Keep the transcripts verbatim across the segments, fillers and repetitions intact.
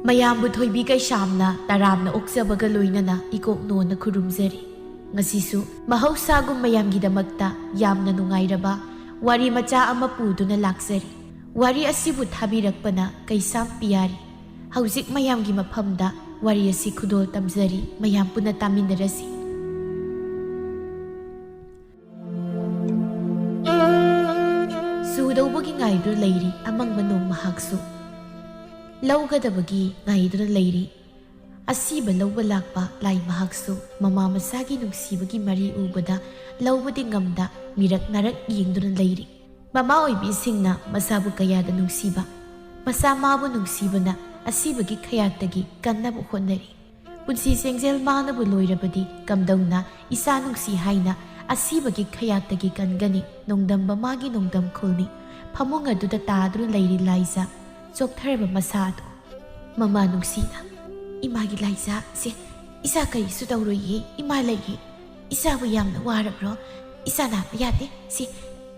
ꯃꯌꯥꯝꯕꯨ ꯊꯣꯏꯕꯤ ꯀꯩꯁꯥꯝꯅ ꯇꯔꯥꯝꯅ ꯑꯣꯛꯆꯕꯒ ꯂꯣꯏꯅꯅ ꯏꯀꯣꯛꯅꯣꯅ ꯈꯨꯔꯨꯝꯖꯔꯤ꯫ ꯉꯁꯤꯁꯨ ꯃꯍꯧꯁꯥꯒꯨꯝ ꯃꯌꯥꯝꯒꯤꯗꯃꯛꯇ ꯌꯥꯝꯅ ꯅꯨꯡꯉꯥꯏꯔꯕ ꯋꯥꯔꯤ ꯃꯆꯥ ꯑꯃ ꯄꯨꯗꯨꯅ ꯂꯥꯛꯆꯔꯤ꯫ ꯋꯥꯔꯤ ꯑꯁꯤꯕꯨ ꯊꯥꯕꯤꯔꯛꯄꯅ ꯀꯩꯁꯥꯝ ꯄꯤꯌꯥꯔꯤ꯫ ꯍꯧꯖꯤꯛ ꯃꯌꯥꯝꯒꯤ ꯃꯐꯝꯗ ꯋꯥꯔꯤ ꯑꯁꯤ ꯈꯨꯗꯣꯜ ꯇꯝꯖꯔꯤ, ꯃꯌꯥꯝ ꯄꯨꯟꯅ ꯇꯥꯃꯤꯟꯅꯔꯁꯤ꯫ ꯆꯨꯗꯧꯕꯒꯤ ꯉꯥꯏꯗꯨꯅ ꯂꯩꯔꯤ ꯑꯃꯪꯕ ꯅꯣꯡ ꯃꯍꯥꯛꯁꯨ꯫ ꯂꯧꯒꯗꯕꯒꯤ ꯉꯥꯏꯗꯨꯅ ꯂꯩꯔꯤ ꯑꯁꯤꯕ ꯂꯧꯕ ꯂꯥꯛꯄ ꯂꯥꯏ ꯃꯍꯥꯛꯁꯨ꯫ ꯃꯃꯥ ꯃꯆꯥꯒꯤ ꯅꯨꯡꯁꯤꯕꯒꯤ ꯃꯔꯤ ꯎꯕꯗ ꯂꯧꯕꯗꯤ ꯉꯝꯗ ꯃꯤꯔꯛ ꯅꯥꯔꯛ ꯌꯦꯡꯗꯨꯅ ꯂꯩꯔꯤ꯫ ꯃꯃꯥ ꯑꯣꯏꯕꯤꯁꯤꯡꯅ ꯃꯆꯥꯕꯨ ꯀꯌꯥꯗ ꯅꯨꯡꯁꯤꯕ, ꯃꯆꯥ ꯃꯥꯕꯨ ꯅꯨꯡꯁꯤꯕꯅ ꯑꯁꯤꯕꯒꯤ ꯈꯌꯥꯠꯇꯒꯤ ꯀꯟꯅꯕ ꯍꯣꯠꯅꯔꯤ꯫ ꯄꯨꯟꯁꯤ ꯆꯦꯡꯖꯦꯜ ꯃꯥꯅꯕꯨ ꯂꯣꯏꯔꯕꯗꯤ ꯀꯝꯗꯧꯅ ꯏꯆꯥ ꯅꯨꯡꯁꯤ ꯍꯥꯏꯅ ꯑꯁꯤꯕꯒꯤ ꯈꯌꯥꯠꯇꯒꯤ ꯀꯟꯒꯅꯤ? ꯅꯣꯡꯗꯝꯕ ꯃꯥꯒꯤ ꯅꯣꯡꯗꯝ ꯈꯨꯜꯅꯤ꯫ ꯐꯃꯨꯡ ꯑꯗꯨꯗ ꯇꯥꯗꯨꯅ ꯂꯩꯔꯤ ꯂꯥꯏꯖꯥ, ꯆꯣꯛꯊꯔꯕ ꯃꯁꯥ ꯑꯗꯨ꯫ ꯃꯃꯥ ꯅꯨꯡꯁꯤꯅ, "ꯏꯃꯥꯒꯤ ꯂꯥꯏꯖꯥ, ꯁꯦ, ꯏꯆꯥ ꯀꯔꯤꯁꯨ ꯇꯧꯔꯣꯏꯌꯦ, ꯏꯃꯥ ꯂꯩꯌꯦ꯫ ꯏꯆꯥꯕꯨ ꯌꯥꯝꯅ ꯋꯥꯔꯕ꯭ꯔꯣ? ꯏꯆꯥ ꯅꯥꯕ ꯌꯥꯗꯦ, ꯁꯦ,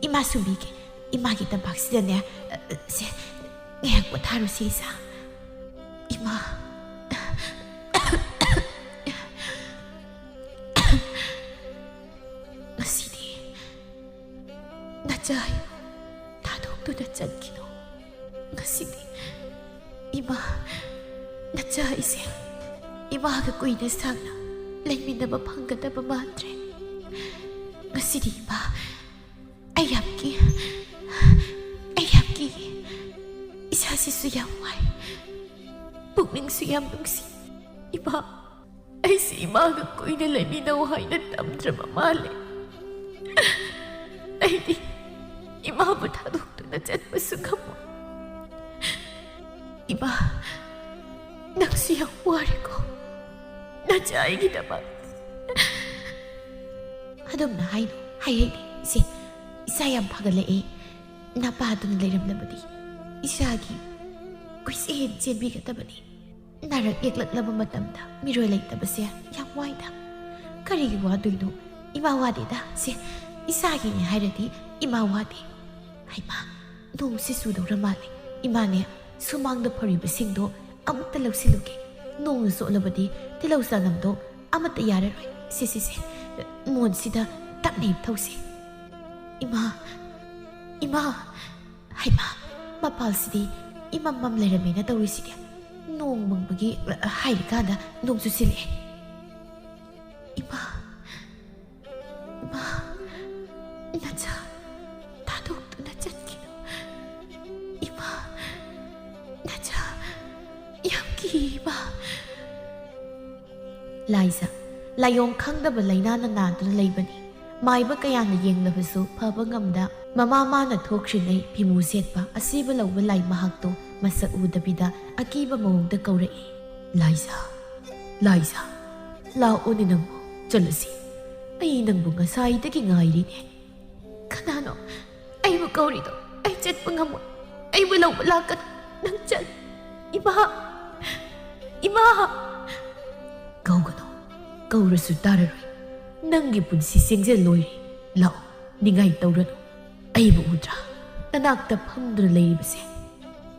ꯏꯃꯥ ꯁꯨꯝꯕꯤꯒꯦ꯫ ꯏꯃꯥꯒꯤ ꯇꯝꯄꯥꯛꯁꯤꯗꯅꯦ, ꯁꯦ, ꯉꯥꯏꯍꯥꯛ ꯄꯣꯊꯥꯔꯨꯁꯦ ꯏꯆꯥ꯫ ꯏꯃꯥ, ꯉꯁꯤꯗꯤ ꯅꯆꯥ ꯊꯥꯗꯣꯛꯇꯨꯅ ꯆꯠꯈꯤꯅꯨ꯫ ꯉꯁꯤꯗꯤ ꯏꯃꯥ, ꯅꯆꯥ ꯑꯩꯁꯦ ꯏꯃꯥꯒ ꯀꯨꯏꯅ ꯁꯥꯡꯅ ꯂꯩꯃꯤꯟꯅꯕ ꯐꯪꯒꯗꯕ ꯃꯥꯟꯗ꯭ꯔꯦ꯫ ꯉꯁꯤꯗꯤ ꯏꯃꯥ, ꯑꯩ ꯌꯥꯝ ꯀꯤ, ꯑꯩ ꯌꯥꯝ ꯀꯤꯌꯦ꯫ ꯏꯁꯥꯁꯤꯁꯨ ꯌꯥꯝ ꯋꯥꯏ, ꯄꯨꯛꯅꯤꯡꯁꯨ ꯌꯥꯝ ꯅꯨꯡꯁꯤ꯫ ꯏꯃꯥ, ꯑꯩꯁꯦ ꯏꯃꯥꯒ ꯀꯨꯏꯅ ꯂꯩꯃꯤꯟꯅꯧ ꯍꯥꯏꯅ ꯇꯝꯗ꯭ꯔꯕ ꯃꯥꯜꯂꯦ꯫ ꯑꯩꯗꯤ ꯏꯃꯥꯕꯨ ꯊꯥꯗꯣꯛꯇꯨꯅ ꯆꯠꯄꯁꯨ ꯉꯝꯃꯣꯏ꯫ ꯏꯃꯥ, ꯅꯪꯁꯨ ꯌꯥꯝ ꯋꯥꯔꯦꯀꯣ ꯅꯆꯥ ꯑꯩꯒꯤꯗꯃꯛ꯫ ꯑꯗꯨꯝꯅ ꯍꯥꯏꯅꯨ, ꯍꯥꯏꯍꯩꯗꯦ꯫ ꯁꯦ, ꯏꯆꯥ ꯌꯥꯝ ꯐꯒꯠꯂꯛꯑꯦ꯫ ꯅꯄꯥꯗꯨꯅ ꯂꯩꯔꯝꯂꯕꯗꯤ ꯏꯆꯥꯒꯤ ꯀꯣꯏꯆꯦꯟ ꯆꯦꯟꯕꯤꯒꯗꯕꯅꯤ꯫ ꯅꯥꯔꯛ ꯌꯦꯛꯂꯛꯂꯕ ꯃꯇꯝꯗ ꯃꯤꯔꯣꯜ ꯂꯩꯇꯕꯁꯦ ꯌꯥꯝ ꯋꯥꯏꯗ꯫ ꯀꯔꯤꯒꯤ ꯋꯥꯗꯣꯏꯅꯣ? ꯏꯃꯥ ꯋꯥꯗꯦꯗ, ꯁꯦ, ꯏꯁꯥꯒꯤꯅꯦ ꯍꯥꯏꯔꯗꯤ ꯏꯃꯥ ꯋꯥꯗꯦ꯫ ꯍꯩꯃꯥ, ꯅꯣꯡꯁꯤ ꯆꯨꯗꯧꯔ ꯃꯥꯜꯂꯦ꯫ ꯏꯃꯥꯅꯦ, ꯁꯨꯃꯥꯡꯗ ꯐꯧꯔꯤꯕꯁꯤꯡꯗꯣ ꯑꯃꯨꯛꯇ ꯂꯧꯁꯤꯜꯂꯨꯒꯦ꯫ ꯅꯣꯡꯅ ꯆꯣꯠꯂꯕꯗꯤ ꯇꯤꯜꯍꯧ ꯆꯅꯝꯗꯣ ꯑꯃꯠꯇ ꯌꯥꯔꯔꯣꯏ꯫ ꯁꯦ, ꯁꯦ, ꯁꯦ, ꯃꯣꯟꯁꯤꯗ ꯇꯞꯅ ꯍꯤꯞꯊꯧꯁꯤ꯫ ꯏꯃꯥ, ꯏꯃꯥ, ꯍꯩꯃꯥ, ꯃꯄꯥꯜꯁꯤꯗꯤ ꯏꯃꯝ ꯃꯝ ꯂꯩꯔꯝꯃꯦꯅ ꯇꯧꯔꯤꯁꯤꯗꯤ꯫ ꯅꯣꯡ ꯃꯪꯕꯒꯤ, ꯑ, ꯍꯥꯏꯔꯤꯀꯥꯟꯗ ꯅꯣꯡ ꯆꯨꯁꯤꯜꯂꯛꯑꯦ꯫ ꯏꯃꯥ, ꯏꯃꯥ, ꯅꯆꯥ ꯊꯥꯗꯣꯛꯇꯨꯅ ꯆꯠꯈꯤꯅꯨ꯫ ꯏꯃꯥ, ꯅꯆꯥ ꯌꯥꯝ ꯀꯤ, ꯏꯃꯥ꯫ ꯂꯥꯏꯖ, ꯂꯥꯏꯑꯣꯡ ꯈꯪꯗꯕ ꯂꯥꯏꯅꯥꯅ ꯅꯥꯗꯨꯅ ꯂꯩꯕꯅꯤ꯫ ꯃꯥꯏꯕ ꯀꯌꯥꯅ ꯌꯦꯡꯂꯕꯁꯨ ꯐꯕ ꯉꯝꯗ, ꯃꯃꯥ ꯃꯥꯅ ꯊꯣꯛꯈ꯭ꯔꯤꯉꯩ ꯐꯤꯃꯨ ꯁꯦꯠꯄ ꯑꯁꯤꯕ ꯂꯧꯕ ꯂꯥꯏ ꯃꯍꯥꯛꯇꯣ ꯃꯁꯛ ꯎꯗꯕꯤꯗ ꯑꯀꯤꯕ ꯃꯑꯣꯡꯗ ꯀꯧꯔꯛꯏ꯫ "ꯂꯥꯏꯖ, ꯂꯥꯏꯖ, ꯂꯥꯛꯑꯣꯅꯦ ꯅꯪꯕꯨ, ꯆꯠꯂꯁꯤ꯫ ꯑꯩ ꯅꯪꯕꯨ ꯉꯁꯥꯏꯗꯒꯤ ꯉꯥꯏꯔꯤꯅꯦ꯫" "ꯀꯅꯥꯅꯣ ꯑꯩꯕꯨ ꯀꯧꯔꯤꯗꯣ? ꯑꯩ ꯆꯠꯄ ꯉꯝꯃꯣꯏ꯫ ꯑꯩꯕꯨ ꯂꯧꯕ ꯂꯥꯛꯀꯅꯨ꯫ ꯅꯪ ꯆꯠ-" "ꯏꯃꯥ! ꯏꯃꯥ!" "ꯀꯧꯒꯅꯨ꯫ ꯀꯧꯔꯁꯨ ꯇꯥꯔꯔꯣꯏ꯫ ꯅꯪꯒꯤ ꯄꯨꯟꯁꯤ ꯁꯦꯡꯖ ꯂꯣꯏꯔꯦ꯫ ꯂꯥꯛꯑꯣ, ꯅꯤꯡꯉꯥꯏ ꯇꯧꯔꯅꯨ꯫ ꯑꯩꯕꯨ ꯎꯗ꯭ꯔꯥ? ꯅꯅꯥꯛꯇ ꯐꯝꯗꯨꯅ ꯂꯩꯔꯤꯕꯁꯦ꯫"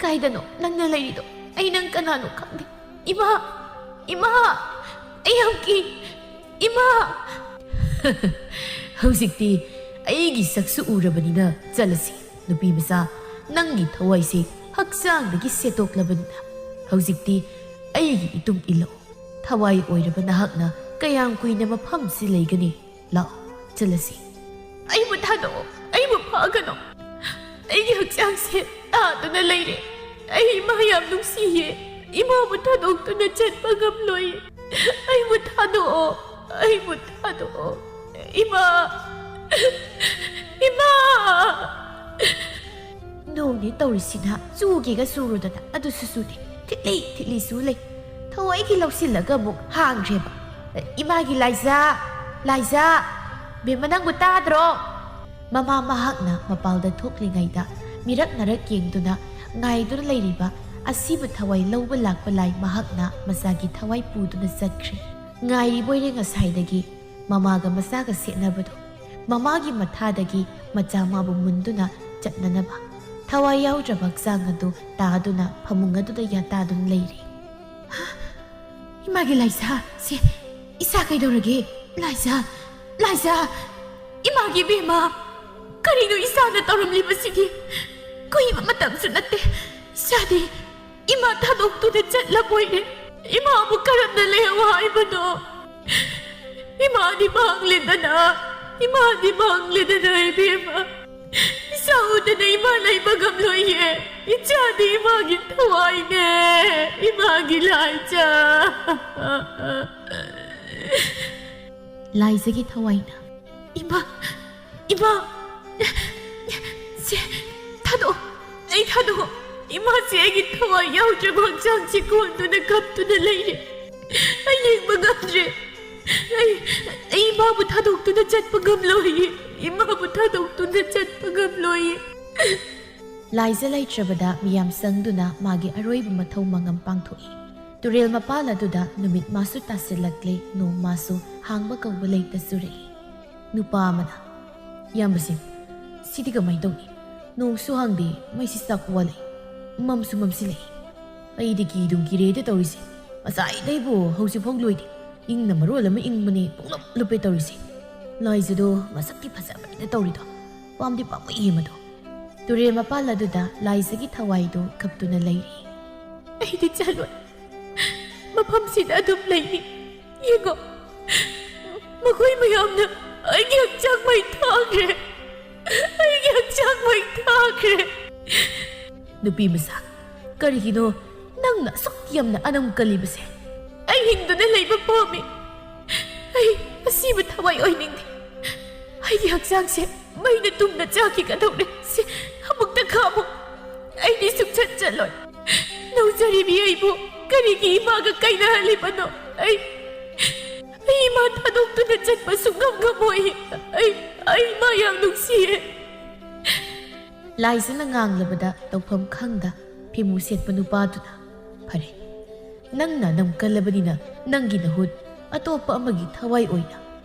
"ꯀꯥꯏꯗꯅꯣ ꯅꯪꯅ ꯂꯩꯔꯤꯗꯣ? ꯑꯩ ꯅꯪ ꯀꯅꯥꯅꯣ ꯈꯪꯗꯦ꯫ ꯏꯃꯥ! ꯏꯃꯥ! ꯑꯩ ꯌꯥꯝ ꯀꯤ꯫ ꯏꯃꯥ!" "ꯍꯧꯖꯤꯛꯇꯤ ꯑꯩꯒꯤ ꯁꯛꯁꯨ ꯎꯔꯕꯅꯤꯅ ꯆꯠꯂꯁꯤ꯫ ꯅꯨꯄꯤ ꯃꯆꯥ, ꯅꯪꯒꯤ ꯊꯋꯥꯏꯁꯦ ꯍꯛꯆꯥꯡꯗꯒꯤ ꯁꯦꯠꯇꯣꯛꯂꯕꯅꯤꯅ ꯍꯧꯖꯤꯛꯇꯤ ꯑꯩꯒꯤ ꯏꯇꯨꯡ ꯏꯜꯂꯛꯎ꯫ ꯊꯋꯥꯏ ꯑꯣꯏꯔꯕ ꯅꯍꯥꯛꯅ ꯀꯌꯥꯝ ꯀꯨꯏꯅ ꯃꯐꯝꯁꯤ ꯂꯩꯒꯅꯤ? ꯂꯥꯛꯑꯣ, ꯆꯠꯂꯁꯤ꯫" "ꯑꯩꯕꯨ ꯊꯥꯗꯣꯛꯑꯣ꯫ ꯑꯩꯕꯨ ꯐꯥꯒꯅꯨ꯫ ꯑꯩꯒꯤ ꯍꯛꯆꯥꯡꯁꯦ ꯇꯥꯗꯨꯅ ꯂꯩꯔꯦ꯫ ꯑꯩ ꯏꯃꯥ ꯌꯥꯝ ꯅꯨꯡꯁꯤꯌꯦ꯫ ꯏꯃꯥꯕꯨ ꯊꯥꯗꯣꯛꯇꯨꯅ ꯆꯠꯄ ꯉꯝꯂꯣꯏ꯫ ꯑꯩꯕꯨ ꯊꯥꯗꯣꯛꯑꯣ꯫ ꯑꯩꯕꯨ ꯊꯥꯗꯣꯛꯑꯣ꯫ ꯏꯃꯥ! ꯏꯃꯥ!" ꯅꯣꯡꯅꯦ ꯇꯧꯔꯤꯁꯤꯅ, ꯆꯨꯒꯦꯒ ꯆꯨꯔꯨꯗꯅ ꯑꯗꯨꯁꯨ ꯆꯨꯗꯦ꯫ ꯊꯤꯠꯂꯤ ꯊꯤꯠꯂꯤ ꯆꯨ ꯂꯩ꯫ ꯊꯋꯥꯏꯒꯤ ꯂꯧꯁꯤꯜꯂꯒ ꯑꯃꯨꯛ ꯍꯥꯡꯈ꯭ꯔꯦꯕ꯫ "ꯏꯃꯥꯒꯤ ꯂꯥꯏꯖꯥ! ꯂꯥꯏꯖꯥ! ꯕꯦꯝꯃ, ꯅꯪꯕꯨ ꯇꯥꯗ꯭ꯔꯣ?" ꯃꯃꯥ ꯃꯍꯥꯛꯅ ꯃꯄꯥꯜꯗ ꯊꯣꯛꯂꯤꯉꯩꯗ ꯃꯤꯔꯛ ꯅꯔꯛ ꯌꯦꯡꯗꯨꯅ ꯉꯥꯏꯗꯨꯅ ꯂꯩꯔꯤꯕ ꯑꯁꯤꯕ ꯊꯋꯥꯏ ꯂꯧꯕ ꯂꯥꯛꯄ ꯂꯥꯏ ꯃꯍꯥꯛꯅ ꯃꯆꯥꯒꯤ ꯊꯋꯥꯏ ꯄꯨꯗꯨꯅ ꯆꯠꯈ꯭ꯔꯦ꯫ ꯉꯥꯏꯔꯤꯕꯣꯏꯔꯦ ꯉꯁꯥꯏꯗꯒꯤ꯫ ꯃꯃꯥꯒ ꯃꯆꯥꯒ ꯁꯦꯠꯅꯕꯗꯣ꯫ ꯃꯃꯥꯒꯤ ꯃꯊꯥꯗꯒꯤ ꯃꯆꯥ ꯃꯥꯕꯨ ꯃꯨꯟꯗꯨꯅ ꯆꯠꯅꯅꯕ ꯊꯋꯥꯏ ꯌꯥꯎꯗ꯭ꯔꯕ ꯍꯛꯆꯥꯡ ꯑꯗꯨ ꯇꯥꯗꯨꯅ ꯐꯃꯨꯡ ꯑꯗꯨꯗ ꯌꯥꯇꯥꯗꯨꯅ ꯂꯩꯔꯦ꯫ "ꯍꯥ? ꯏꯃꯥꯒꯤ ꯂꯥꯏꯖꯥ, ꯁꯦ, ꯏꯆꯥ ꯀꯩꯗꯧꯔꯒꯦ? ꯂꯥꯏꯖꯥ, ꯂꯥꯏꯖꯥ, ꯏꯃꯥꯒꯤ ꯏꯕꯦꯝꯃ, ꯀꯔꯤꯅꯣ ꯏꯆꯥꯅ ꯇꯧꯔꯝꯂꯤꯕꯁꯤꯗꯤ? ꯀꯨꯏꯕ ꯃꯇꯝꯁꯨ ꯅꯠꯇꯦ, ꯏꯆꯥꯗꯤ ꯏꯃꯥ ꯊꯥꯗꯣꯛꯇꯨꯅ ꯆꯠꯂꯕꯣꯏꯔꯦ꯫ ꯏꯃꯥꯕꯨ ꯀꯔꯝꯅ ꯂꯩꯍꯧ ꯍꯥꯏꯕꯅꯣ? ꯏꯃꯥꯗꯤ ꯃꯥꯡꯂꯦꯗꯅ, ꯏꯃꯥꯗꯤ ꯃꯥꯡꯂꯦꯗꯅ, ꯏꯕꯦꯝꯃ꯫ ꯏꯆꯥ ꯎꯗꯅ ꯏꯃꯥ ꯂꯩꯕ ꯉꯝꯂꯣꯏꯌꯦ꯫ ꯏꯆꯥꯗꯤ ꯏꯃꯥꯒꯤ ꯊꯋꯥꯏꯅꯦ, ꯏꯃꯥꯒꯤ ꯂꯥꯏꯖꯥ꯫" ꯂꯥꯏꯖꯥꯒꯤ ꯊꯋꯥꯏꯅ, "ꯏꯃꯥ, ꯏꯃꯥ, ꯁꯦ, ꯊꯥꯗꯣꯛꯑꯣ, ꯑꯩ ꯊꯥꯗꯣꯛꯑꯣ꯫ ꯏꯃꯥꯁꯦ ꯑꯩꯒꯤ ꯊꯋꯥꯏ ꯌꯥꯎꯗ꯭ꯔꯕ ꯍꯛꯆꯥꯡꯁꯦ ꯀꯣꯟꯗꯨꯅ ꯀꯞꯇꯨꯅ ꯂꯩꯔꯦ꯫ ꯑꯩ ꯌꯦꯡꯕ ꯉꯝꯗ꯭ꯔꯦ꯫ ꯑꯩ, ꯑꯩ ꯏꯃꯥꯕꯨ ꯊꯥꯗꯣꯛꯇꯨꯅ ꯆꯠꯄ ꯉꯝꯂꯣꯏꯌꯦ꯫ ꯏꯃꯥꯕꯨ ꯊꯥꯗꯣꯛꯇꯨꯅ ꯆꯠꯄ ꯉꯝꯂꯣꯏꯌꯦ꯫" ꯂꯥꯏꯖꯥ ꯂꯩꯇ꯭ꯔꯕꯗ ꯃꯤꯌꯥꯝ ꯆꯪꯗꯨꯅ ꯃꯥꯒꯤ ꯑꯔꯣꯏꯕ ꯃꯊꯧ ꯃꯉꯝ ꯄꯥꯡꯊꯣꯛꯏ꯫ ꯇꯨꯔꯦꯜ ꯃꯄꯥꯜ ꯑꯗꯨꯗ ꯅꯨꯃꯤꯠ ꯃꯥꯁꯨ ꯇꯥꯁꯤꯜꯂꯛꯂꯦ, ꯅꯣꯡ ꯃꯥꯁꯨ ꯍꯥꯡꯕ ꯀꯧꯕ ꯂꯩꯇ ꯆꯨꯔꯛꯏ꯫ ꯅꯨꯄꯥ ꯑꯃꯅ, "ꯏꯌꯥꯝꯕꯁꯤꯡ, ꯁꯤꯗꯤ ꯀꯃꯥꯏꯅ ꯇꯧꯅꯤ? ꯅꯣꯡꯁꯨ ꯍꯥꯡꯗꯦ, ꯃꯩꯁꯤ ꯆꯥꯛꯄ ꯋꯥꯠꯂꯛꯏ, ꯃꯝꯁꯨ ꯃꯝꯁꯤꯜꯂꯛꯏ꯫ ꯑꯩꯗꯤ ꯀꯤꯗꯨꯝ ꯀꯤꯔꯦꯗ ꯇꯧꯔꯤꯁꯦ꯫ ꯉꯁꯥꯏꯗꯩꯕꯨ ꯍꯧꯖꯤꯛꯐꯥꯎ ꯂꯣꯏꯗꯦ꯫ ꯏꯪꯅ ꯃꯔꯣꯜ ꯑꯃ ꯏꯪꯕꯅꯦ, ꯄꯨꯡꯂꯨꯞ ꯂꯨꯞꯄꯦ ꯇꯧꯔꯤꯁꯦ꯫ ꯂꯥꯏꯖꯥꯗꯣ ꯃꯁꯛꯇꯤ ꯐꯖꯕꯅꯤꯗ ꯇꯧꯔꯤꯗꯣ꯫ ꯄꯥꯝꯗꯤ ꯄꯥꯝꯃꯨꯏꯌꯦ ꯃꯗꯣ꯫" ꯇꯨꯔꯦꯜ ꯃꯄꯥꯜ ꯑꯗꯨꯗ ꯂꯥꯏꯖꯥꯒꯤ ꯊꯋꯥꯏꯗꯨ ꯀꯞꯇꯨꯅ ꯂꯩꯔꯤ꯫ "ꯑꯩꯗꯤ ꯆꯠꯂꯣꯏ꯫ ꯃꯐꯝꯁꯤꯗ ꯑꯗꯨꯝ ꯂꯩꯅꯤ꯫ ꯌꯦꯡꯉꯣ, ꯃꯈꯣꯏ ꯃꯌꯥꯝꯅ ꯑꯩꯒꯤ ꯍꯛꯆꯥꯡ ꯃꯩ ꯊꯥꯈ꯭ꯔꯦ꯫ ꯑꯩꯒꯤ ꯍꯛꯆꯥꯡ ꯃꯩ ꯊꯥꯈ꯭ꯔꯦ꯫" "ꯅꯨꯄꯤ ꯃꯆꯥ, ꯀꯔꯤꯒꯤꯅꯣ ꯅꯪꯅ ꯑꯁꯨꯛ ꯌꯥꯝꯅ ꯑꯅꯝ ꯀꯜꯂꯤꯕꯁꯦ?" "ꯑꯩ ꯍꯤꯡꯗꯨꯅ ꯂꯩꯕ ꯄꯥꯝꯃꯤ꯫ ꯑꯩ ꯑꯁꯤꯕ ꯊꯋꯥꯏ ꯑꯣꯏꯅꯤꯡꯗꯦ꯫ ꯑꯩꯒꯤ ꯍꯛꯆꯥꯡꯁꯦ ꯃꯩꯅ ꯇꯨꯝꯅ ꯆꯥꯈꯤꯒꯗꯧꯔꯦ꯫ ꯁꯤ ꯑꯃꯨꯛꯇ ꯈꯥꯝꯃꯨ꯫ ꯑꯩꯗꯤ ꯁꯨꯡꯆꯠ ꯆꯠꯂꯣꯏ꯫ ꯅꯧꯖꯔꯤꯕꯤ ꯑꯩꯕꯨ ꯀꯔꯤꯒꯤ ꯏꯃꯥꯒ ꯀꯥꯏꯅꯍꯜꯂꯤꯕꯅꯣ? ꯑꯩ, ꯑꯩ ꯏꯃꯥ ꯊꯥꯗꯣꯛꯇꯨꯅ ꯆꯠꯄ ꯁꯨꯡꯉꯝ ꯉꯝꯃꯣꯏ꯫ ꯑꯩ, ꯑꯩ ꯏꯃꯥ ꯌꯥꯝ ꯅꯨꯡꯁꯤꯌꯦ꯫" ꯂꯥꯏꯖꯥꯅ ꯉꯥꯡꯂꯕꯗ ꯇꯧꯐꯝ ꯈꯪꯗ ꯐꯤꯃꯨ ꯁꯦꯠꯄ ꯅꯨꯄꯥꯗꯨꯅ, "ꯐꯔꯦ, ꯅꯪꯅ ꯑꯅꯝ ꯀꯜꯂꯕꯅꯤꯅ ꯅꯪꯒꯤ ꯅꯍꯨꯠ ꯑꯇꯣꯞꯄ ꯑꯃꯒꯤ ꯊꯋꯥꯏ ꯑꯣꯏꯅ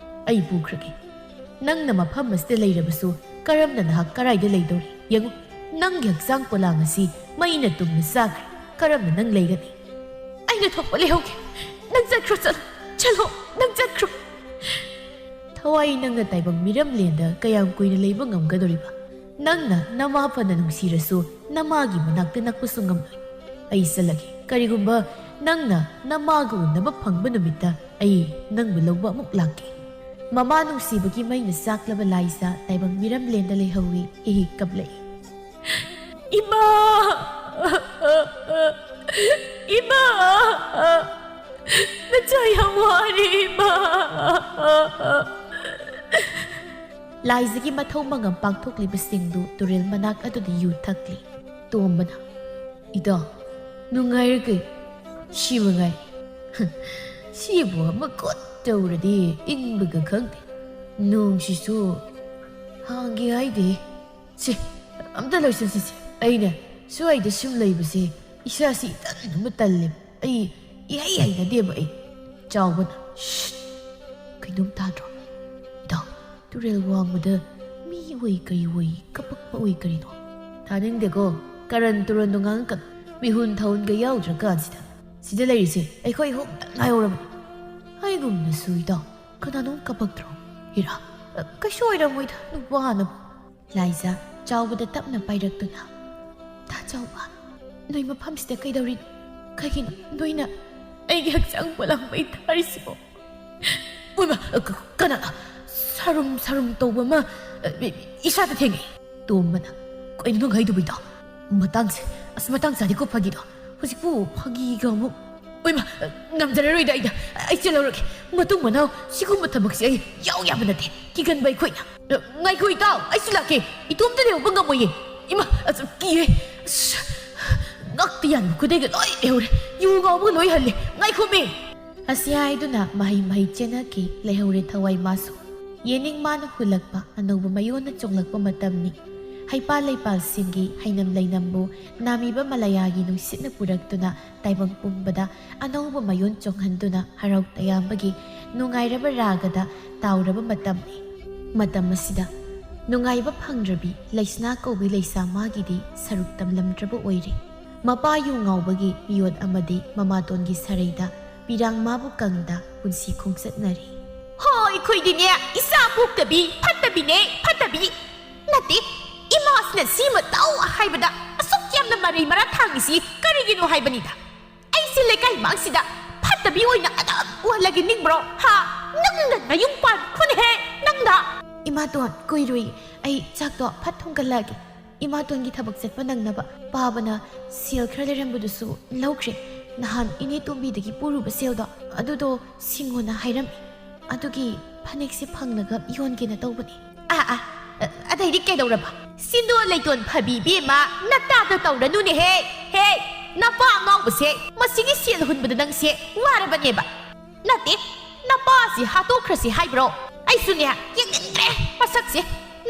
ꯑꯩ ꯄꯨꯈ꯭ꯔꯒꯦ꯫ ꯅꯪꯅ ꯃꯐꯝ ꯑꯁꯤꯗ ꯂꯩꯔꯕꯁꯨ ꯀꯔꯝꯅ ꯅꯍꯥꯛ ꯀꯔꯥꯏꯗ ꯂꯩꯗꯧꯔꯤ? ꯌꯦꯡꯉꯨ, ꯅꯪꯒꯤ ꯍꯛꯆꯥꯡ ꯄꯣꯂꯥꯡ ꯑꯁꯤ ꯃꯩꯅ ꯇꯨꯝꯅ ꯆꯥꯈ꯭ꯔꯦ꯫ ꯀꯔꯝꯅ ꯅꯪ ꯂꯩꯒꯅꯤ? ꯑꯩꯅ ꯊꯣꯛꯄ ꯂꯩꯍꯧꯒꯦ꯫ ꯅꯪ ꯆꯠꯈ꯭ꯔꯣ, ꯆꯠꯂꯣ꯫ ꯆꯠꯂꯣ, ꯅꯪ ꯆꯠꯈ꯭ꯔꯣ꯫ ꯊꯋꯥꯏ, ꯅꯪꯅ ꯇꯥꯏꯕꯪ ꯃꯤꯔꯝꯂꯦꯟꯗ ꯀꯌꯥꯝ ꯀꯨꯏꯅ ꯂꯩꯕ ꯉꯝꯒꯗꯧꯔꯤꯕ? ꯅꯪꯅ ꯅꯃꯥ ꯐꯅ ꯅꯨꯡꯁꯤꯔꯁꯨ ꯅꯃꯥꯒꯤ ꯃꯅꯥꯛꯇ ꯅꯛꯄꯁꯨ ꯉꯝꯂꯣꯏ꯫ ꯑꯩ ꯆꯠꯂꯒꯦ꯫ ꯀꯔꯤꯒꯨꯝꯕ ꯅꯪꯅ ꯅꯃꯥꯒ ꯎꯅꯕ ꯐꯪꯕ ꯅꯨꯃꯤꯠꯇ ꯑꯩ ꯅꯪꯕꯨ ꯂꯧꯕ ꯑꯃꯨꯛ ꯂꯥꯛꯀꯦ꯫ ꯃꯃꯥ ꯅꯨꯡꯁꯤꯕꯒꯤ ꯃꯩꯅ ꯆꯥꯛꯂꯕ ꯂꯥꯏꯖꯥ ꯇꯥꯏꯕꯪ ꯃꯤꯔꯝꯂꯦꯟꯗ ꯂꯩꯍꯧꯏ꯫ ꯍꯤ ꯍꯤ ꯀꯞꯂꯛꯏ꯫ ꯏꯃꯥ! ꯏꯃꯥ! ꯅꯆꯥ ꯌꯥꯝ ꯋꯥꯔꯦ, ꯏꯃꯥ! ꯂꯥꯏꯖꯒꯤ ꯃꯊꯧ ꯃꯉꯝ ꯄꯥꯡꯊꯣꯛꯂꯤꯕꯁꯤꯡꯗꯨ ꯇꯨꯔꯦꯜ ꯃꯅꯥꯛ ꯑꯗꯨꯗ ꯌꯨ ꯊꯛꯂꯤ꯫ ꯇꯣꯝꯕꯅ, "ꯏꯇꯥꯎ, ꯅꯨꯡꯉꯥꯏꯔꯒꯦ꯫ ꯁꯤ ꯃꯉꯥꯏ꯫ ꯁꯤꯕꯨ ꯑꯃ ꯀꯣꯠ ꯇꯧꯔꯗꯤ ꯏꯪꯕꯒ ꯈꯪꯗꯦ꯫ ꯅꯣꯡꯁꯤꯁꯨ ꯍꯥꯡꯒꯦ ꯍꯥꯏꯗꯦ꯫ ꯁꯦ, ꯑꯝꯇ ꯂꯣꯏꯁꯤꯟꯁꯤꯁꯦ꯫ ꯑꯩꯅ ꯁ꯭ꯋꯥꯏꯗ ꯁꯨꯝ ꯂꯩꯕꯁꯦ ꯏꯁꯥꯁꯤ ꯏꯇꯟ ꯑꯃ ꯇꯜꯂꯦꯕ꯫ ꯑꯩ ꯏꯍꯩ ꯍꯩꯅꯗꯦꯕ ꯑꯩ꯫" ꯆꯥꯎꯕꯅ, "ꯁ꯭ꯁ! ꯀꯩꯅꯣꯝ ꯇꯥꯗ꯭ꯔꯣ? ꯏꯇꯥꯎ, ꯇꯨꯔꯦꯜ ꯋꯥꯡꯃꯗ ꯃꯤ ꯑꯣꯏ ꯀꯔꯤ ꯑꯣꯏ ꯀꯄꯛꯄ ꯑꯣꯏ ꯀꯔꯤꯅꯣ? ꯇꯥꯅꯤꯡꯗꯦꯀꯣ, ꯀꯔꯟ ꯇꯨꯔꯟꯗꯣ ꯉꯥꯡꯉꯛꯀꯅꯨ꯫ ꯃꯤꯍꯨꯟ ꯊꯥꯍꯨꯟꯒ ꯌꯥꯎꯗ꯭ꯔꯀꯥꯟꯁꯤꯗ꯫ ꯁꯤꯗ ꯂꯩꯔꯤꯁꯦ ꯑꯩꯈꯣꯏ ꯑꯍꯨꯝꯇꯪ ꯉꯥꯏꯍꯧꯔꯕꯅꯤ꯫ ꯑꯩꯒꯨꯝꯅꯁꯨ ꯏꯇꯥꯎ, ꯀꯅꯥꯅꯣꯝ ꯀꯄꯛꯇ꯭ꯔꯣ? ꯏꯔꯥ, ꯀꯩꯁꯨ ꯑꯣꯏꯔꯝꯃꯣꯏꯗ, ꯅꯨꯄꯥꯅꯕꯨ꯫" ꯂꯥꯏꯖꯥ ꯆꯥꯎꯕꯗ ꯇꯞꯅ ꯄꯥꯏꯔꯛꯇꯨꯅ, "ꯇꯥ ꯆꯥꯎꯕ, ꯅꯣꯏ ꯃꯐꯝꯁꯤꯗ ꯀꯩꯗꯧꯔꯤꯅꯣ? ꯀꯩꯒꯤꯅꯣ ꯅꯣꯏꯅ ꯑꯩꯒꯤ ꯍꯛꯆꯥꯡ ꯄꯣꯂꯥꯡ ꯃꯩ ꯊꯥꯔꯤꯁꯤꯕꯣ?" ꯎꯏꯃ, ꯀ-, ꯀꯅꯥꯅ ꯁꯥꯔꯨꯝ ꯁꯥꯔꯨꯝ ꯇꯧꯕ ꯑꯃ, ꯑ, ꯏ-, ꯏꯁꯥꯗ ꯊꯦꯡꯅꯩ꯫ ꯇꯣꯝꯕꯅ, "ꯀꯩꯅꯣ ꯅꯪ ꯍꯥꯏꯗꯨꯕꯨ ꯏꯇꯥꯎ? ꯃꯇꯥꯡꯁꯦ, ꯑꯁ, ꯃꯇꯥꯡ ꯆꯥꯗꯦꯀꯣ ꯐꯥꯒꯤꯗꯣ꯫ ꯍꯧꯖꯤꯛꯄꯨ ꯐꯥꯒꯤꯒ ꯑꯃꯨꯛ꯫" ꯎꯏꯃ, ꯉꯝꯖꯔꯔꯣꯏꯗ ꯑꯩꯗ꯫ ꯑꯩ ꯆꯦꯜꯍꯧꯔꯒꯦ꯫ ꯃꯇꯨꯡ ꯃꯅꯥꯎ ꯁꯤꯒꯨꯝꯕ ꯊꯕꯛꯁꯦ ꯑꯩ ꯌꯥꯎ ꯌꯥꯕ ꯅꯠꯇꯦ꯫ ꯀꯤꯒꯟꯕ ꯑꯩꯈꯣꯏꯅ꯫ ꯉꯥꯏꯈꯣ ꯏꯇꯥꯎ, ꯑꯩꯁꯨ ꯂꯥꯛꯀꯦ꯫ ꯏꯇꯣꯝꯇ ꯂꯩꯍꯧꯕ ꯉꯝꯃꯣꯏꯌꯦ꯫ ꯏꯃꯥ, ꯑꯁ, ꯀꯤꯌꯦ꯫ ꯑꯁ, ꯉꯛꯇ ꯌꯥꯟꯕ ꯈꯨꯗꯩꯒ ꯂꯣꯏ ꯂꯩꯍꯧꯔꯦ꯫ ꯌꯨ ꯉꯥꯎꯕꯒ ꯂꯣꯏ ꯍꯜꯂꯦ꯫ ꯉꯥꯏꯈꯣꯃꯤ꯫ ꯑꯁꯤ ꯍꯥꯏꯗꯨꯅ ꯃꯍꯩ ꯃꯍꯩ ꯆꯦꯟꯅꯈꯤ꯫ ꯂꯩꯍꯧꯔꯦ ꯊꯋꯥꯏ ꯃꯥꯁꯨ꯫ ꯌꯦꯅꯤꯡ ꯃꯥꯅ ꯍꯨꯜꯂꯛꯄ ꯑꯅꯧꯕ ꯃꯌꯣꯟꯅ ꯆꯣꯡꯂꯛꯄ ꯃꯇꯝꯅꯤ꯫ ꯍꯩꯄꯥꯜ ꯂꯩꯄꯥꯜꯁꯤꯡꯒꯤ ꯍꯩꯅꯝ ꯂꯩꯅꯝꯕꯨ ꯅꯥꯃꯤꯕ ꯃꯂꯌꯥꯒꯤ ꯅꯨꯡꯁꯤꯠꯅ ꯄꯨꯔꯛꯇꯨꯅ ꯇꯥꯏꯕꯪ ꯄꯨꯝꯕꯗ ꯑꯅꯧꯕ ꯃꯌꯣꯟ ꯆꯣꯡꯍꯟꯗꯨꯅ ꯍꯔꯥꯎ ꯇꯌꯥꯝꯕꯒꯤ ꯅꯨꯡꯉꯥꯏꯔꯕ ꯔꯥꯒꯗ ꯇꯥꯎꯔꯕ ꯃꯇꯝꯅꯤ꯫ ꯃꯇꯝ ꯑꯁꯤꯗ ꯅꯨꯡꯉꯥꯏꯕ ꯐꯪꯗ꯭ꯔꯕꯤ ꯂꯩꯁꯅꯥ ꯀꯧꯕꯤ ꯂꯩꯁꯥ ꯃꯥꯒꯤꯗꯤ ꯁꯔꯨꯛ ꯇꯝꯂꯝꯗ꯭ꯔꯕ ꯑꯣꯏꯔꯦ꯫ ꯃꯄꯥ ꯌꯨ ꯉꯥꯎꯕꯒꯤ ꯃꯤꯑꯣꯠ ꯑꯃꯗꯤ ꯃꯃꯥꯇꯣꯟꯒꯤ ꯁꯔꯩꯗ ꯄꯤꯔꯥꯡ ꯃꯥꯕꯨ ꯀꯪꯗ ꯄꯨꯟꯁꯤ ꯈꯣꯡꯆꯠꯅꯔꯤ꯫ ꯍꯣꯏ, ꯑꯩꯈꯣꯏꯗꯤꯅꯦ, ꯏꯆꯥ ꯄꯣꯛꯇꯕꯤ, ꯐꯠꯇꯕꯤꯅꯦ, ꯐꯠꯇꯕꯤ꯫ ꯅꯠꯇꯦ, ꯏꯃꯥꯁꯤꯅ ꯁꯤꯃ ꯇꯧ ꯍꯥꯏꯕꯗ ꯑꯁꯨꯛ ꯌꯥꯝꯅ ꯃꯔꯩ ꯃꯔꯥ ꯊꯥꯡꯉꯤꯁꯤ ꯀꯔꯤꯒꯤꯅꯣ ꯍꯥꯏꯕꯅꯤꯗ꯫ ꯑꯩꯁꯤ ꯂꯩꯀꯥꯏ ꯃꯥꯡꯁꯤꯗ ꯐꯠꯇꯕꯤ ꯑꯣꯏꯅ ꯑꯗꯨꯝ ꯎꯍꯜꯂꯒꯦ ꯅꯤꯡꯕ꯭ꯔꯣ? ꯍꯥ? ꯅꯪꯅ ꯅꯌꯨꯝ ꯄꯥꯟꯈ꯭ꯔꯣꯅꯦꯍꯦ, ꯅꯪꯅ꯫ ꯏꯃꯥꯇꯣꯟ, ꯀꯨꯏꯔꯣꯏ, ꯑꯩ ꯆꯥꯛꯇꯣ ꯐꯠ ꯊꯣꯡꯒꯠꯂꯛꯑꯒꯦ꯫ ꯏꯃꯥꯇꯣꯟꯒꯤ ꯊꯕꯛ ꯆꯠꯄ ꯅꯪꯅꯕ ꯄꯥꯕꯅ ꯁꯦꯜ ꯈꯔ ꯂꯩꯔꯝꯕꯗꯨꯁꯨ ꯂꯧꯈ꯭ꯔꯦ꯫ ꯅꯍꯥꯟ ꯏꯅꯦ ꯇꯣꯝꯕꯤꯗꯒꯤ ꯄꯨꯔꯨꯕ ꯁꯦꯜꯗꯣ, ꯑꯗꯨꯗꯣ ꯁꯤꯡꯉꯣꯅ ꯍꯥꯏꯔꯝꯃꯤ꯫ ꯑꯗꯨꯒꯤ ꯐꯅꯦꯛꯁꯦ ꯐꯪꯂꯒ ꯌꯣꯟꯒꯦꯅ ꯇꯧꯕꯅꯤ꯫ ꯑꯥ, ꯑꯥ, ꯑ-, ꯑꯗꯩꯗꯤ ꯀꯩꯗꯧꯔꯕ? ꯁꯤꯟꯗꯣ ꯂꯩꯇꯣꯟ ꯐꯕꯤ ꯏꯕꯦꯝꯃ, ꯅꯇꯥꯗ ꯇꯧꯔꯅꯨꯅꯦꯍꯦ꯫ ꯍꯦ, ꯅꯄꯥ ꯑꯉꯥꯎꯕꯁꯦ, ꯃꯁꯤꯒꯤ ꯁꯦꯜ ꯍꯨꯟꯕꯗ ꯅꯪꯁꯦ ꯋꯥꯔꯕꯅꯦꯕ꯫ ꯅꯠꯇꯦ, ꯅꯄꯥꯁꯤ ꯍꯥꯠꯇꯣꯛꯈ꯭ꯔꯁꯤ ꯍꯥꯏꯕ꯭ꯔꯣ? ꯑꯩꯁꯨꯅꯦ, ꯌꯦꯡꯅꯤꯡꯗ꯭ꯔꯦ ꯃꯁꯛꯁꯦ꯫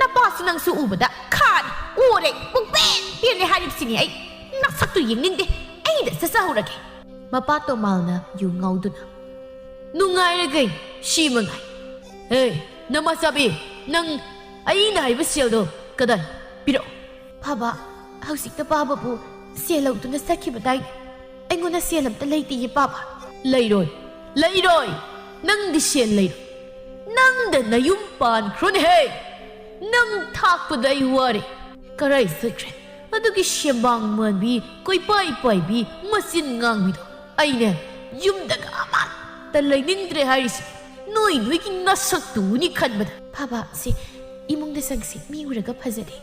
ꯅꯄꯥꯁꯨ ꯅꯪꯁꯨ ꯎꯕꯗ ꯈꯥꯔꯦ, ꯑꯣꯔꯦ, ꯄꯨꯡꯄꯦꯟ ꯄꯦꯜꯂꯦ ꯍꯥꯏꯔꯤꯕꯁꯤꯅꯤ ꯑꯩ꯫ ꯅꯁꯛꯇꯨ ꯌꯦꯡꯅꯤꯡꯗꯦ, ꯑꯩꯗ ꯆꯠꯆꯍꯧꯔꯒꯦ꯫ ꯃꯄꯥ ꯇꯣꯃꯥꯜꯅ ꯌꯨ ꯉꯥꯎꯗꯨꯅ, "ꯅꯨꯡꯉꯥꯏꯔꯦ ꯀꯩꯅꯣ, ꯁꯤ ꯃꯉꯥꯏ꯫ ꯍꯦ, ꯅꯃꯥ ꯆꯥꯕꯤ, ꯅꯪ ꯑꯩꯅ ꯍꯥꯏꯕ ꯁꯦꯜꯗꯣ ꯀꯗꯥꯏ? ꯄꯤꯔꯛꯑꯣ꯫" "ꯄꯥꯕ, ꯍꯧꯖꯤꯛꯇ ꯄꯥꯕꯕꯨ ꯁꯦꯜ ꯂꯧꯗꯨꯅ ꯆꯠꯈꯤꯕꯗꯥꯏ꯫ ꯑꯩꯉꯣꯟꯗ ꯁꯦꯜ ꯑꯝꯇ ꯂꯩꯇꯤꯌꯦ, ꯄꯥꯕ꯫" "ꯂꯩꯔꯣꯏ, ꯂꯩꯔꯣꯏ꯫ ꯅꯪꯗꯤ ꯁꯦꯜ ꯂꯩꯔꯣꯏ꯫ ꯅꯪꯗ ꯅꯌꯨꯝ ꯄꯥꯟꯈ꯭ꯔꯣꯅꯦꯍꯦ꯫ ꯅꯪ ꯊꯥꯛꯄꯗ ꯑꯩ ꯋꯥꯔꯦ꯫ ꯀꯔꯥꯏ ꯆꯠꯈ꯭ꯔꯦ ꯑꯗꯨꯒꯤ ꯁꯦꯝꯕꯥꯡ ꯃꯥꯟꯕꯤ, ꯀꯣꯏꯄꯥꯏ ꯄꯥꯏꯕꯤ, ꯃꯆꯤꯟ ꯉꯥꯡꯕꯤꯗꯣ? ꯑꯩꯅꯦ, ꯌꯨꯝꯗꯒ ꯑꯃꯠꯇ ꯂꯩꯅꯤꯡꯗ꯭ꯔꯦ ꯍꯥꯏꯔꯤꯁꯦ, ꯅꯣꯏ ꯅꯣꯏꯒꯤ ꯅꯁꯛꯇꯨ ꯎꯅꯤ ꯈꯟꯕꯗ꯫" "ꯄꯥꯕ, ꯁꯤ ꯏꯃꯨꯡꯗ ꯆꯪꯁꯤ, ꯃꯤ ꯎꯔꯒ ꯐꯖꯗꯦ꯫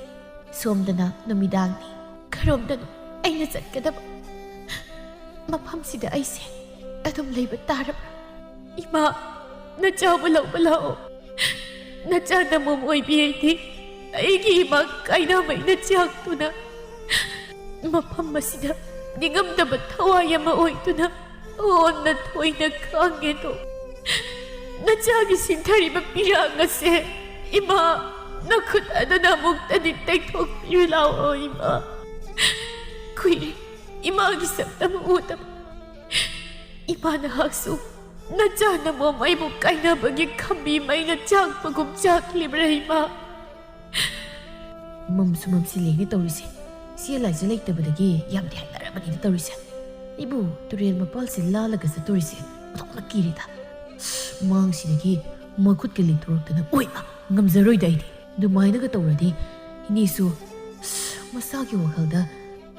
ꯁꯣꯝꯗꯅ ꯅꯨꯃꯤꯗꯥꯡꯅꯤ, ꯈꯔꯣꯝꯗꯅꯣ ꯑꯩꯅ ꯆꯠꯀꯗꯕ꯫ ꯃꯐꯝꯁꯤꯗ ꯑꯩꯁꯦ ꯑꯗꯨꯝ ꯂꯩꯕ ꯇꯥꯔꯕ꯭ꯔꯥ? ꯏꯃꯥ, ꯅꯆꯥꯕꯨ ꯂꯧꯕ ꯂꯥꯛꯑꯣ꯫ ꯅꯆꯥ ꯅꯃꯣꯝ ꯑꯣꯏꯕꯤ ꯑꯩꯗꯤ ꯑꯩꯒꯤ ꯏꯃꯥ ꯀꯥꯏꯅꯕꯩꯅ ꯆꯥꯛꯇꯨꯅ ꯃꯐꯝ ꯑꯁꯤꯗ ꯅꯤꯡꯉꯝꯗꯕ ꯊꯋꯥꯏ ꯑꯃ ꯑꯣꯏꯗꯨꯅ ꯍꯣꯟꯅ ꯊꯣꯏꯅ ꯈꯥꯡꯉꯦꯗꯣ꯫ ꯅꯆꯥꯒꯤ ꯁꯤꯡꯊꯔꯤꯕ ꯄꯤꯔꯥꯡ ꯑꯁꯦ ꯏꯃꯥ ꯅꯈꯨꯠ ꯑꯗꯨꯅ ꯑꯃꯨꯛꯇꯗꯤ ꯇꯩꯊꯣꯛꯄꯤꯌꯨ ꯂꯥꯛꯑꯣ, ꯏꯃꯥ꯫ ꯀꯨꯏꯔꯦ ꯏꯃꯥꯒꯤ ꯁꯛꯇꯝ ꯎꯗꯕ꯫ ꯏꯃꯥ ꯅꯍꯥꯛꯁꯨ ꯅꯆꯥ ꯅꯃꯣꯝ ꯑꯩꯕꯨ ꯀꯥꯏꯅꯕꯒꯤ ꯈꯝꯕꯤ ꯃꯩꯅ ꯆꯥꯛꯄꯒꯨꯝ ꯆꯥꯛꯂꯤꯕ꯭ꯔꯥ, ꯏꯃꯥ? ꯃꯝꯁꯨ ꯃꯝꯁꯤꯜꯂꯦꯅꯦ ꯇꯧꯔꯤꯁꯦ꯫ ꯁꯤ ꯂꯥꯏꯖ ꯂꯩꯇꯕꯗꯒꯤ ꯌꯥꯝꯗꯤ ꯍꯥꯏꯅꯔꯕꯅꯤꯅ ꯇꯧꯔꯤꯁꯦ꯫ ꯑꯩꯕꯨ ꯇꯨꯔꯦꯜ ꯃꯄꯥꯜꯁꯦ ꯂꯥꯜꯂꯒ ꯆꯠꯇꯣꯔꯤꯁꯦ ꯑꯣꯟꯊꯣꯛꯅ ꯀꯤꯔꯦꯗ꯫ ꯃꯥꯡꯁꯤꯗꯒꯤ ꯃꯈꯨꯠꯀ ꯂꯦꯡꯊꯣꯔꯛꯇꯅ, ꯑꯣꯏꯃ! ꯉꯝꯖꯔꯣꯏꯗ ꯑꯩꯗꯤ꯫ ꯑꯗꯨꯃꯥꯏꯅꯒ ꯇꯧꯔꯗꯤ ꯏꯅꯦꯁꯨ ꯃꯁꯥꯒꯤ ꯋꯥꯈꯜꯗ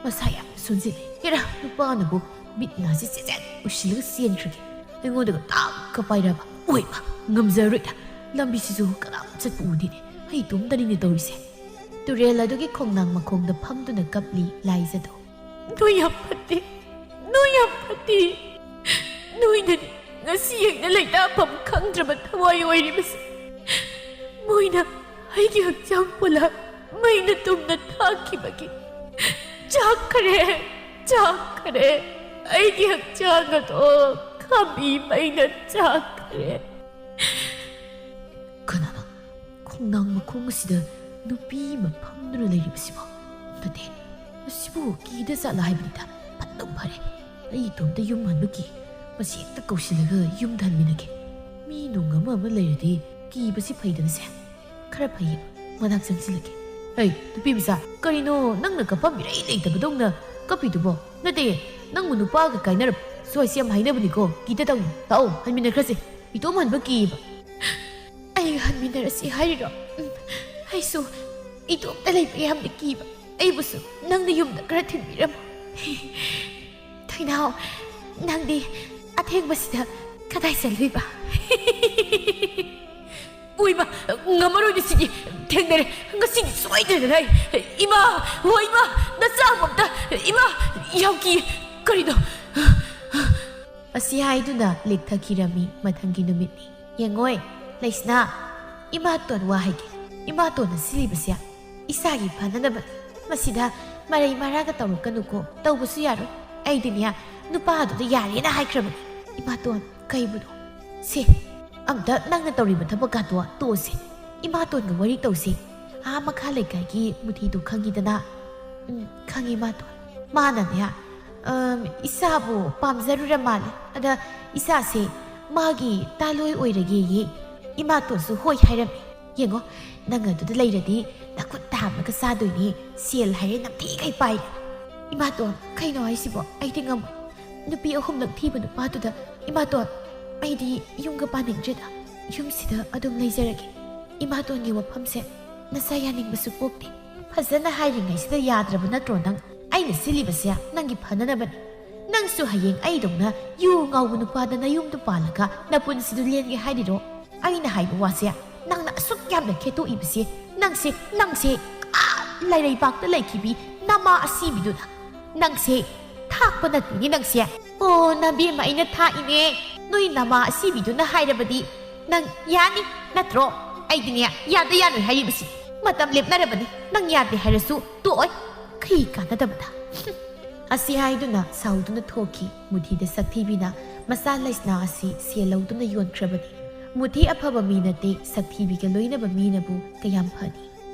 ꯃꯁꯥ ꯌꯥꯝ ꯁꯣꯟꯖꯤꯜꯂꯦ꯫ ꯍꯦꯔꯥ, ꯅꯨꯄꯥꯅꯕꯨ ꯃꯤꯠ ꯅꯥꯁꯤ ꯆꯦꯠꯆꯦꯠ ꯎꯁꯤꯜꯂꯒ ꯆꯦꯟꯈ꯭ꯔꯒꯦ꯫ ꯑꯩꯉꯣꯟꯗꯒ ꯇꯥꯛꯀ ꯄꯥꯏꯔꯕ꯫ ꯑꯣꯏꯃ! ꯉꯝꯖꯔꯣꯏꯗ꯫ ꯂꯝꯕꯤꯁꯤꯁꯨ ꯀꯅꯥꯝ ꯆꯠꯄ ꯎꯗꯦꯅꯦ꯫ ꯑꯩ ꯏꯇꯣꯝꯇꯅꯤꯅꯦ ꯇꯧꯔꯤꯁꯦ꯫ ꯇꯨꯔꯦꯜ ꯑꯗꯨꯒꯤ ꯈꯣꯡꯅꯥꯡ ꯃꯈꯣꯡꯗ ꯐꯝꯗꯨꯅ ꯀꯞꯂꯤ ꯂꯥꯏꯖꯗꯣ꯫ ꯅꯣꯏ ꯌꯥꯝ ꯐꯠꯇꯦ꯫ ꯅꯣꯏ ꯌꯥꯝ ꯐꯠꯇꯦ꯫ ꯅꯣꯏꯅꯅꯤ ꯉꯁꯤ ꯑꯩꯅ ꯂꯩꯇꯥꯐꯝ ꯈꯪꯗ꯭ꯔꯕ ꯊꯋꯥꯏ ꯑꯣꯏꯔꯤꯕꯁꯦ꯫ ꯃꯣꯏꯅ ꯑꯩꯒꯤ ꯍꯛꯆꯥꯡ ꯄꯣꯂꯥ ꯃꯩꯅ ꯇꯨꯝꯅ ꯊꯥꯈꯤꯕꯒꯤ ꯆꯥꯛꯈ꯭ꯔꯦ, ꯆꯥꯛꯈ꯭ꯔꯦ꯫ ꯑꯩꯒꯤ ꯍꯛꯆꯥꯡ ꯑꯗꯣ ꯈꯥꯝꯕꯤ ꯃꯩꯅ ꯆꯥꯛꯈ꯭ꯔꯦ꯫ ꯀꯅꯥꯅꯣ ꯈꯣꯡꯅꯥꯡ ꯃꯈꯣꯡ ꯑꯁꯤꯗ ꯅꯨꯄꯤ ꯑꯃ ꯐꯝꯗꯨꯅ ꯂꯩꯔꯤꯕꯁꯤꯕꯣ? ꯅꯠꯇꯦ, ꯃꯁꯤꯕꯨ ꯀꯤꯗ ꯖꯥꯠꯂ ꯍꯥꯏꯕꯅꯤꯗ꯫ ꯐꯠꯇꯕ ꯐꯔꯦ, ꯑꯩ ꯏꯇꯣꯝꯇ ꯌꯨꯝ ꯍꯟꯕ ꯀꯤ꯫ ꯃꯁꯤ ꯍꯦꯛꯇ ꯀꯧꯁꯤꯜꯂꯒ ꯌꯨꯝꯗ ꯍꯟꯃꯤꯟꯅꯒꯦ꯫ ꯃꯤ ꯅꯨꯡ ꯑꯃ ꯑꯃ ꯂꯩꯔꯗꯤ ꯀꯤꯕꯁꯤ ꯐꯩꯗꯅꯁꯦ꯫ ꯈꯔ ꯐꯩꯌꯦ, ꯃꯅꯥꯛ ꯆꯪꯁꯤꯜꯂꯒꯦ꯫ ꯍꯩ, ꯅꯨꯄꯤ ꯃꯆꯥ, ꯀꯔꯤꯅꯣ ꯅꯪꯅ ꯀꯞꯐꯝ ꯏꯔꯩ ꯂꯩꯇꯕꯗꯧꯅ ꯀꯞꯄꯤꯗꯨꯕꯣ? ꯅꯠꯇꯦ, ꯅꯪꯕꯨ ꯅꯨꯄꯥꯒ ꯀꯥꯏꯅꯔꯕ ꯁ꯭ꯋꯥꯏꯁꯤ ꯌꯥꯝ ꯍꯥꯏꯅꯕꯅꯤꯀꯣ꯫ ꯀꯤꯗ ꯇꯧꯅꯨ, ꯂꯥꯛꯑꯣ ꯍꯟꯃꯤꯟꯅꯈ꯭ꯔꯁꯦ꯫ ꯏꯇꯣꯝ ꯍꯟꯕ ꯀꯤꯕ꯫ ꯑꯩꯒ ꯍꯟꯃꯤꯟꯅꯔꯁꯤ ꯍꯥꯏꯔꯤꯔꯣ? ꯎꯝ, ꯑꯩꯁꯨ ꯏꯇꯣꯝꯇ ꯂꯩꯕ ꯌꯥꯝꯅ ꯀꯤꯕ꯫ ꯑꯩꯕꯨꯁꯨ ꯅꯪꯅ ꯌꯨꯝꯗ ꯈꯔ ꯊꯤꯟꯕꯤꯔꯝꯃꯨ꯫ ꯊꯣꯏꯅꯥꯎ, ꯅꯪꯗꯤ ꯑꯊꯦꯡꯕꯁꯤꯗ ꯀꯗꯥꯏ ꯆꯠꯂꯨꯏꯕ? ꯎꯏꯃ, ꯉꯝꯃꯔꯣꯏꯅꯦ ꯁꯤꯗꯤ꯫ ꯊꯦꯡꯅꯔꯦ꯫ ꯉꯁꯤꯗꯤ ꯁꯣꯏꯗ꯭ꯔꯦꯗꯅ ꯑꯩ꯫ ꯏꯃꯥ! ꯍꯣ ꯏꯃꯥ! ꯅꯆꯥ ꯑꯃꯝꯇ! ꯏꯃꯥ! ꯌꯥꯝ ꯀꯤ꯫ ꯀꯔꯤꯅꯣ? ꯑꯁꯤ ꯍꯥꯏꯗꯨꯅ ꯂꯦꯛꯊꯈꯤꯔꯝꯃꯤ꯫ ꯃꯊꯪꯒꯤ ꯅꯨꯃꯤꯠꯅꯤ꯫ ꯌꯦꯡꯉꯣꯏ, ꯂꯩꯁꯅꯥ, ꯏꯃꯥꯇꯣꯟ ꯋꯥ ꯍꯥꯏꯒꯦ꯫ ꯏꯃꯥꯇꯣꯟꯅ ꯁꯤꯜꯂꯤꯕꯁꯦ ꯏꯁꯥꯒꯤ ꯐꯅꯅꯕꯅꯤ꯫ ꯃꯁꯤꯗ ꯃꯔꯩ ꯃꯔꯥꯒ ꯇꯧꯔꯛꯀꯅꯨꯀꯣ꯫ ꯇꯧꯕꯁꯨ ꯌꯥꯔꯣꯏ꯫ ꯑꯩꯗꯤꯅꯦ, ꯅꯨꯄꯥꯗꯨꯗ ꯌꯥꯔꯦꯅ ꯍꯥꯏꯈ꯭ꯔꯕꯅꯤ꯫ ꯏꯃꯥꯇꯣꯟ, ꯀꯩꯕꯨꯅꯣ? ꯁꯦ, ꯑꯝꯇ ꯅꯪꯅ ꯇꯧꯔꯤꯕ ꯊꯕꯛꯀꯥꯗꯣ ꯇꯣꯛꯑꯁꯦ꯫ ꯏꯃꯥꯇꯣꯟꯒ ꯋꯥꯔꯤ ꯇꯧꯁꯤ꯫ ꯑꯥ ꯃꯈꯥ ꯂꯩꯀꯥꯏꯒꯤ ꯃꯨꯊꯤꯗꯣ ꯈꯪꯉꯤꯗꯅ? ꯎꯝ, ꯈꯪꯉꯤ ꯏꯃꯥꯇꯣꯟ꯫ ꯃꯥꯅꯅꯦ, ꯑꯝ, ꯏꯁꯥꯕꯨ ꯄꯥꯝꯖꯔꯨꯔ ꯃꯥꯜꯂꯦ꯫ ꯑꯗ ꯏꯁꯥꯁꯦ ꯃꯥꯒꯤ ꯇꯥꯂꯣꯏ ꯑꯣꯏꯔꯒꯦꯌꯦ꯫ ꯏꯃꯥꯇꯣꯟꯁꯨ ꯍꯣꯏ ꯍꯥꯏꯔꯝꯃꯤ꯫ ꯌꯦꯡꯉꯣ, ꯅꯪ ꯑꯗꯨꯗ ꯂꯩꯔꯗꯤ ꯅꯈꯨꯠ ꯇꯥꯝꯂꯒ ꯆꯥꯗꯣꯏꯅꯤ꯫ ꯁꯦꯜ ꯍꯥꯏꯔꯦ ꯅꯝꯊꯤꯈꯩ ꯄꯥꯏꯔꯦ꯫ ꯏꯃꯥꯇꯣꯟ, ꯀꯩꯅꯣ ꯍꯥꯏꯁꯤꯕꯣ? ꯑꯩꯗꯤ ꯉꯝꯃꯣꯏ꯫ ꯅꯨꯄꯤ ꯑꯍꯨꯝꯂꯛ ꯊꯤꯕ ꯅꯨꯄꯥꯗꯨꯗ, ꯏꯃꯥꯇꯣꯟ, ꯑꯩꯗꯤ ꯌꯨꯝꯒ ꯄꯥꯅꯤꯡꯗ꯭ꯔꯦꯗ꯫ ꯌꯨꯝꯁꯤꯗ ꯑꯗꯨꯝ ꯂꯩꯖꯔꯒꯦ꯫ ꯏꯃꯥꯇꯣꯟꯒꯤ ꯋꯥꯐꯝꯁꯦ ꯅꯁꯥ ꯌꯥꯅꯤꯡꯕꯁꯨ ꯄꯣꯛꯇꯦ꯫ ꯐꯖꯅ ꯍꯥꯏꯔꯤꯉꯩꯁꯤꯗ ꯌꯥꯗ꯭ꯔꯕ ꯅꯠꯇ꯭ꯔꯣ ꯅꯪ? ꯑꯩꯅ ꯁꯤꯜꯂꯤꯕꯁꯦ ꯅꯪꯒꯤ ꯐꯅꯅꯕꯅꯤ꯫ ꯅꯪꯁꯨ ꯍꯌꯦꯡ ꯑꯩꯗꯧꯅ ꯌꯨ ꯉꯥꯎꯕ ꯅꯨꯄꯥꯗ ꯅꯌꯨꯝꯗ ꯄꯥꯜꯂꯒ ꯅꯄꯨꯟꯁꯤꯗꯨ ꯂꯦꯟꯒꯦ ꯍꯥꯏꯔꯤꯔꯣ? ꯑꯩꯅ ꯍꯥꯏꯕ ꯋꯥꯁꯦ ꯅꯪꯅ ꯑꯁꯨꯛ ꯌꯥꯝꯅ ꯈꯦꯠꯇꯣꯛꯏꯕꯁꯦ, ꯅꯪꯁꯦ, ꯅꯪꯁꯦ, ꯑꯥ, ꯂꯩꯔꯩꯕꯥꯛꯇ ꯂꯩꯈꯤꯕꯤ ꯅꯃꯥ ꯑꯁꯤꯕꯤꯗꯨꯅ꯫ ꯅꯪꯁꯦ ꯊꯥꯛꯄ ꯅꯠꯇꯦꯅꯦ ꯅꯪꯁꯦ꯫ ꯑꯣ, ꯅꯕꯦꯝꯃ, ꯑꯩꯅ ꯊꯥꯛꯏꯅꯦ꯫ ꯅꯣꯏ ꯅꯃꯥ ꯑꯁꯤꯕꯤꯗꯨꯅ ꯍꯥꯏꯔꯕꯗꯤ ꯅꯪ ꯌꯥꯅꯤ ꯅꯠꯇ꯭ꯔꯣ? ꯑꯩꯗꯤꯅꯦ, ꯌꯥꯗ ꯌꯥꯔꯣꯏ ꯍꯥꯏꯔꯤꯕꯁꯤ꯫ ꯃꯇꯝ ꯂꯦꯞꯅꯔꯕꯅꯤ꯫ ꯅꯪ ꯌꯥꯗꯦ ꯍꯥꯏꯔꯁꯨ ꯇꯣꯛꯑꯣꯏ꯫ ꯀꯔꯤ ꯀꯥꯟꯅꯗꯕꯗ꯫ ꯑꯁꯤ ꯍꯥꯏꯗꯨꯅ ꯁꯥꯎꯗꯨꯅ ꯊꯣꯛꯈꯤ꯫ ꯃꯨꯊꯤꯗ ꯁꯛꯊꯤꯕꯤꯅ ꯃꯆꯥ ꯂꯩꯁꯅꯥ ꯑꯁꯤ ꯁꯦꯜ ꯂꯧꯗꯨꯅ ꯌꯣꯟꯈ꯭ꯔꯕꯅꯤ꯫ ꯃꯨꯊꯤ ꯑꯐꯕ ꯃꯤ ꯅꯠꯇꯦ, ꯁꯛꯊꯤꯕꯤꯒ ꯂꯣꯏꯅꯕ ꯃꯤꯅꯕꯨ ꯀꯌꯥꯝ ꯐꯅꯤ꯫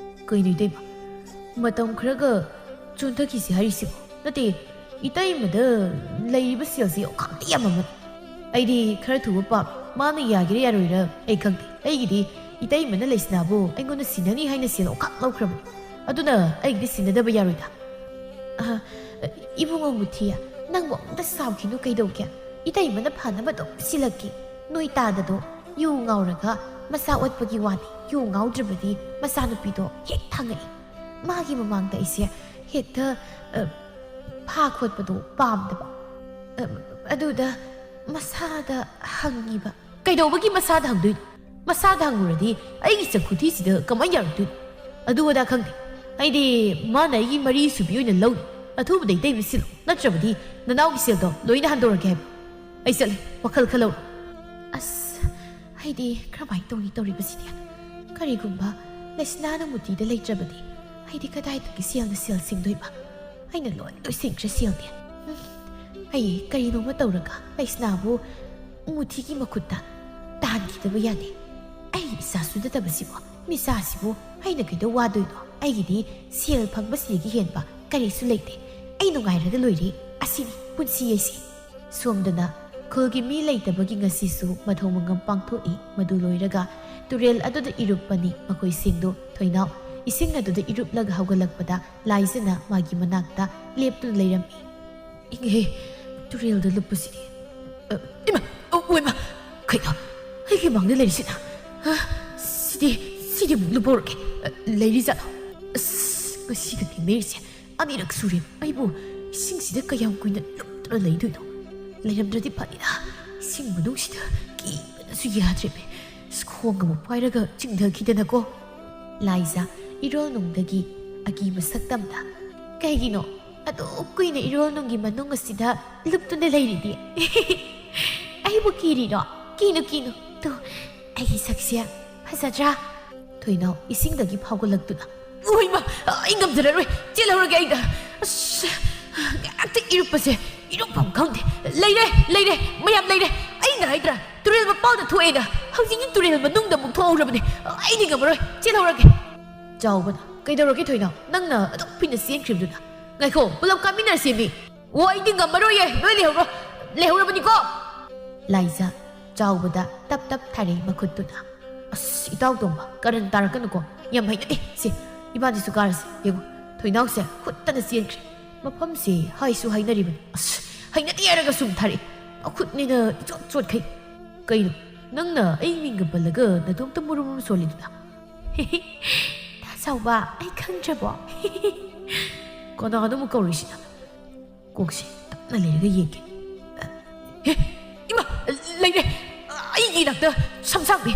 ꯀꯩꯅꯣ ꯏꯇꯩꯃ, ꯃꯇꯝ ꯈꯔꯒ ꯆꯣꯟꯊꯈꯤꯁꯤ ꯍꯥꯏꯔꯤꯁꯤꯕꯣ? ꯅꯠꯇꯦ, ꯏꯇꯩꯃꯗ ꯂꯩꯔꯤꯕ ꯁꯦꯜꯁꯤ ꯑꯣꯈꯥꯛꯇꯤ ꯌꯥꯝꯃꯝꯃꯅꯤ꯫ ꯑꯩꯗꯤ ꯈꯔ ꯊꯨꯕ ꯄꯥꯝꯃꯤ꯫ ꯃꯥꯅ ꯌꯥꯒꯦꯔꯥ ꯌꯥꯔꯣꯏꯔꯥ ꯑꯩ ꯈꯪꯗꯦ꯫ ꯑꯩꯒꯤꯗꯤ ꯏꯇꯩꯃꯅ ꯂꯩꯁꯅꯥꯕꯨ ꯑꯩꯉꯣꯟꯗ ꯁꯤꯟꯅꯅꯤ ꯍꯥꯏꯅ ꯁꯦꯜ ꯑꯣꯈꯥꯛ ꯂꯧꯈ꯭ꯔꯕꯅꯤ꯫ ꯑꯗꯨꯅ ꯑꯩꯒꯤꯗꯤ ꯁꯤꯟꯅꯗꯕ ꯌꯥꯔꯣꯏꯗ꯫ ꯑ, ꯏꯕꯨꯡꯉꯣ ꯃꯨꯊꯤ, ꯅꯪꯕꯨ ꯑꯃꯨꯛꯇ ꯁꯥꯎꯈꯤꯅꯨ ꯀꯩꯗꯧꯒꯦ? ꯏꯇꯩꯃꯅ ꯐꯅꯕ ꯑꯗꯨꯝ ꯁꯤꯜꯂꯛꯀꯦ꯫ ꯅꯣꯏ ꯇꯥꯗꯗꯣ ꯌꯨ ꯉꯥꯎꯔꯒ ꯃꯁꯥ ꯑꯣꯠꯄꯒꯤ ꯋꯥꯅꯤ꯫ ꯌꯨ ꯉꯥꯎꯗ꯭ꯔꯕꯗꯤ ꯃꯆꯥꯅꯨꯄꯤꯗꯣ ꯍꯦꯛ ꯊꯥꯡꯉꯛꯏ꯫ ꯃꯥꯒꯤ ꯃꯃꯥꯡꯗ ꯑꯩꯁꯦ ꯍꯦꯛꯇ, ꯑ, ꯐꯥ ꯈꯣꯠꯄꯗꯣ ꯄꯥꯝꯗꯕ꯫ ꯑ, ꯑꯗꯨꯗ ꯃꯁꯥꯗ ꯍꯪꯉꯤꯕ꯫ ꯀꯩꯗꯧꯕꯒꯤ ꯃꯁꯥꯗ ꯍꯪꯗꯣꯏꯅꯣ? ꯃꯁꯥꯗ ꯍꯪꯉꯨꯔꯗꯤ ꯑꯩꯒꯤ ꯆꯈꯨꯊꯤꯁꯤꯗ ꯀꯃꯥꯏꯅ ꯌꯥꯔꯛꯇꯣꯏꯅꯣ? ꯑꯗꯨ ꯑꯗꯥ ꯈꯪꯗꯦ꯫ ꯑꯩꯗꯤ ꯃꯥꯅ ꯑꯩꯒꯤ ꯃꯔꯤ ꯁꯨꯕꯤ ꯑꯣꯏꯅ ꯂꯧꯅꯤ꯫ ꯑꯊꯨꯕꯗ ꯏꯇꯩꯃ ꯁꯤꯜꯂꯣ, ꯅꯠꯇ꯭ꯔꯕꯗꯤ ꯅꯅꯥꯎꯒꯤ ꯁꯦꯜꯗꯣ ꯂꯣꯏꯅ ꯍꯟꯗꯣꯔꯛꯀꯦ ꯍꯥꯏꯕ꯫ ꯑꯩ ꯆꯠꯂꯦ, ꯋꯥꯈꯜ ꯈꯜꯍꯧꯔꯣ꯫ ꯑꯁ, ꯑꯩꯗꯤ ꯀꯔꯝꯍꯥꯏꯅ ꯇꯧꯅꯤ ꯇꯧꯔꯤꯕꯁꯤꯗꯤ? ꯀꯔꯤꯒꯨꯝꯕ ꯂꯩꯁꯅꯥꯅ ꯃꯨꯊꯤꯗ ꯂꯩꯇ꯭ꯔꯕꯗꯤ ꯑꯩꯗꯤ ꯀꯗꯥꯏꯗꯒꯤ ꯁꯦꯜꯅ ꯁꯦꯜ ꯁꯤꯡꯗꯣꯏꯕ? ꯑꯩꯅ ꯂꯣꯏ ꯂꯣꯏꯁꯤꯟꯈ꯭ꯔꯦ ꯁꯦꯜꯗꯤ꯫ ꯎꯝ, ꯑꯩ ꯀꯔꯤꯅꯣꯃ ꯇꯧꯔꯒ ꯂꯩꯁꯅꯥꯕꯨ ꯃꯨꯊꯤꯒꯤ ꯃꯈꯨꯠꯇ ꯇꯥꯍꯟꯈꯤꯗꯕ ꯌꯥꯗꯦ꯫ "ꯑꯩ ꯏꯆꯥꯁꯨ ꯅꯠꯇꯕꯁꯤꯕꯨ, ꯃꯤꯆꯥꯁꯤꯕꯨ ꯑꯩꯅ ꯀꯩꯗꯧ ꯋꯥꯗꯣꯏꯅꯣ? ꯑꯩꯒꯤꯗꯤ ꯁꯦꯜ ꯐꯪꯕꯁꯤꯗꯒꯤ ꯍꯦꯟꯕ ꯀꯔꯤꯁꯨ ꯂꯩꯇꯦ꯫ ꯑꯩ ꯅꯨꯡꯉꯥꯏꯔꯒ ꯂꯣꯏꯔꯦ꯫ ꯑꯁꯤꯅꯤ ꯄꯨꯟꯁꯤ ꯍꯥꯏꯁꯦ꯫" ꯁꯣꯝꯗꯅ ꯈꯨꯜꯒꯤ ꯃꯤ ꯂꯩꯇꯕꯒꯤ ꯉꯁꯤꯁꯨ ꯃꯊꯧ ꯃꯉꯝ ꯄꯥꯡꯊꯣꯛꯏ꯫ ꯃꯗꯨ ꯂꯣꯏꯔꯒ ꯇꯨꯔꯦꯜ ꯑꯗꯨꯗ ꯏꯔꯨꯞꯄꯅꯤ ꯃꯈꯣꯏꯁꯤꯡꯗꯨ꯫ ꯊꯣꯏꯅꯥꯎ ꯏꯁꯤꯡ ꯑꯗꯨꯗ ꯏꯔꯨꯞꯂꯒ ꯍꯧꯒꯠꯂꯛꯄꯗ ꯂꯥꯏꯖꯅ ꯃꯥꯒꯤ ꯃꯅꯥꯛꯇ ꯂꯦꯞꯇꯨꯅ ꯂꯩꯔꯝꯃꯤ꯫ "ꯏꯪꯉꯦꯍꯦ, ꯇꯨꯔꯦꯜꯗ ꯂꯨꯞꯄꯁꯤꯗꯤ꯫ ꯑ, ꯏꯃꯥ, ꯑ, ꯑꯣꯏꯃꯥ, ꯀꯩꯅꯣ ꯑꯩꯒꯤ ꯃꯥꯡꯗ ꯂꯩꯔꯤꯁꯤꯅ? ꯑ, ꯁꯤꯗꯤ, ꯁꯤꯗꯤ ꯑꯃꯨꯛ ꯂꯨꯞꯄꯧꯔꯒꯦ꯫ ꯑ, ꯂꯩꯔꯤꯖꯥꯠꯂꯣ? ꯑꯁ, ꯉꯁꯤꯒ ꯊꯦꯡꯅꯔꯤꯁꯦ ꯑꯅꯤꯔꯛ ꯁꯨꯔꯦ꯫ ꯑꯩꯕꯨ ꯏꯁꯤꯡꯁꯤꯗ ꯀꯌꯥꯝ ꯀꯨꯏꯅ ꯂꯨꯞꯇꯨꯅ ꯂꯩꯗꯣꯏꯅꯣ? ꯂꯩꯔꯝꯗ꯭ꯔꯗꯤ ꯐꯅꯤꯗ꯫ ꯏꯁꯤꯡ ꯃꯅꯨꯡꯁꯤꯗ ꯀꯤꯕꯅꯁꯨ ꯌꯥꯗ꯭ꯔꯦꯃꯦ꯫ ꯑꯁ, ꯈꯣꯡ ꯑꯃꯨꯛ ꯄꯥꯏꯔꯒ ꯆꯤꯡꯊꯈꯤꯗꯅꯀꯣ꯫" ꯂꯥꯏꯖ ꯏꯔꯣꯜꯅꯨꯡꯗꯒꯤ ꯑꯀꯤꯕ ꯁꯛꯇꯝꯗ, "ꯀꯩꯒꯤꯅꯣ ꯑꯗꯨꯛ ꯀꯨꯏꯅ ꯏꯔꯣꯜꯅꯨꯡꯒꯤ ꯃꯅꯨꯡ ꯑꯁꯤꯗ ꯂꯨꯞꯇꯨꯅ ꯂꯩꯔꯤꯗꯤ? ꯑꯩꯕꯨ ꯀꯤꯔꯤꯔꯣ? ꯀꯤꯅꯨ, ꯀꯤꯅꯨ꯫ ꯇꯨ, ꯑꯩꯒꯤ ꯁꯛꯁꯦ ꯐꯖꯗ꯭ꯔꯥ?" ꯊꯣꯏꯅꯥꯎ ꯏꯁꯤꯡꯗꯒꯤ ꯐꯥꯎꯒꯠꯂꯛꯇꯨꯅ, "ꯑꯣꯏꯃ, ꯑꯩ ꯉꯝꯖꯔꯔꯣꯏ, ꯆꯦꯜꯍꯧꯔꯒꯦ ꯑꯩꯗ꯫ ꯑꯁ, ꯉꯥꯏꯍꯥꯛꯇ ꯏꯔꯨꯞꯄꯁꯦ ꯏꯔꯨꯞꯐꯝ ꯈꯪꯗꯦ꯫ ꯂꯩꯔꯦ, ꯂꯩꯔꯦ, ꯃꯌꯥꯝ ꯂꯩꯔꯦ꯫ ꯑꯩꯅ ꯍꯥꯏꯗ꯭ꯔꯥ, ꯇꯨꯔꯦꯜ ꯃꯄꯥꯟꯗ ꯊꯣꯛꯑꯦꯅ꯫ ꯍꯧꯖꯤꯛꯇꯤ ꯇꯨꯔꯦꯜ ꯃꯅꯨꯡꯗ ꯑꯃꯨꯛ ꯊꯣꯛꯍꯧꯔꯕꯅꯦ꯫ ꯑꯩꯗꯤ ꯉꯝꯃꯔꯣꯏ, ꯆꯦꯜꯍꯧꯔꯒꯦ꯫" ꯆꯥꯎꯕꯅ, "ꯀꯩꯗꯧꯔꯒꯦ ꯊꯣꯏꯅꯥꯎ? ꯅꯪꯅ ꯑꯗꯨꯛ ꯀꯨꯏꯅ ꯆꯦꯟꯈ꯭ꯔꯤꯕꯗꯨꯅ? ꯉꯥꯏꯈꯣ, ꯄꯨꯂꯞ ꯀꯥꯃꯤꯟꯅꯔꯁꯦꯃꯤ꯫" "ꯑꯣ, ꯑꯩꯗꯤ ꯉꯝꯃꯔꯣꯏꯌꯦ, ꯅꯣꯏ ꯂꯩꯍꯧꯔꯣ꯫ ꯂꯩꯍꯧꯔꯕꯅꯤꯀꯣ꯫" ꯂꯥꯏꯖ ꯆꯥꯎꯕꯗ ꯇꯞ ꯇꯞ ꯊꯥꯔꯛꯏ ꯃꯈꯨꯠꯇꯨꯅ꯫ "ꯑꯁ, ꯏꯇꯥꯎ ꯇꯣꯝꯕ, ꯀꯔꯟ ꯇꯥꯔꯛꯀꯅꯨꯀꯣ꯫ ꯌꯥꯝ ꯍꯩꯅꯗꯦ ꯁꯦ꯫ ꯏꯕꯥꯅꯤꯁꯨ ꯀꯥꯔꯁꯦ꯫ ꯌꯦꯡꯉꯨ, ꯊꯣꯏꯅꯥꯎꯁꯦ ꯍꯨꯠꯇꯅ ꯆꯦꯟꯈ꯭ꯔꯦ꯫ ꯃꯐꯝꯁꯦ ꯍꯥꯏꯁꯨ ꯍꯥꯏꯅꯔꯤꯕꯅꯤ꯫ ꯑꯁ, ꯍꯩꯅꯗꯦ ꯍꯥꯏꯔꯒ ꯁꯨꯝ ꯊꯥꯔꯛꯑꯦ꯫ ꯃꯈꯨꯠꯅꯤꯅ ꯏꯆꯣꯠ ꯆꯣꯠꯈꯩ꯫ ꯀꯩꯅꯣ, ꯅꯪꯅ ꯑꯩ ꯃꯤꯡꯒ ꯄꯜꯂꯒ ꯅꯇꯣꯝꯇ ꯃꯨꯔꯨꯝ ꯃꯨꯔꯨꯝ ꯁꯣꯜꯂꯤꯗꯨꯅ?" "ꯇꯥ ꯆꯥꯎꯕ, ꯑꯩ ꯈꯪꯗ꯭ꯔꯕꯣ?" "ꯀꯅꯥꯅꯣ ꯑꯃꯨꯛ ꯀꯧꯔꯤꯁꯤꯅ?" ꯀꯣꯛꯁꯦ ꯇꯞꯅ ꯂꯩꯔꯒ ꯌꯦꯡꯒꯦ꯫ "ꯍꯦ, ꯏꯃꯥ, ꯂꯩꯔꯦ꯫ ꯑꯩꯒꯤ ꯏꯅꯥꯛꯇ ꯁꯝꯁꯥꯡꯕꯤ꯫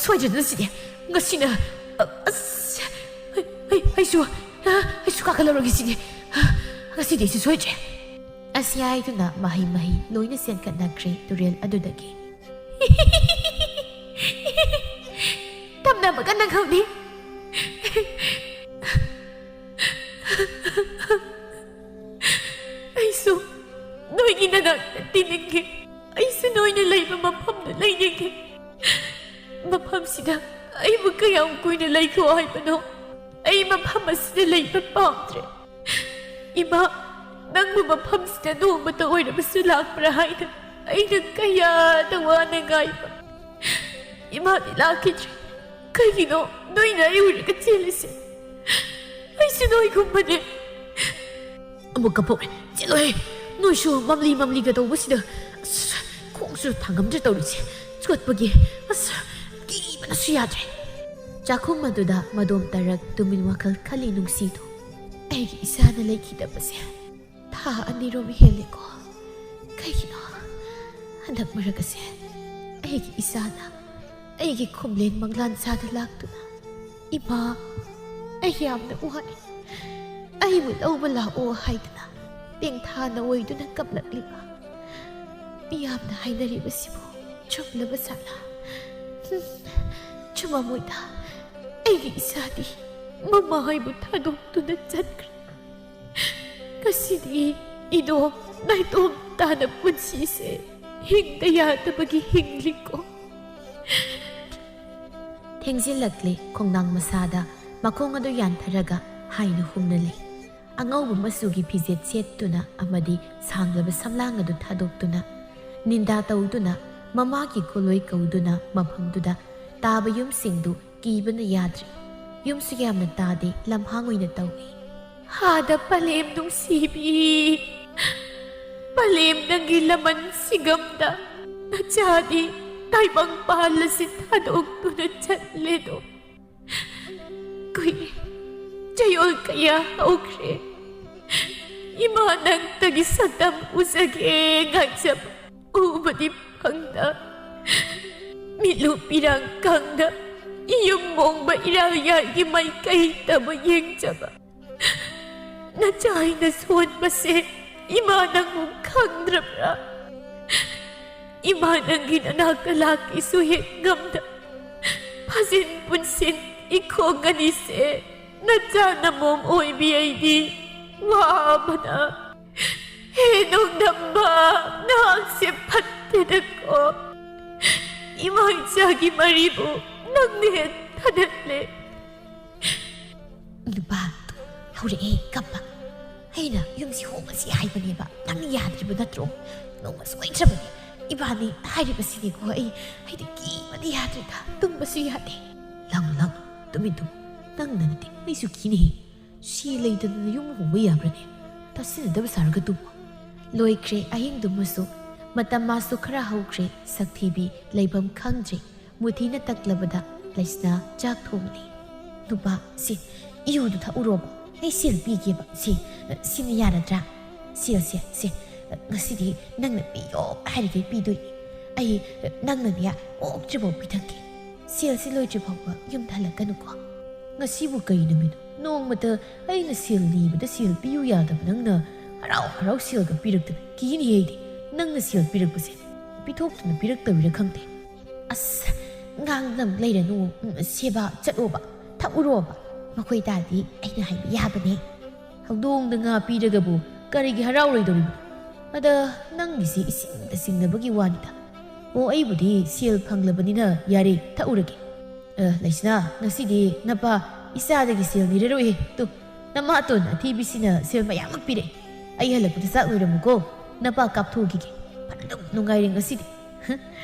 ꯁꯣꯏꯗ꯭ꯔꯗꯅ ꯁꯤꯗꯤ꯫ ꯉꯁꯤꯅ, ꯑꯁ, ꯑꯩ, ꯑꯩ, ꯑꯩꯁꯨ, ꯑꯩꯁꯨ ꯀꯥꯈꯠꯂꯧꯔꯒꯦ ꯁꯤꯗꯤ꯫ ꯉꯁꯤꯗꯤ ꯑꯩꯁꯨ ꯁꯣꯏꯗ꯭ꯔꯦ꯫" ꯑꯁꯤ ꯍꯥꯏꯗꯨꯅ ꯃꯍꯩ ꯃꯍꯩ ꯂꯣꯏꯅ ꯆꯦꯟꯈꯠꯅꯈ꯭ꯔꯦ ꯇꯨꯔꯦꯜ ꯑꯗꯨꯗꯒꯤ꯫ "ꯇꯝꯅꯕꯒ ꯅꯪꯍꯧꯗꯦ꯫ ꯑꯩꯁꯨ ꯅꯣꯏꯒꯤ ꯅꯅꯥꯛꯇ ꯇꯤꯟꯅꯤꯡꯉꯦ꯫ ꯑꯩꯁꯨ ꯅꯣꯏꯅ ꯂꯩꯕ ꯃꯐꯝꯗ ꯂꯩꯅꯤꯡꯉꯦ꯫ ꯃꯐꯝꯁꯤꯗ ꯑꯩꯕꯨ ꯀꯌꯥꯝ ꯀꯨꯏꯅ ꯂꯩꯈꯣ ꯍꯥꯏꯕꯅꯣ? ꯑꯩ ꯃꯐꯝ ꯑꯁꯤꯗ ꯂꯩꯕ ꯄꯥꯝꯗ꯭ꯔꯦ꯫ ꯏꯃꯥ, ꯅꯪꯕꯨ ꯃꯐꯝꯁꯤꯗ ꯅꯣꯡꯃꯇ ꯑꯣꯏꯔꯕꯁꯨ ꯂꯥꯛꯄ꯭ꯔꯥ ꯍꯥꯏꯅ ꯑꯩꯅ ꯀꯌꯥꯗ ꯋꯥꯅ ꯉꯥꯏꯕ꯫ ꯏꯃꯥꯗꯤ ꯂꯥꯛꯈꯤꯗ꯭ꯔꯦ꯫ ꯀꯩꯒꯤꯅꯣ ꯅꯣꯏꯅ ꯑꯩ ꯎꯔꯒ ꯆꯦꯜꯂꯤꯁꯦ? ꯑꯩꯁꯨ ꯅꯣꯏꯒꯨꯝꯕꯅꯦ꯫ ꯑꯃꯨꯛ ꯀꯞꯄꯧꯔꯦ꯫ ꯆꯦꯜꯂꯣꯍꯦ꯫ ꯅꯣꯏꯁꯨ ꯃꯝꯂꯤ ꯃꯝꯂꯤꯒ ꯇꯧꯕꯁꯤꯗ꯫ ꯑꯁ, ꯈꯣꯡꯁꯨ ꯊꯥꯡꯉꯝꯗ꯭ꯔꯦ ꯇꯧꯔꯤꯁꯦ꯫ ꯆꯣꯠꯄꯒꯤ꯫ ꯑꯁ, ꯀꯤꯕꯅꯁꯨ ꯌꯥꯗ꯭ꯔꯦ꯫ ꯆꯥꯛꯈꯨꯝ ꯑꯗꯨꯗ ꯃꯗꯣꯝ ꯇꯔꯛ ꯇꯨꯃꯤꯟ ꯋꯥꯈꯜ ꯈꯜꯂꯤ ꯅꯨꯡꯁꯤꯗꯨ꯫ ꯑꯩꯒꯤ ꯏꯆꯥꯅ ꯂꯩꯈꯤꯗꯕꯁꯦ ꯊꯥ ꯑꯅꯤꯔꯣꯝ ꯍꯦꯜꯂꯦꯀꯣ꯫ ꯀꯩꯒꯤꯅꯣ ꯍꯟꯗꯛ ꯃꯔꯛ ꯑꯁꯦ ꯑꯩꯒꯤ ꯏꯆꯥꯅ ꯑꯩꯒꯤ ꯈꯣꯝꯂꯦꯟ ꯃꯪꯂꯥꯟ ꯁꯥꯗ ꯂꯥꯛꯇꯨꯅ, "ꯏꯃꯥ, ꯑꯩ ꯌꯥꯝꯅ ꯋꯥꯏ, ꯑꯩꯕꯨ ꯂꯧꯕ ꯂꯥꯛꯑꯣ" ꯍꯥꯏꯗꯨꯅ ꯇꯦꯡꯊꯥꯅ ꯑꯣꯏꯗꯨꯅ ꯀꯞꯂꯛꯂꯤꯕ꯫ ꯃꯤꯌꯥꯝꯅ ꯍꯥꯏꯅꯔꯤꯕꯁꯤꯕꯨ ꯆꯨꯝꯂꯕ ꯖꯥꯠꯂꯥ? ꯍꯨꯝ, ꯆꯨꯝꯃꯝꯃꯣꯏꯗ꯫ ꯑꯩꯒꯤ ꯏꯆꯥꯗꯤ ꯃꯃꯥ ꯍꯥꯏꯕꯨ ꯊꯥꯗꯣꯛꯇꯨꯅ ꯆꯠꯈ꯭ꯔꯦ꯫ ꯉꯁꯤꯗꯤ ꯏꯗꯣꯝ ꯅꯥꯏꯇꯣꯝ ꯇꯥꯅ ꯄꯨꯟꯁꯤꯁꯦ ꯍꯤꯡꯗ ꯌꯥꯗꯕꯒꯤ ꯍꯤꯡꯂꯤꯀꯣ꯫ ꯊꯦꯡꯖꯤꯜꯂꯛꯂꯦ꯫ ꯈꯣꯡꯅꯥꯡ ꯃꯁꯥꯗ ꯃꯈꯣꯡ ꯑꯗꯨ ꯌꯥꯟꯊꯔꯒ ꯍꯥꯏꯅ ꯍꯨꯝꯅ ꯂꯩ꯫ ꯑꯉꯧꯕ ꯃꯆꯨꯒꯤ ꯐꯤꯖꯦꯠ ꯁꯦꯠꯇꯨꯅ ꯑꯃꯗꯤ ꯁꯥꯡꯂꯕ ꯁꯝꯂꯥꯡ ꯑꯗꯨ ꯊꯥꯗꯣꯛꯇꯨꯅ, ꯅꯤꯟꯗꯥ ꯇꯧꯗꯨꯅ, ꯃꯃꯥꯒꯤ ꯈꯨꯂꯣꯏ ꯀꯧꯗꯨꯅ ꯃꯐꯝꯗꯨꯗ ꯇꯥꯕ ꯌꯨꯝꯁꯤꯡꯗꯨ ꯀꯤꯕꯅ ꯌꯥꯗ꯭ꯔꯦ꯫ ꯌꯨꯝꯁꯨ ꯌꯥꯝꯅ ꯇꯥꯗꯦ, ꯂꯝꯍꯥꯡ ꯑꯣꯏꯅ ꯇꯧꯏ꯫ ꯍꯥꯗ ꯄꯂꯦꯝ ꯅꯨꯡꯁꯤꯕꯤ, ꯄꯂꯦꯝ ꯅꯪꯒꯤ ꯂꯃꯟ ꯁꯤꯒꯝꯗ ꯅꯆꯥꯗꯤ ꯇꯥꯏꯕꯪ ꯄꯥꯜ ꯑꯁꯤ ꯊꯥꯗꯣꯛꯇꯨꯅ ꯆꯠꯂꯦꯗꯣ꯫ ꯀꯨꯏꯔꯦ, ꯆꯌꯣꯜ ꯀꯌꯥ ꯍꯧꯈ꯭ꯔꯦ꯫ ꯏꯃꯥ ꯅꯪꯇꯒꯤ ꯁꯛꯇꯝ ꯎꯖꯒꯦ ꯉꯥꯏꯖꯕ꯫ ꯎꯕꯗꯤ ꯐꯪꯗ, ꯃꯤꯠꯂꯨ ꯄꯤꯔꯥꯡ ꯈꯪꯗ, ꯌꯨꯝ ꯃꯣꯡꯕ ꯏꯔꯥꯜ ꯌꯥꯏꯒꯤ ꯃꯥꯏꯀꯩꯇꯕꯨ ꯌꯦꯡꯖꯕ꯫ ꯅꯆꯥꯏꯅ ꯁꯣꯟꯕꯁꯦ ꯏꯃꯥ ꯅꯪꯕꯨ ꯈꯪꯗ꯭ꯔꯕ꯭ꯔꯥ? ꯏꯃꯥ ꯅꯪꯒꯤ ꯅꯅꯥꯛꯇ ꯂꯥꯛꯀꯦꯁꯨ ꯍꯦꯛ ꯉꯝꯗ, ꯐꯥꯖꯤꯟ ꯄꯨꯟꯁꯤꯟ ꯏꯈꯣꯡ ꯑꯅꯤꯁꯦ ꯅꯆꯥ ꯅꯃꯣꯝ ꯑꯣꯏꯕꯤ ꯑꯩꯗꯤ ꯋꯥꯕꯅ꯫ ꯍꯦ ꯅꯣꯡꯗꯝꯕ, ꯅꯍꯥꯛꯁꯦ ꯐꯠꯇꯦꯗꯀꯣ꯫ ꯏꯃꯥ ꯏꯆꯥꯒꯤ ꯃꯔꯤꯕꯨ ꯅꯪꯅ ꯍꯦꯟ ꯊꯗꯠꯂꯦ꯫ ꯅꯨꯄꯥ ꯍꯧꯔꯛꯑꯦ ꯀꯞꯄ꯫ ꯑꯩꯅ ꯌꯨꯝꯁꯤ ꯍꯣꯡꯉꯁꯤ ꯍꯥꯏꯕꯅꯦꯕ, ꯅꯪ ꯌꯥꯗ꯭ꯔꯤꯕ ꯅꯠꯇ꯭ꯔꯣ? ꯅꯣꯡꯃ ꯁꯣꯏꯗ꯭ꯔꯕꯅꯤ ꯏꯕꯥꯅꯤ ꯍꯥꯏꯔꯤꯕꯁꯤꯅꯤꯀꯣ꯫ ꯑꯩ, ꯑꯩꯗꯤ ꯀꯤꯕꯅ ꯌꯥꯗ꯭ꯔꯦꯗ, ꯇꯨꯝꯕꯁꯨ ꯌꯥꯗꯦ꯫ ꯂꯥꯡ ꯂꯥꯡ ꯇꯨꯃꯤꯟ ꯇꯨꯝ꯫ ꯅꯪꯅ ꯅꯠꯇꯦ, ꯑꯩꯁꯨ ꯀꯤꯅꯦ꯫ ꯁꯤ ꯂꯩꯇꯗꯅ ꯌꯨꯝ ꯍꯣꯡꯕ ꯌꯥꯕ꯭ꯔꯅꯦ? ꯇꯥꯁꯤꯟꯅꯗꯕ ꯁꯥꯔꯒ ꯇꯨꯝꯃꯣ꯫ ꯂꯣꯏꯈ꯭ꯔꯦ ꯑꯍꯤꯡꯗꯨꯃꯁꯨ꯫ ꯃꯇꯝ ꯃꯥꯁꯨ ꯈꯔ ꯍꯧꯈ꯭ꯔꯦ꯫ ꯁꯛꯊꯤꯕꯤ ꯂꯩꯐꯝ ꯈꯪꯗ꯭ꯔꯦ꯫ ꯃꯨꯊꯤꯅ ꯇꯛꯂꯕꯗ ꯂꯩꯁꯅꯥ ꯆꯥꯛ ꯊꯣꯡꯂꯤ꯫ ꯅꯨꯄꯥ, ꯁꯤ ꯏꯌꯨꯗꯨ ꯊꯛꯎꯔꯣꯕ꯫ ꯑꯩ ꯁꯦꯜ ꯄꯤꯒꯦꯕ꯫ ꯁꯤ, ꯁꯤꯅ ꯌꯥꯔꯗ꯭ꯔꯥ? ꯁꯦꯜꯁꯦ, ꯁꯦ, ꯉꯁꯤꯗꯤ ꯅꯪꯅ ꯄꯤꯌꯣ ꯍꯥꯏꯔꯤꯈꯩ ꯄꯤꯗꯣꯏꯅꯤ꯫ ꯑꯩ ꯅꯪꯅꯅꯦ ꯑꯣꯛꯇ꯭ꯔꯤꯐꯥꯎ ꯄꯤꯊꯛꯀꯦ꯫ ꯁꯦꯜꯁꯤ ꯂꯣꯏꯗ꯭ꯔꯤ ꯐꯥꯎꯕ ꯌꯨꯝꯗ ꯍꯜꯂꯛꯀꯅꯨꯀꯣ꯫ ꯉꯁꯤꯕꯨ ꯀꯩ ꯅꯨꯃꯤꯠꯅꯣ? ꯅꯣꯡꯃꯇ ꯑꯩꯅ ꯁꯦꯜ ꯅꯤꯕꯗ ꯁꯦꯜ ꯄꯤꯌꯨ ꯌꯥꯗꯕ ꯅꯪꯅ ꯍꯔꯥꯎ ꯍꯔꯥꯎ ꯁꯦꯜꯒ ꯄꯤꯔꯛꯇꯅ ꯀꯤꯅꯤ ꯑꯩꯗꯤ꯫ ꯅꯪꯅ ꯁꯦꯜ ꯄꯤꯔꯛꯄꯁꯦ ꯄꯤꯊꯣꯛꯇꯨꯅ ꯄꯤꯔꯛꯇꯕꯤꯔ ꯈꯪꯗꯦ꯫ ꯑꯁ, ꯉꯥꯡꯗꯅ ꯂꯩꯔꯅꯨ꯫ ꯎꯝ, ꯁꯦꯕꯥ ꯆꯠꯂꯣꯕ, ꯊꯛꯎꯔꯣꯕ꯫ ꯃꯈꯣꯏ ꯇꯥꯗꯤ ꯑꯩꯅ ꯍꯥꯏꯕ ꯌꯥꯕꯅꯦ꯫ ꯍꯧꯗꯣꯡꯗ ꯉꯥ ꯄꯤꯔꯒꯕꯨ ꯀꯔꯤꯒꯤ ꯍꯔꯥꯎꯔꯣꯏꯗꯧꯔꯤꯕꯅꯣ? ꯑꯗ ꯅꯪꯒꯤꯁꯤ ꯏꯁꯤꯡꯗ ꯆꯤꯡꯅꯕꯒꯤ ꯋꯥꯅꯤꯗ꯫ ꯑꯣ, ꯑꯩꯕꯨꯗꯤ ꯁꯦꯜ ꯐꯪꯂꯕꯅꯤꯅ ꯌꯥꯔꯦ, ꯊꯛꯎꯔꯒꯦ꯫ ꯑ, ꯂꯩꯁꯅꯥ, ꯉꯁꯤꯗꯤ ꯅꯄꯥ ꯏꯆꯥꯗꯒꯤ ꯁꯦꯜ ꯅꯤꯔꯔꯣꯏꯍꯦ꯫ ꯇꯨ, ꯅꯃꯥꯇꯣꯟ ꯑꯊꯤꯕꯤꯁꯤꯅ ꯁꯦꯜ ꯃꯌꯥꯝ ꯑꯃ ꯄꯤꯔꯛꯑꯦ꯫ ꯑꯩ ꯍꯜꯂꯛꯄꯗ ꯆꯥꯛ ꯂꯣꯏꯔꯝꯃꯨꯀꯣ꯫ ꯅꯄꯥ ꯀꯥꯞꯊꯣꯛꯈꯤꯒꯦ꯫ ꯐꯅꯗꯨꯝ ꯅꯨꯡꯉꯥꯏꯔꯦ ꯉꯁꯤꯗꯤ꯫ ꯍ,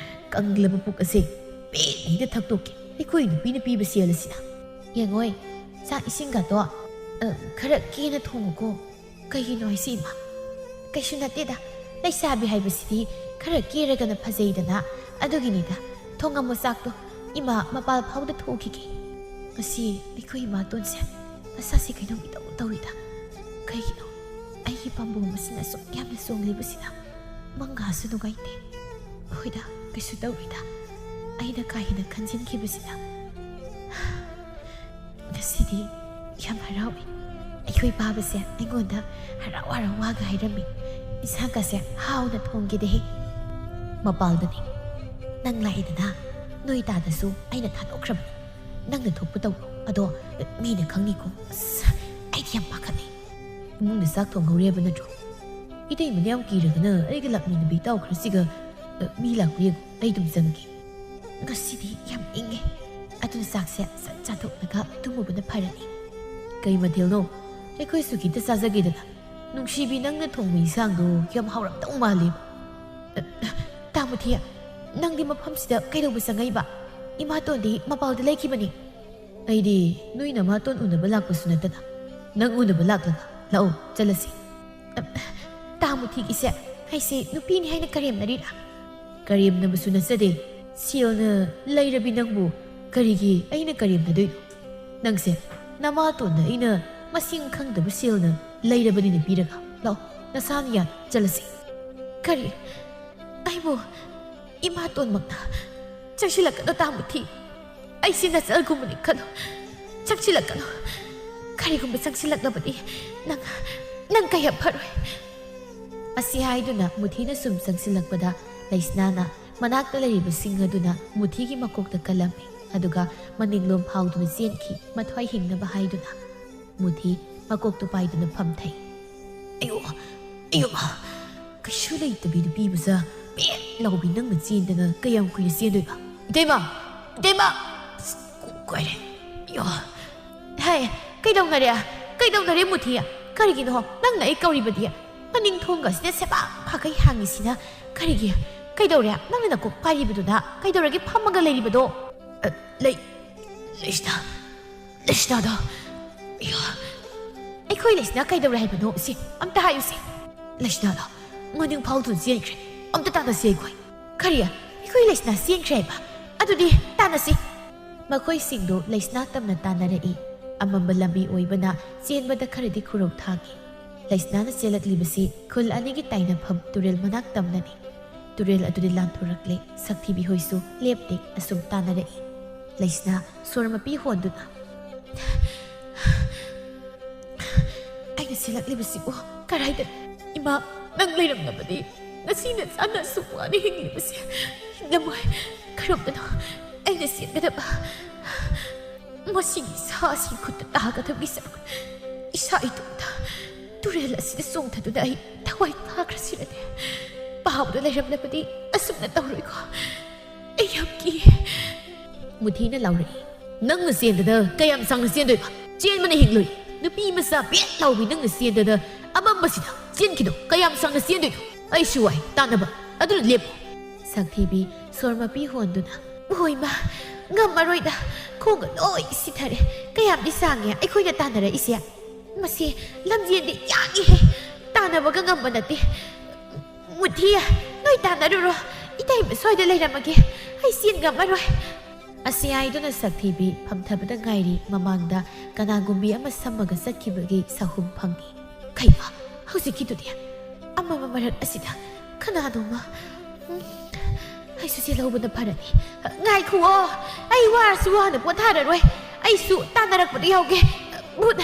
ꯀꯪꯂꯕ ꯄꯨꯛ ꯑꯁꯦ ꯄꯦꯟꯅ ꯍꯦꯛꯇ ꯊꯛꯇꯣꯛꯀꯦ꯫ ꯑꯩꯈꯣꯏ ꯅꯨꯄꯤꯅ ꯄꯤꯕ ꯁꯦꯜ ꯑꯁꯤꯅ꯫ ꯌꯦꯡꯉꯣꯏ, ꯆꯥꯛ ꯏꯁꯤꯡꯒꯗꯣ, ꯑ, ꯈꯔ ꯀꯦꯅ ꯊꯣꯡꯉꯨꯀꯣ꯫ ꯀꯩꯒꯤꯅꯣ ꯍꯥꯏꯁꯤ, ꯏꯃꯥ? ꯀꯩꯁꯨ ꯅꯠꯇꯦꯗ꯫ ꯂꯩꯁꯥꯕꯤ ꯍꯥꯏꯕꯁꯤꯗꯤ ꯈꯔ ꯀꯦꯔꯒꯅ ꯐꯖꯩꯗꯅ꯫ ꯑꯗꯨꯒꯤꯅꯤꯗ꯫ ꯊꯣꯡꯉꯝꯃꯣ ꯆꯥꯛꯇꯣ꯫ ꯏꯃꯥ ꯃꯄꯥꯜ ꯐꯥꯎꯗ ꯊꯣꯛꯈꯤꯒꯦ꯫ ꯉꯁꯤ ꯑꯩꯈꯣꯏ ꯏꯃꯥꯇꯣꯟꯁꯦ ꯃꯁꯥꯁꯦ ꯀꯩꯅꯣꯝ ꯏꯇꯧ ꯇꯧꯏꯗ꯫ ꯀꯩꯒꯤꯅꯣ? ꯑꯩꯒꯤ ꯄꯥꯝꯕꯣꯝ ꯑꯁꯤꯅ ꯑꯁꯨꯛ ꯌꯥꯝꯅ ꯆꯣꯡꯂꯤꯕꯁꯤꯅ? ꯃꯪꯒꯥꯁꯨ ꯅꯨꯡꯉꯥꯏꯇꯦ꯫ ꯍꯣꯏꯗ, ꯀꯩꯁꯨ ꯇꯧꯔꯣꯏꯗ꯫ ꯑꯩꯅ ꯀꯥ ꯍꯦꯟꯅ ꯈꯟꯖꯤꯟꯈꯤꯕꯁꯤꯅ꯫ ꯉꯁꯤꯗꯤ ꯌꯥꯝ ꯍꯔꯥꯎꯏ꯫ ꯑꯩꯈꯣꯏ ꯄꯥꯕꯁꯦ ꯑꯩꯉꯣꯟꯗ ꯍꯔꯥꯎ ꯍꯔꯥꯎ ꯋꯥꯒ ꯍꯥꯏꯔꯝꯃꯤ꯫ ꯏꯟꯁꯥꯡꯒꯁꯦ ꯍꯥꯎꯅ ꯊꯣꯡꯒꯦꯗꯦꯍꯦ꯫ ꯃꯄꯥꯜꯗꯅꯤ꯫ ꯅꯪ ꯂꯥꯛꯏꯗꯅ, ꯅꯣꯏ ꯇꯥꯗꯁꯨ ꯑꯩꯅ ꯊꯥꯗꯣꯛꯈ꯭ꯔꯕꯅꯤ꯫ ꯅꯪꯅ ꯊꯣꯛꯄ ꯇꯧꯔꯣ꯫ ꯑꯗꯣ ꯃꯤꯅ ꯈꯪꯅꯤꯀꯣ꯫ ꯑꯁ, ꯑꯩꯗꯤ ꯌꯥꯝ ꯄꯥꯈꯠꯂꯦ꯫ ꯏꯃꯨꯡꯗ ꯆꯥꯛ ꯊꯣꯡꯍꯧꯔꯦ ꯍꯥꯏꯕ ꯅꯠꯇ꯭ꯔꯣ? ꯏꯇꯩꯃꯗꯤ ꯌꯥꯝ ꯀꯤꯔꯒꯅ ꯑꯩꯒ ꯂꯥꯛꯃꯤꯟꯅꯕꯤ ꯏꯇꯥꯎ ꯈꯔꯁꯤꯒ, ꯑ, ꯃꯤ ꯂꯥꯛꯄ ꯌꯦꯡꯉꯨ꯫ ꯑꯩ ꯑꯗꯨꯝ ꯆꯪꯒꯦ꯫ ꯉꯁꯤꯗꯤ ꯌꯥꯝ ꯏꯪꯉꯦ꯫ ꯑꯗꯨ ꯆꯥꯛꯁꯦ ꯁꯠ ꯆꯥꯊꯣꯛꯂꯒ ꯇꯨꯝꯃꯨꯕꯅ ꯐꯔꯅꯤ꯫ "ꯀꯩ ꯃꯊꯦꯜꯅꯣ? ꯑꯩꯈꯣꯏꯁꯨ ꯈꯤꯇ ꯆꯥꯖꯒꯦꯗꯅ꯫ ꯅꯨꯡꯁꯤꯕꯤ, ꯅꯪꯅ ꯊꯣꯡꯕ ꯏꯟꯁꯥꯡꯗꯣ ꯌꯥꯝ ꯍꯥꯎꯔꯝꯗꯧ ꯃꯥꯜꯂꯦ꯫" "ꯇꯥ ꯃꯨꯊꯤ, ꯅꯪꯗꯤ ꯃꯐꯝꯁꯤꯗ ꯀꯩꯗꯧꯕ ꯆꯪꯉꯛꯏꯕ? ꯏꯃꯥꯇꯣꯟꯗꯤ ꯃꯄꯥꯜꯗ ꯂꯩꯈꯤꯕꯅꯤ꯫" "ꯑꯩꯗꯤ ꯅꯣꯏ ꯅꯃꯥꯇꯣꯟ ꯎꯅꯕ ꯂꯥꯛꯄꯁꯨ ꯅꯠꯇꯅ ꯅꯪ ꯎꯅꯕ ꯂꯥꯛꯂꯒ꯫ ꯂꯥꯛꯑꯣ, ꯆꯠꯂꯁꯤ꯫" "ꯇꯥ ꯃꯨꯊꯤꯒꯤꯁꯦ ꯑꯩꯁꯦ ꯅꯨꯄꯤꯅꯤ ꯍꯥꯏꯅ ꯀꯔꯦꯝꯅꯔꯤꯔꯥ?" "ꯀꯔꯦꯝꯅꯕꯁꯨ ꯅꯠꯆꯗꯦ꯫ ꯁꯦꯜꯅ ꯂꯩꯔꯕꯤ ꯅꯪꯕꯨ ꯀꯔꯤꯒꯤ ꯑꯩꯅ ꯀꯔꯦꯝꯅꯗꯣꯏꯅꯣ? ꯅꯪꯁꯦ ꯅꯃꯥꯇꯣꯟꯗ ꯑꯩꯅ ꯃꯁꯤꯡ ꯈꯪꯗꯕ ꯁꯦꯜꯅ ꯂꯩꯔꯕꯅꯤꯅ ꯄꯤꯔꯒ꯫ ꯂꯥꯛꯑꯣ, ꯅꯁꯥꯅ ꯌꯥꯅ ꯆꯠꯂꯁꯤ꯫" "ꯀꯔꯤ? ꯑꯩꯕꯨ ꯏꯃꯥꯇꯣꯟꯃꯛꯅ ꯆꯪꯁꯤꯜꯂꯛꯀꯅꯨ, ꯇꯥ ꯃꯨꯊꯤ꯫ ꯑꯩꯁꯤ ꯅꯆꯜꯒꯨꯝꯕꯅꯤ ꯈꯜꯂꯨ꯫ ꯆꯪꯁꯤꯜꯂꯛꯀꯅꯨ꯫ ꯀꯔꯤꯒꯨꯝꯕ ꯆꯪꯁꯤꯜꯂꯛꯂꯕꯗꯤ ꯅꯪ, ꯅꯪ ꯀꯌꯥ ꯐꯔꯣꯏ꯫" ꯑꯁꯤ ꯍꯥꯏꯗꯨꯅ ꯃꯨꯊꯤꯅ ꯁꯨꯝ ꯆꯪꯁꯤꯜꯂꯛꯄꯗ ꯂꯩꯁꯅꯥꯅ ꯃꯅꯥꯛꯇ ꯂꯩꯔꯤꯕꯁꯤꯡ ꯑꯗꯨꯅ ꯃꯨꯊꯤꯒꯤ ꯃꯀꯣꯛꯇ ꯀꯜꯂꯝꯃꯤ꯫ ꯑꯗꯨꯒ ꯃꯅꯤꯡꯂꯣꯝ ꯐꯥꯎꯗꯨꯅ ꯆꯦꯟꯈꯤ, ꯃꯊ꯭ꯋꯥꯏ ꯍꯤꯡꯅꯕ ꯍꯥꯏꯗꯨꯅ꯫ ꯃꯨꯊꯤ ꯃꯀꯣꯛꯇꯨ ꯄꯥꯏꯗꯨꯅ ꯐꯝꯊꯩ꯫ "ꯑꯌꯣ, ꯑꯌꯣ ꯃꯥ! ꯀꯩꯁꯨ ꯂꯩꯇꯕꯤ ꯅꯨꯄꯤ ꯃꯆꯥ ꯄꯦꯠ ꯂꯥꯎꯕꯤ ꯅꯪꯅ ꯆꯦꯟꯗꯅ ꯀꯌꯥꯝ ꯀꯨꯏꯅ ꯆꯦꯟꯗꯣꯏꯕ? ꯏꯇꯩꯃ! ꯏꯇꯩꯃ!" ꯑꯁ, ꯀꯣꯛ ꯀꯥꯏꯔꯦ꯫ "ꯑꯌꯣ!" "ꯍꯥꯏ, ꯀꯩꯗꯧꯅꯔꯦ? ꯀꯩꯗꯧꯅꯔꯦ ꯃꯨꯊꯤ? ꯀꯔꯤꯒꯤꯅꯣ ꯅꯪꯅ ꯑꯩ ꯀꯧꯔꯤꯕꯗꯤ? ꯃꯅꯤꯡ ꯊꯣꯡꯒ ꯑꯁꯤꯗ ꯁꯦꯕꯥꯛ ꯐꯥꯒꯩ ꯍꯥꯡꯉꯤꯁꯤꯅ ꯀꯔꯤꯒꯤ? ꯀꯩꯗꯧꯔꯦ? ꯅꯪꯅ ꯅꯀꯣꯛ ꯄꯥꯏꯔꯤꯕꯗꯨꯅ ꯀꯩꯗꯧꯔꯒꯦ ꯐꯝꯃꯒ ꯂꯩꯔꯤꯕꯗꯣ?" "ꯑ, ꯂꯩ, ꯂꯩꯁꯅꯥ, ꯂꯩꯁꯅꯥꯗꯣ, ꯑꯌꯥ, ꯑꯩꯈꯣꯏ ꯂꯩꯁꯅꯥ ꯀꯩꯗꯧꯔꯦ ꯍꯥꯏꯕꯅꯣ? ꯁꯤ ꯑꯝꯇ ꯍꯥꯏꯌꯨꯁꯦ꯫" "ꯂꯩꯁꯅꯥꯗꯣ ꯃꯅꯤꯡ ꯐꯥꯎꯗꯨꯅ ꯆꯦꯟꯈ꯭ꯔꯦ꯫ ꯑꯝꯇ ꯇꯥꯟꯅꯁꯤ ꯑꯩꯈꯣꯏ꯫" "ꯀꯔꯤ? ꯑꯩꯈꯣꯏ ꯂꯩꯁꯅꯥ ꯆꯦꯟꯈ꯭ꯔꯦ ꯍꯥꯏꯕ? ꯑꯗꯨꯗꯤ ꯇꯥꯟꯅꯁꯤ꯫" ꯃꯈꯣꯏꯁꯤꯡꯗꯨ ꯂꯩꯁꯅꯥ ꯇꯝꯅ ꯇꯥꯟꯅꯔꯛꯏ꯫ ꯑꯃꯝꯕ ꯂꯝꯕꯤ ꯑꯣꯏꯕꯅ ꯆꯦꯟꯕꯗ ꯈꯔꯗꯤ ꯈꯨꯔꯧ ꯊꯥꯡꯏ꯫ ꯂꯩꯁꯅꯥꯅ ꯆꯦꯜꯂꯛꯂꯤꯕꯁꯤ ꯈꯨꯜ ꯑꯅꯤꯒꯤ ꯇꯥꯏꯅꯐꯝ ꯇꯨꯔꯦꯜ ꯃꯅꯥꯛ ꯇꯝꯅꯅꯤ꯫ ꯇꯨꯔꯦꯜ ꯑꯗꯨꯗꯤ ꯂꯥꯟꯊꯣꯔꯛꯂꯦ꯫ ꯁꯛꯊꯤꯕꯤ ꯍꯣꯏꯁꯨ ꯂꯦꯞꯇꯦ, ꯑꯁꯨꯝ ꯇꯥꯟꯅꯔꯛꯏ꯫ ꯂꯩꯁꯅꯥ ꯁꯣꯔ ꯃꯄꯤ ꯍꯣꯟꯗꯨꯅ, "ꯑꯩꯅ ꯆꯦꯜꯂꯛꯂꯤꯕꯁꯤꯕꯨ ꯀꯔꯥꯏꯗ? ꯏꯃꯥ, ꯅꯪ ꯂꯩꯔꯝꯂꯕꯗꯤ ꯉꯁꯤ ꯅꯆꯥꯅ ꯑꯁꯨꯛ ꯋꯥꯅ ꯍꯤꯡꯂꯤꯕꯁꯦ ꯍꯤꯡꯂꯝꯃꯣꯏ꯫ ꯀꯔꯝꯕꯅꯣ ꯑꯩꯅ ꯆꯦꯟꯒꯗꯕ? ꯃꯁꯤꯒꯤ ꯁꯥꯁꯤ ꯈꯨꯠꯇ ꯇꯥꯒꯗꯕꯒꯤ ꯁꯔꯨꯛ ꯏꯁꯥ ꯏꯇꯣꯝꯇ ꯇꯨꯔꯦꯜ ꯑꯁꯤꯗ ꯆꯣꯡꯊꯗꯨꯅ ꯑꯩ ꯊꯋꯥꯏ ꯊꯥꯈ꯭ꯔꯁꯤꯔꯅꯦ꯫ ꯄꯥꯎꯗ ꯂꯩꯔꯝꯂꯕꯗꯤ ꯑꯁꯨꯝꯅ ꯇꯧꯔꯣꯏꯀꯣ꯫" ꯑꯩ ꯌꯥꯝ ꯀꯤ꯫ ꯃꯨꯊꯤꯅ ꯂꯥꯎꯔꯛꯏ꯫ "ꯅꯪꯅ ꯆꯦꯟꯗꯅ ꯀꯌꯥꯝ ꯁꯥꯡꯅ ꯆꯦꯟꯗꯣꯏꯕ? ꯆꯦꯟꯕꯅ ꯍꯤꯡꯂꯣꯏ꯫ ꯅꯨꯄꯤ ꯃꯆꯥ ꯕꯦꯠ ꯂꯥꯎꯕꯤ ꯅꯪꯅ ꯆꯦꯟꯗꯅ ꯑꯃꯝꯕꯁꯤꯗ ꯆꯦꯟꯈꯤꯗꯣ ꯀꯌꯥꯝ ꯁꯥꯡꯅ ꯆꯦꯟꯗꯣꯏꯅꯣ? ꯑꯩꯁꯨ ꯋꯥꯏ ꯇꯥꯟꯅꯕ꯫ ꯑꯗꯨꯅ ꯂꯦꯞꯄꯣ꯫" ꯁꯛꯊꯤꯕꯤ ꯁꯣꯔ ꯃꯄꯤ ꯍꯣꯟꯗꯨꯅ, "ꯍꯣꯏ ꯃꯥ, ꯉꯝꯃꯔꯣꯏꯗ꯫ ꯈꯣꯡꯒ ꯂꯣꯏ ꯁꯤꯊꯔꯦ꯫ ꯀꯌꯥꯝꯗꯤ ꯁꯥꯡꯉꯦ ꯑꯩꯈꯣꯏꯅ ꯇꯥꯟꯅꯔꯛꯏꯁꯦ꯫ ꯃꯁꯤ ꯂꯝꯖꯦꯟꯗꯤ ꯌꯥꯡꯉꯤꯍꯦ꯫ ꯇꯥꯟꯅꯕꯒ ꯉꯝꯕ ꯅꯠꯇꯦ꯫ ꯃꯨꯊꯤ, ꯅꯣꯏ ꯇꯥꯟꯅꯔꯨꯔꯣ꯫ ꯏꯇꯩꯃ ꯁ꯭ꯋꯥꯏꯗ ꯂꯩꯔꯝꯃꯒꯦ꯫ ꯑꯩ ꯆꯦꯟ ꯉꯝꯃꯔꯣꯏ꯫" ꯑꯁꯤ ꯍꯥꯏꯗꯨꯅ ꯁꯛꯊꯤꯕꯤ ꯐꯝꯊꯕꯗ ꯉꯥꯏꯔꯤ ꯃꯃꯥꯡꯗ ꯀꯅꯥꯒꯨꯝꯕꯤ ꯑꯃ ꯁꯝꯃꯒ ꯆꯠꯈꯤꯕꯒꯤ ꯁꯍꯨꯝ ꯐꯪꯉꯤ꯫ ꯀꯩꯅꯣ ꯍꯧꯖꯤꯛꯀꯤꯗꯨꯗꯤ? ꯑꯃꯝꯕ ꯃꯔꯛ ꯑꯁꯤꯗ ꯀꯅꯥꯅꯣꯃ? ꯎꯝ, ꯑꯩꯁꯨ ꯆꯦꯜꯍꯧꯕꯅ ꯐꯔꯅꯤ꯫ ꯉꯥꯏꯈꯨꯑꯣ, ꯑꯩ ꯋꯥꯔꯁꯨ ꯋꯥꯅ ꯄꯣꯊꯥꯔꯔꯣꯏ꯫ ꯑꯩꯁꯨ ꯇꯥꯟꯅꯔꯛꯄꯗ ꯌꯥꯎꯒꯦ꯫ ꯚꯨꯠ,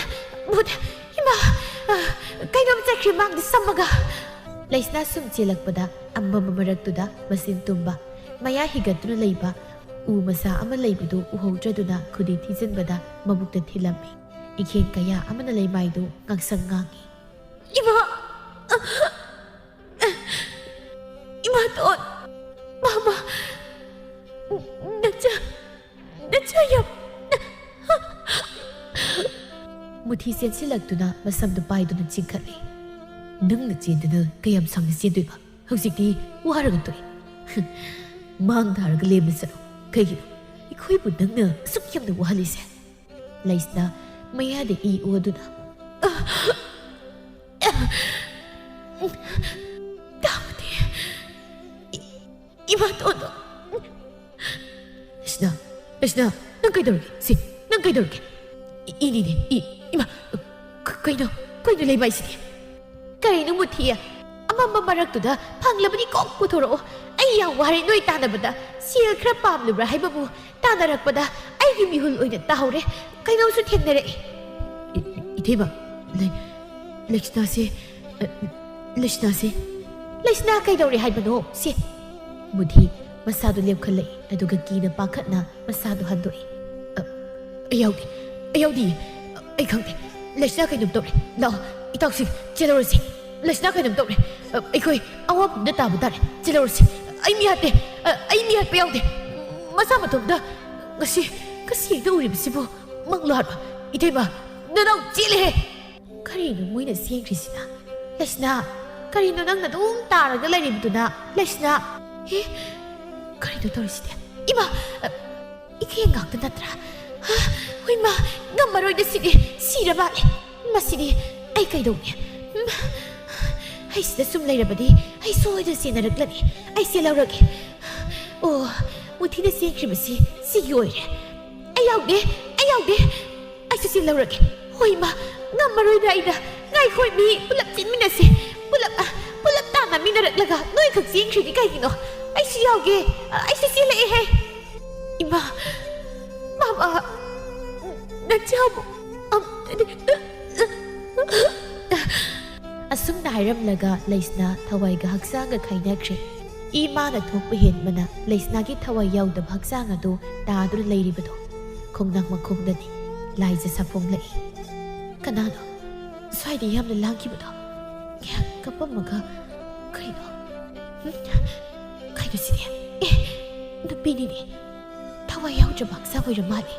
ꯚꯨꯠ, ꯏꯃꯥ, ꯀꯩꯅꯣꯝ ꯆꯠꯈ꯭ꯔꯦ ꯃꯥꯡꯗ ꯁꯝꯃꯒ꯫ ꯂꯩꯁꯅꯥ ꯁꯨꯝ ꯆꯦꯜꯂꯛꯄꯗ ꯑꯃꯝꯕ ꯃꯔꯛꯇꯨꯗ ꯃꯆꯤꯟ ꯇꯨꯝꯕ, ꯃꯌꯥ ꯍꯤꯒꯠꯇꯨꯅ ꯂꯩꯕ ꯎ ꯃꯆꯥ ꯑꯃ ꯂꯩꯕꯗꯨ ꯎꯍꯧꯗ꯭ꯔꯗꯨꯅ ꯈꯨꯗꯤ ꯊꯤꯖꯤꯟꯕꯗ ꯃꯕꯨꯛꯇ ꯊꯤꯜꯂꯝꯃꯤ꯫ ꯏꯈꯦꯟ ꯀꯌꯥ ꯑꯃꯅ ꯂꯩꯃꯥꯏꯗꯨ ꯉꯥꯡꯁꯪ ꯉꯥꯡꯉꯤ꯫ "ꯏꯃꯥ! ꯏꯃꯥꯇꯣꯟ! ꯃꯥꯃ! ꯅꯆꯥ, ꯅꯆꯥ ꯌꯥꯝ..." ꯃꯨꯊꯤ ꯆꯦꯟꯁꯤꯜꯂꯛꯇꯨꯅ ꯃꯁꯝꯗꯨ ꯄꯥꯏꯗꯨꯅ ꯆꯤꯡꯈꯠꯂꯤ꯫ "ꯅꯪꯅ ꯆꯦꯟꯗꯅ ꯀꯌꯥꯝ ꯁꯥꯡꯅ ꯆꯦꯟꯗꯣꯏꯕ? ꯍꯧꯖꯤꯛꯇꯤ ꯋꯥꯔꯒ ꯇꯣꯛꯏ꯫" "ꯃꯥꯡ ꯊꯥꯔꯒ ꯂꯦꯝꯅ ꯆꯠꯂꯨ꯫ ꯀꯩꯒꯤꯅꯣ ꯑꯩꯈꯣꯏꯕꯨ ꯅꯪꯅ ꯑꯁꯨꯛ ꯌꯥꯝꯅ ꯋꯥꯍꯜꯂꯤꯁꯦ?" ꯂꯩꯁꯅꯥ ꯃꯌꯥꯗ ꯏ ꯑꯣꯗꯨꯅ, "ꯇꯥꯃꯨꯗꯤ, ꯏ-, ꯏꯃꯥꯇꯣꯟꯗꯣ꯫" "ꯂꯩꯁꯅꯥ, ꯂꯩꯁꯅꯥ, ꯅꯪ ꯀꯩꯗꯧꯔꯒꯦ? ꯁꯤ, ꯅꯪ ꯀꯩꯗꯧꯔꯒꯦ? ꯏ-, ꯏꯅꯤꯅꯦ, ꯏ, ꯏꯃꯥ, ꯀ-, ꯀꯩꯅꯣ, ꯀꯩꯅꯣ ꯂꯩꯃꯥꯏꯁꯤꯗꯤ?" "ꯀꯔꯤꯅꯣ ꯃꯨꯊꯤ? ꯑꯃꯝꯕ ꯃꯔꯛꯇꯨꯗ ꯐꯪꯂꯕꯗꯤ ꯀꯣꯛ ꯄꯨꯊꯣꯔꯛꯑꯣ꯫ ꯑꯩ ꯌꯥꯝ ꯋꯥꯔꯦ ꯅꯣꯏ ꯇꯥꯟꯅꯕꯗ꯫ ꯁꯦꯜ ꯈꯔ ꯄꯥꯝꯂꯨꯕ꯭ꯔꯥ ꯍꯥꯏꯕꯕꯨ ꯇꯥꯟꯅꯔꯛꯄꯗ ꯑꯩꯒꯤ ꯃꯤꯍꯨꯜ ꯑꯣꯏꯅ ꯇꯥꯍꯧꯔꯦ꯫ ꯀꯩꯅꯣꯁꯨ ꯊꯦꯡꯅꯔꯛꯑꯦ꯫" "ꯏ-, ꯏ-, ꯏꯊꯩꯃ, ꯂꯩ-, ꯂꯩꯁꯅꯥꯁꯦ, ꯑ, ꯂꯩꯁꯅꯥꯁꯦ꯫" "ꯂꯩꯁꯅꯥ ꯀꯩꯗꯧꯔꯦ ꯍꯥꯏꯕꯅꯣ? ꯁꯦ꯫" ꯃꯨꯊꯤ ꯃꯁꯥꯗꯨ ꯂꯦꯞꯈꯠꯂꯛꯏ, ꯑꯗꯨꯒ ꯀꯤꯅ ꯄꯥꯈꯠꯅ ꯃꯁꯥꯗꯨ ꯍꯟꯗꯣꯛꯏ꯫ "ꯑ, ꯑꯩ ꯌꯥꯎꯗꯦ, ꯑꯩ ꯌꯥꯎꯗꯤꯌꯦ꯫ ꯑꯩ ꯈꯪꯗꯦ꯫ ꯂꯩꯁꯅꯥ ꯀꯩꯅꯣꯝ ꯇꯧꯔꯦ꯫ ꯂꯥꯛꯑꯣ, ꯏꯇꯥꯎꯁꯤꯡ, ꯆꯦꯜꯍꯧꯔꯁꯤ꯫ ꯂꯩꯁꯅꯥ ꯀꯩꯅꯣꯝ ꯇꯧꯔꯦ꯫ ꯑ, ꯑꯩꯈꯣꯏ ꯑꯋꯥꯐꯝꯗ ꯇꯥꯕ ꯇꯥꯔꯦ꯫ ꯆꯦꯜꯍꯧꯔꯁꯤ꯫ ꯑꯩ ꯃꯤ ꯍꯥꯠꯇꯦ꯫ ꯑ, ꯑꯩ ꯃꯤ ꯍꯥꯠꯄ ꯌꯥꯎꯗꯦ꯫ ꯃꯁꯥ ꯃꯇꯣꯝꯇ꯫ ꯉꯁꯤ, ꯉꯁꯤ ꯍꯦꯛꯇ ꯎꯔꯤꯕꯁꯤꯕꯨ ꯃꯪꯂꯣ ꯍꯥꯏꯕ? ꯏꯇꯩꯃ, ꯅꯅꯥꯎ ꯆꯦꯜꯂꯦꯍꯦ꯫ ꯀꯔꯤꯅꯣ ꯃꯣꯏꯅ ꯆꯦꯟꯈ꯭ꯔꯤꯁꯤꯅ? ꯂꯩꯁꯅꯥ, ꯀꯔꯤꯅꯣ ꯅꯪꯅ ꯑꯗꯨꯝ ꯇꯥꯔꯒ ꯂꯩꯔꯤꯕꯗꯨꯅ? ꯂꯩꯁꯅꯥ, ꯑꯦ, ꯀꯔꯤꯅꯣ ꯇꯧꯔꯤꯁꯤꯗꯤ? ꯏꯃꯥ, ꯑ, ꯏꯈꯦꯡ ꯉꯥꯛꯇ ꯅꯠꯇ꯭ꯔꯥ? ꯍ, ꯍꯣꯏ ꯃꯥ, ꯉꯝꯃꯔꯣꯏꯗ ꯁꯤꯗꯤ, ꯁꯤꯔ ꯃꯥꯜꯂꯦ꯫ ꯃꯁꯤꯗꯤ ꯑꯩ ꯀꯩꯗꯧꯅꯤ? ꯎꯝ, ꯑꯩ ꯁꯤꯗ ꯁꯨꯝ ꯂꯩꯔꯕꯗꯤ ꯑꯩ ꯁꯣꯏꯗꯅ ꯆꯦꯟꯅꯔꯛꯂꯅꯤ꯫ ꯑꯩ ꯆꯦꯜꯍꯧꯔꯒꯦ꯫ ꯑꯣ, ꯃꯨꯊꯤꯅ ꯆꯦꯟꯈ꯭ꯔꯤꯕꯁꯤ ꯁꯤꯒꯤ ꯑꯣꯏꯔꯦ꯫ ꯑꯩ ꯌꯥꯎꯗꯦ, ꯑꯩ ꯌꯥꯎꯗꯦ꯫ ꯑꯩꯁꯨ ꯆꯦꯜꯍꯧꯔꯒꯦ꯫ ꯍꯣꯏ ꯏꯃꯥ, ꯉꯝꯃꯔꯣꯏꯗ ꯑꯩꯅ꯫ ꯉꯥꯏꯈꯣ ꯃꯤ, ꯄꯨꯂꯞ ꯆꯦꯟꯃꯤꯟꯅꯁꯤ꯫ ꯄꯨꯂꯞ, ꯄꯨꯂꯞ ꯇꯥꯟꯅꯃꯤꯟꯅꯔꯛꯂꯒ ꯅꯣꯏꯈꯛ ꯆꯦꯟꯈ꯭ꯔꯤꯗꯤ ꯀꯩꯒꯤꯅꯣ? ꯑꯩꯁꯨ ꯌꯥꯎꯒꯦ꯫ ꯑꯩꯁꯨ ꯆꯦꯜꯂꯛꯑꯦꯍꯦ꯫ ꯏꯃꯥ, ꯃꯃꯥ, ꯅꯆꯥꯕꯨ ꯑꯝꯇꯗꯤ꯫ ꯑꯁꯨꯝꯅ ꯍꯥꯏꯔꯝꯂꯒ ꯂꯩꯁꯅꯥ ꯊꯋꯥꯏꯒ ꯍꯛꯆꯥꯡꯒ ꯈꯥꯏꯅꯈ꯭ꯔꯦ꯫ ꯏ ꯃꯥꯅ ꯊꯣꯛꯄ ꯍꯦꯟꯕꯅ ꯂꯩꯁꯅꯥꯒꯤ ꯊꯋꯥꯏ ꯌꯥꯎꯗꯕ ꯍꯛꯆꯥꯡ ꯑꯗꯨ ꯇꯥꯗꯨꯅ ꯂꯩꯔꯤꯕꯗꯣ ꯈꯣꯡꯅꯥꯡ ꯃꯈꯣꯡꯗꯅꯤ꯫ ꯂꯥꯏꯖ ꯁꯥꯐꯣꯡꯂꯛꯏ꯫ "ꯀꯅꯥꯅꯣ? ꯁ꯭ꯋꯥꯏꯗ ꯌꯥꯝꯅ ꯂꯥꯡꯈꯤꯕꯗꯣ?" ꯉꯥꯏꯍꯥꯛ ꯀꯞꯄꯝꯃꯒ, "ꯀꯩꯅꯣ? ꯎꯝ? ꯀꯩꯅꯣ ꯁꯤꯗꯤ? ꯑꯦ, ꯅꯨꯄꯤꯅꯤꯅꯦ꯫ ꯊꯋꯥꯏ ꯌꯥꯎꯗ꯭ꯔꯕ ꯍꯛꯆꯥꯡ ꯑꯣꯏꯔ ꯃꯥꯜꯂꯦ꯫"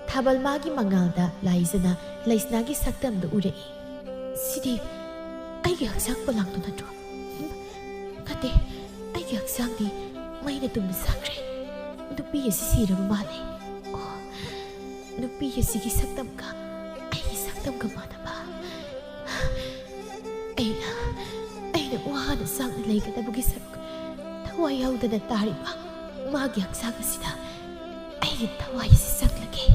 ꯊꯥꯕꯜ ꯃꯥꯒꯤ ꯃꯉꯥꯜꯗ ꯂꯥꯏꯖꯅ ꯂꯩꯁꯅꯥꯒꯤ ꯁꯛꯇꯝꯗꯨ ꯎꯔꯛꯏ꯫ "ꯁꯤꯗꯤ ꯑꯩꯒꯤ ꯍꯛꯆꯥꯡ ꯄꯣꯂꯥꯡꯗꯨ ꯅꯠꯇ꯭ꯔꯣ? ꯎꯝ? ꯅꯠꯇꯦ, ꯑꯩꯒꯤ ꯍꯛꯆꯥꯡꯗꯤ ꯃꯩꯅ ꯇꯨꯝꯅ ꯁꯥꯈ꯭ꯔꯦ꯫ ꯅꯨꯄꯤ ꯑꯁꯤ ꯁꯤꯔꯕ ꯃꯥꯜꯂꯦ꯫ ꯑꯣ, ꯅꯨꯄꯤ ꯑꯁꯤꯒꯤ ꯁꯛꯇꯝꯒ ꯑꯩꯒꯤ ꯁꯛꯇꯝꯒ ꯃꯥꯟꯅꯕ꯫ ꯑꯩꯅ, ꯑꯩꯅ ꯋꯥꯅ ꯆꯥꯛꯅ ꯂꯩꯒꯗꯕꯒꯤ ꯁꯔꯨꯛ ꯊꯋꯥꯏ ꯌꯥꯎꯗꯅ ꯇꯥꯔꯤꯕ ꯃꯥꯒꯤ ꯍꯛꯆꯥꯡ ꯑꯁꯤꯗ ꯑꯩꯒꯤ ꯊꯋꯥꯏ ꯑꯁꯤ ꯆꯪꯂꯒꯦ꯫"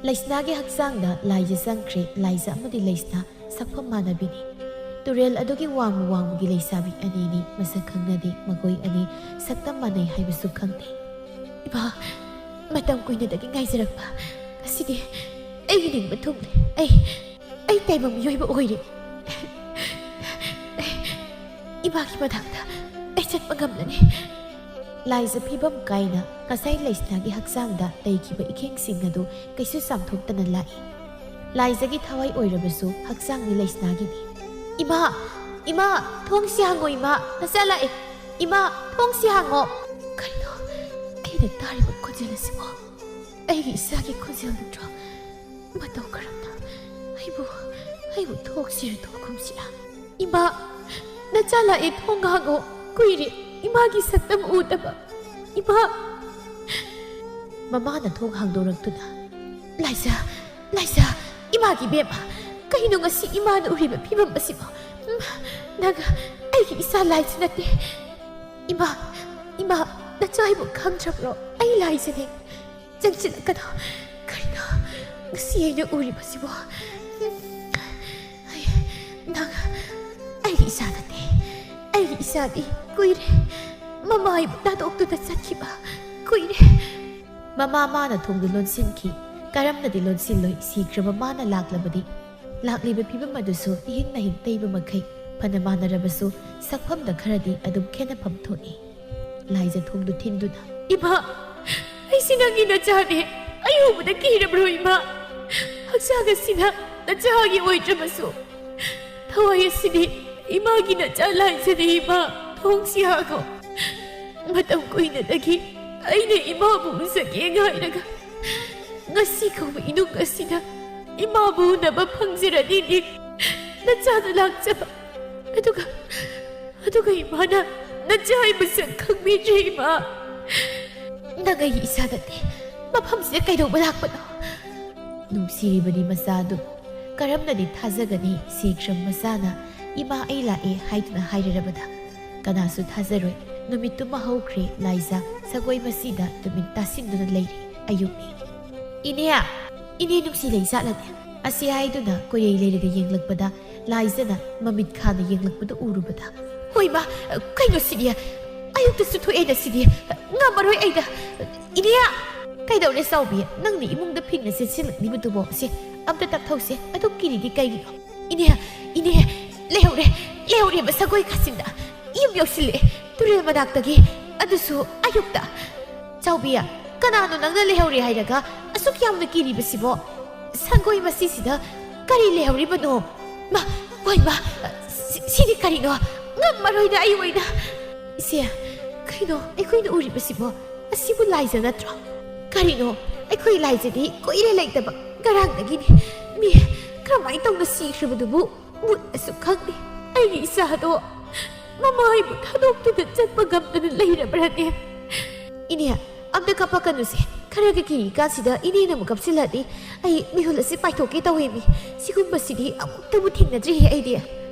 ꯂꯩꯁꯅꯥꯒꯤ ꯍꯛꯆꯥꯡꯗ ꯂꯥꯏꯖ ꯆꯪꯈ꯭ꯔꯦ꯫ ꯂꯥꯏꯖ ꯑꯃꯗꯤ ꯂꯩꯁꯅꯥ ꯁꯛꯐꯝ ꯃꯥꯟꯅꯕꯤꯅꯤ꯫ ꯇꯨꯔꯦꯜ ꯑꯗꯨꯒꯤ ꯋꯥꯡꯃ ꯋꯥꯡꯃꯒꯤ ꯂꯩꯁꯥꯕꯤ ꯑꯅꯤꯅꯤ꯫ ꯃꯁꯛ ꯈꯪꯅꯗꯦ꯫ ꯃꯈꯣꯏ ꯑꯅꯤ ꯁꯛꯇꯝ ꯃꯥꯟꯅꯩ ꯍꯥꯏꯕꯁꯨ ꯈꯪꯗꯦ꯫ ꯏꯃꯥ, ꯃꯇꯝ ꯀꯨꯏꯅꯗꯒꯤ ꯉꯥꯏꯖꯔꯛꯄ꯫ ꯉꯁꯤꯗꯤ ꯑꯩꯒꯤ ꯅꯤꯡꯕ ꯊꯨꯡꯂꯦ꯫ ꯑꯩ, ꯑꯩ ꯇꯥꯏꯕꯪ ꯃꯤꯑꯣꯏꯕ ꯑꯣꯏꯔꯦ꯫ ꯏꯃꯥꯒꯤ ꯃꯅꯥꯛꯇ ꯑꯩ ꯆꯠꯄ ꯉꯝꯂꯅꯤ꯫ ꯂꯥꯏꯖ ꯐꯤꯕꯝ ꯀꯥꯏꯅ ꯉꯁꯥꯏ ꯂꯩꯁꯅꯥꯒꯤ ꯍꯛꯆꯥꯡꯗ ꯂꯩꯈꯤꯕ ꯏꯈꯦꯡꯁꯤꯡ ꯑꯗꯨ ꯀꯩꯁꯨ ꯆꯥꯝꯊꯣꯛꯇꯅ ꯂꯥꯛꯏ꯫ ꯂꯥꯏꯖꯒꯤ ꯊꯋꯥꯏ ꯑꯣꯏꯔꯕꯁꯨ ꯍꯛꯆꯥꯡꯗꯤ ꯂꯩꯁꯅꯥꯒꯤꯅꯤ꯫ "ꯏꯃꯥ! ꯏꯃꯥ! ꯊꯣꯡꯁꯤ ꯍꯥꯡꯉꯣ ꯏꯃꯥ! ꯅꯆꯥ ꯂꯥꯛꯑꯦ!" "ꯏꯃꯥ, ꯊꯣꯡꯁꯤ ꯍꯥꯡꯉꯣ!" ꯀꯩꯅꯣ ꯑꯩꯅ ꯇꯥꯔꯤꯕ ꯈꯣꯟꯖꯦꯜ ꯑꯁꯤꯕꯣ? ꯑꯩꯒꯤ ꯏꯁꯥꯒꯤ ꯈꯣꯟꯖꯦꯜ ꯅꯠꯇ꯭ꯔꯣ? ꯃꯇꯧ ꯀꯔꯝꯅ ꯑꯩꯕꯨ, ꯑꯩꯕꯨ ꯊꯣꯛꯁꯤꯔ ꯊꯣꯛꯀꯨꯝꯁꯤꯔ? "ꯏꯃꯥ, ꯅꯆꯥ ꯂꯥꯛꯑꯦ, ꯊꯣꯡ ꯍꯥꯡꯉꯣ꯫ ꯀꯨꯏꯔꯦ ꯏꯃꯥꯒꯤ ꯁꯛꯇꯝ ꯎꯗꯕ꯫ ꯏꯃꯥ!" ꯃꯃꯥꯅ ꯊꯣꯡ ꯍꯥꯡꯗꯣꯔꯛꯇꯨꯅ, "ꯂꯥꯏꯖꯥ, ꯂꯥꯏꯖꯥ, ꯏꯃꯥꯒꯤ ꯏꯕꯦꯝꯃ, ꯀꯩꯅꯣ ꯉꯁꯤ ꯏꯃꯥꯅ ꯎꯔꯤꯕ ꯐꯤꯕꯝ ꯑꯁꯤꯕꯣ? ꯎꯝ, ꯅꯪ ꯑꯩꯒꯤ ꯏꯆꯥ ꯂꯥꯏꯖꯥ ꯅꯠꯇꯦ꯫ ꯏꯃꯥ, ꯏꯃꯥ, ꯅꯆꯥ ꯑꯩꯕꯨ ꯈꯪꯗ꯭ꯔꯕ꯭ꯔꯣ? ꯑꯩ ꯂꯥꯏꯖꯥꯅꯦ꯫ ꯆꯪꯁꯤꯜꯂꯛꯀꯅꯣ꯫ ꯀꯩꯅꯣ ꯉꯁꯤ ꯑꯩꯅ ꯎꯔꯤꯕꯁꯤꯕꯣ? ꯎꯝ, ꯑꯩ, ꯅꯪ ꯑꯩꯒꯤ ꯏꯆꯥ ꯅꯠꯇꯦ꯫ ꯑꯩꯒꯤ ꯏꯆꯥꯗꯤ ꯀꯨꯏꯔꯦ꯫ ꯃꯃꯥ ꯑꯩꯕꯨ ꯊꯥꯗꯣꯛꯇꯨꯅ ꯆꯠꯈꯤꯕ ꯀꯨꯏꯔꯦ꯫" ꯃꯃꯥ ꯃꯥꯅ ꯊꯣꯡꯗꯨ ꯂꯣꯟꯁꯤꯟꯈꯤ꯫ ꯀꯔꯝꯅꯗꯤ ꯂꯣꯟꯁꯤꯜꯂꯣꯏ? ꯁꯤꯈ꯭ꯔꯕ ꯃꯥꯅ ꯂꯥꯛꯂꯕꯗꯤ꯫ ꯂꯥꯛꯂꯤꯕ ꯐꯤꯕꯝ ꯑꯗꯨꯁꯨ ꯏꯍꯤꯡ ꯅꯥꯍꯤꯡ ꯇꯩꯕ ꯃꯈꯩ ꯐꯅ ꯃꯥꯟꯅꯔꯕꯁꯨ, ꯁꯛꯐꯝꯗ ꯈꯔꯗꯤ ꯑꯗꯨꯝ ꯈꯦꯠꯅꯐꯝ ꯊꯣꯛꯏ꯫ ꯂꯥꯏꯖꯥ ꯊꯣꯡꯗꯨ ꯊꯤꯟꯗꯨꯅ, "ꯏꯃꯥ, ꯑꯩꯁꯤ ꯅꯪꯒꯤ ꯅꯆꯥꯅꯦ꯫ ꯑꯩ ꯎꯕꯗ ꯀꯤꯔꯕ꯭ꯔꯣ, ꯏꯃꯥ? ꯍꯛꯆꯥꯡ ꯑꯁꯤꯅ ꯅꯆꯥꯒꯤ ꯑꯣꯏꯗ꯭ꯔꯕꯁꯨ, ꯊꯋꯥꯏ ꯑꯁꯤꯗꯤ ꯏꯃꯥꯒꯤ ꯅꯆꯥ ꯂꯥꯏꯖꯥꯅꯦ, ꯏꯃꯥ꯫ ꯊꯣꯡꯁꯤ ꯍꯥꯡꯉꯣ꯫ ꯃꯇꯝ ꯀꯨꯏꯅꯗꯒꯤ ꯑꯩꯅ ꯏꯃꯥꯕꯨ ꯎꯖꯒꯦ ꯉꯥꯏꯔꯒ, ꯉꯁꯤ ꯀꯧꯕ ꯏꯅꯨꯡ ꯑꯁꯤꯗ ꯏꯃꯥꯕꯨ ꯎꯅꯕ ꯐꯪꯖꯔꯗꯤꯅꯦ ꯅꯆꯥꯗ ꯂꯥꯛꯆꯕ꯫ ꯑꯗꯨꯒ, ꯑꯗꯨꯒ ꯏꯃꯥꯅ ꯅꯆꯥ ꯍꯥꯏꯕꯁꯦ ꯈꯪꯕꯤꯗ꯭ꯔꯦ, ꯏꯃꯥ꯫ ꯅꯪ ꯑꯩꯒꯤ ꯏꯆꯥ ꯅꯠꯇꯦ꯫ ꯃꯐꯝꯁꯤꯗ ꯀꯩꯗꯧꯕ ꯂꯥꯛꯄꯅꯣ?" ꯅꯨꯡꯁꯤꯔꯤꯕꯅꯤ ꯃꯆꯥ ꯑꯗꯨ꯫ ꯀꯔꯝꯅꯗꯤ ꯊꯥꯖꯒꯅꯤ ꯁꯤꯈ꯭ꯔꯕ ꯃꯆꯥꯅ "ꯏꯃꯥ, ꯑꯩ ꯂꯥꯛꯑꯦ" ꯍꯥꯏꯗꯨꯅ ꯍꯥꯏꯔꯔꯕꯗ? ꯀꯅꯥꯁꯨ ꯊꯥꯖꯔꯣꯏ꯫ ꯅꯨꯃꯤꯠꯇꯨꯃ ꯍꯧꯈ꯭ꯔꯦ꯫ ꯂꯥꯏꯖꯥ ꯁꯪꯒꯣꯏ ꯃꯆꯤꯗ ꯇꯨꯃꯤꯟ ꯇꯥꯁꯤꯟꯗꯨꯅ ꯂꯩꯔꯦ꯫ ꯑꯌꯨꯛꯅꯤ꯫ "ꯏꯅꯦ! ꯏꯅꯦ ꯅꯨꯡꯁꯤ ꯂꯩꯖꯥꯠꯂꯅꯦ?" ꯑꯁꯤ ꯍꯥꯏꯗꯨꯅ ꯀꯣꯏꯔꯩ ꯂꯩꯔꯒ ꯌꯦꯡꯂꯛꯄꯗ, ꯂꯥꯏꯖꯥꯅ ꯃꯃꯤꯠ ꯈꯥꯅ ꯌꯦꯡꯂꯛꯄꯗꯨ ꯎꯔꯨꯕꯗ, "ꯍꯣꯏ ꯃꯥ, ꯀꯩꯅꯣ ꯁꯤꯗꯤ? ꯑꯌꯨꯛꯇꯁꯨ ꯊꯣꯛꯑꯦꯅ ꯁꯤꯗꯤ꯫ ꯉꯝꯃꯔꯣꯏ ꯑꯩꯗ꯫ ꯏꯅꯦ!" "ꯀꯩꯗꯧꯔꯦ ꯆꯥꯎꯕꯤ? ꯅꯪꯅ ꯏꯃꯨꯡꯗ ꯐꯤꯡꯅ ꯆꯦꯟꯁꯤꯜꯂꯛꯂꯤꯕꯗꯨꯕꯣ? ꯁꯦ, ꯑꯝꯇ ꯇꯞꯊꯧꯁꯦ꯫ ꯑꯗꯨꯛ ꯀꯤꯔꯤꯗꯤ ꯀꯩꯒꯤꯅꯣ?" "ꯏꯅꯦ, ꯏꯅꯦ, ꯂꯩꯍꯧꯔꯦ, ꯂꯩꯍꯧꯔꯦꯕ ꯁꯪꯒꯣꯏ ꯀꯥꯆꯤꯟꯗ꯫ ꯌꯨꯝ ꯌꯧꯁꯤꯜꯂꯛꯑꯦ, ꯇꯨꯔꯦꯜ ꯃꯅꯥꯛꯇꯒꯤ, ꯑꯗꯨꯁꯨ ꯑꯌꯨꯛꯇ꯫" "ꯆꯥꯎꯕꯤ, ꯀꯅꯥꯅꯣ ꯅꯪꯅ ꯂꯩꯍꯧꯔꯦ ꯍꯥꯏꯔꯒ ꯑꯁꯨꯛ ꯌꯥꯝꯅ ꯀꯤꯔꯤꯕꯁꯤꯕꯣ? ꯁꯪꯒꯣꯏ ꯃꯆꯤꯁꯤꯗ ꯀꯔꯤ ꯂꯩꯍꯧꯔꯤꯕꯅꯣ? ꯃꯥ, ꯍꯣꯏ ꯃꯥ, ꯁꯤ-, ꯁꯤꯗꯤ ꯀꯔꯤꯅꯣ? ꯉꯝꯃꯔꯣꯏꯗ ꯑꯩ ꯑꯣꯏꯅ꯫" ꯏꯆꯦ, ꯀꯩꯅꯣ ꯑꯩꯈꯣꯏꯅ ꯎꯔꯤꯕꯁꯤꯕꯣ? ꯑꯁꯤꯕꯨ ꯂꯥꯏꯖ ꯅꯠꯇ꯭ꯔꯣ? ꯀꯔꯤꯅꯣ? ꯑꯩꯈꯣꯏ ꯂꯥꯏꯖꯗꯤ ꯀꯨꯏꯔꯦ ꯂꯩꯇꯕ, ꯉꯔꯥꯡꯗꯒꯤꯅꯤ꯫ ꯃꯤ ꯀꯔꯝꯍꯥꯏꯅ ꯇꯧꯅ ꯁꯤꯈ꯭ꯔꯕꯗꯨꯕꯨ ꯃꯨꯠꯅꯁꯨ ꯈꯪꯗꯦ꯫ ꯑꯩꯒꯤ ꯏꯆꯥꯗꯣ ꯃꯃꯥ ꯑꯩꯕꯨ ꯊꯥꯗꯣꯛꯇꯨꯅ ꯆꯠꯄ ꯉꯝꯗꯅ ꯂꯩꯔꯕ꯭ꯔꯅꯦ? ꯏꯅꯦ, ꯑꯝꯇ ꯀꯞꯄꯛꯀꯅꯨꯁꯦ꯫ ꯈꯔꯒ ꯀꯤꯔꯤꯀꯥꯟꯁꯤꯗ ꯏꯅꯦꯅ ꯑꯃꯨꯛ ꯀꯞꯁꯤꯜꯂꯗꯤ ꯑꯩ ꯃꯤꯍꯨꯜ ꯑꯁꯤ ꯄꯥꯏꯊꯣꯛꯀꯦ ꯇꯧꯋꯦꯃꯤ꯫ ꯁꯤꯒꯨꯝꯕꯁꯤꯗꯤ ꯑꯃꯨꯛꯇꯕꯨ ꯊꯦꯡꯅꯗ꯭ꯔꯤꯍꯦ ꯑꯩꯗꯤ꯫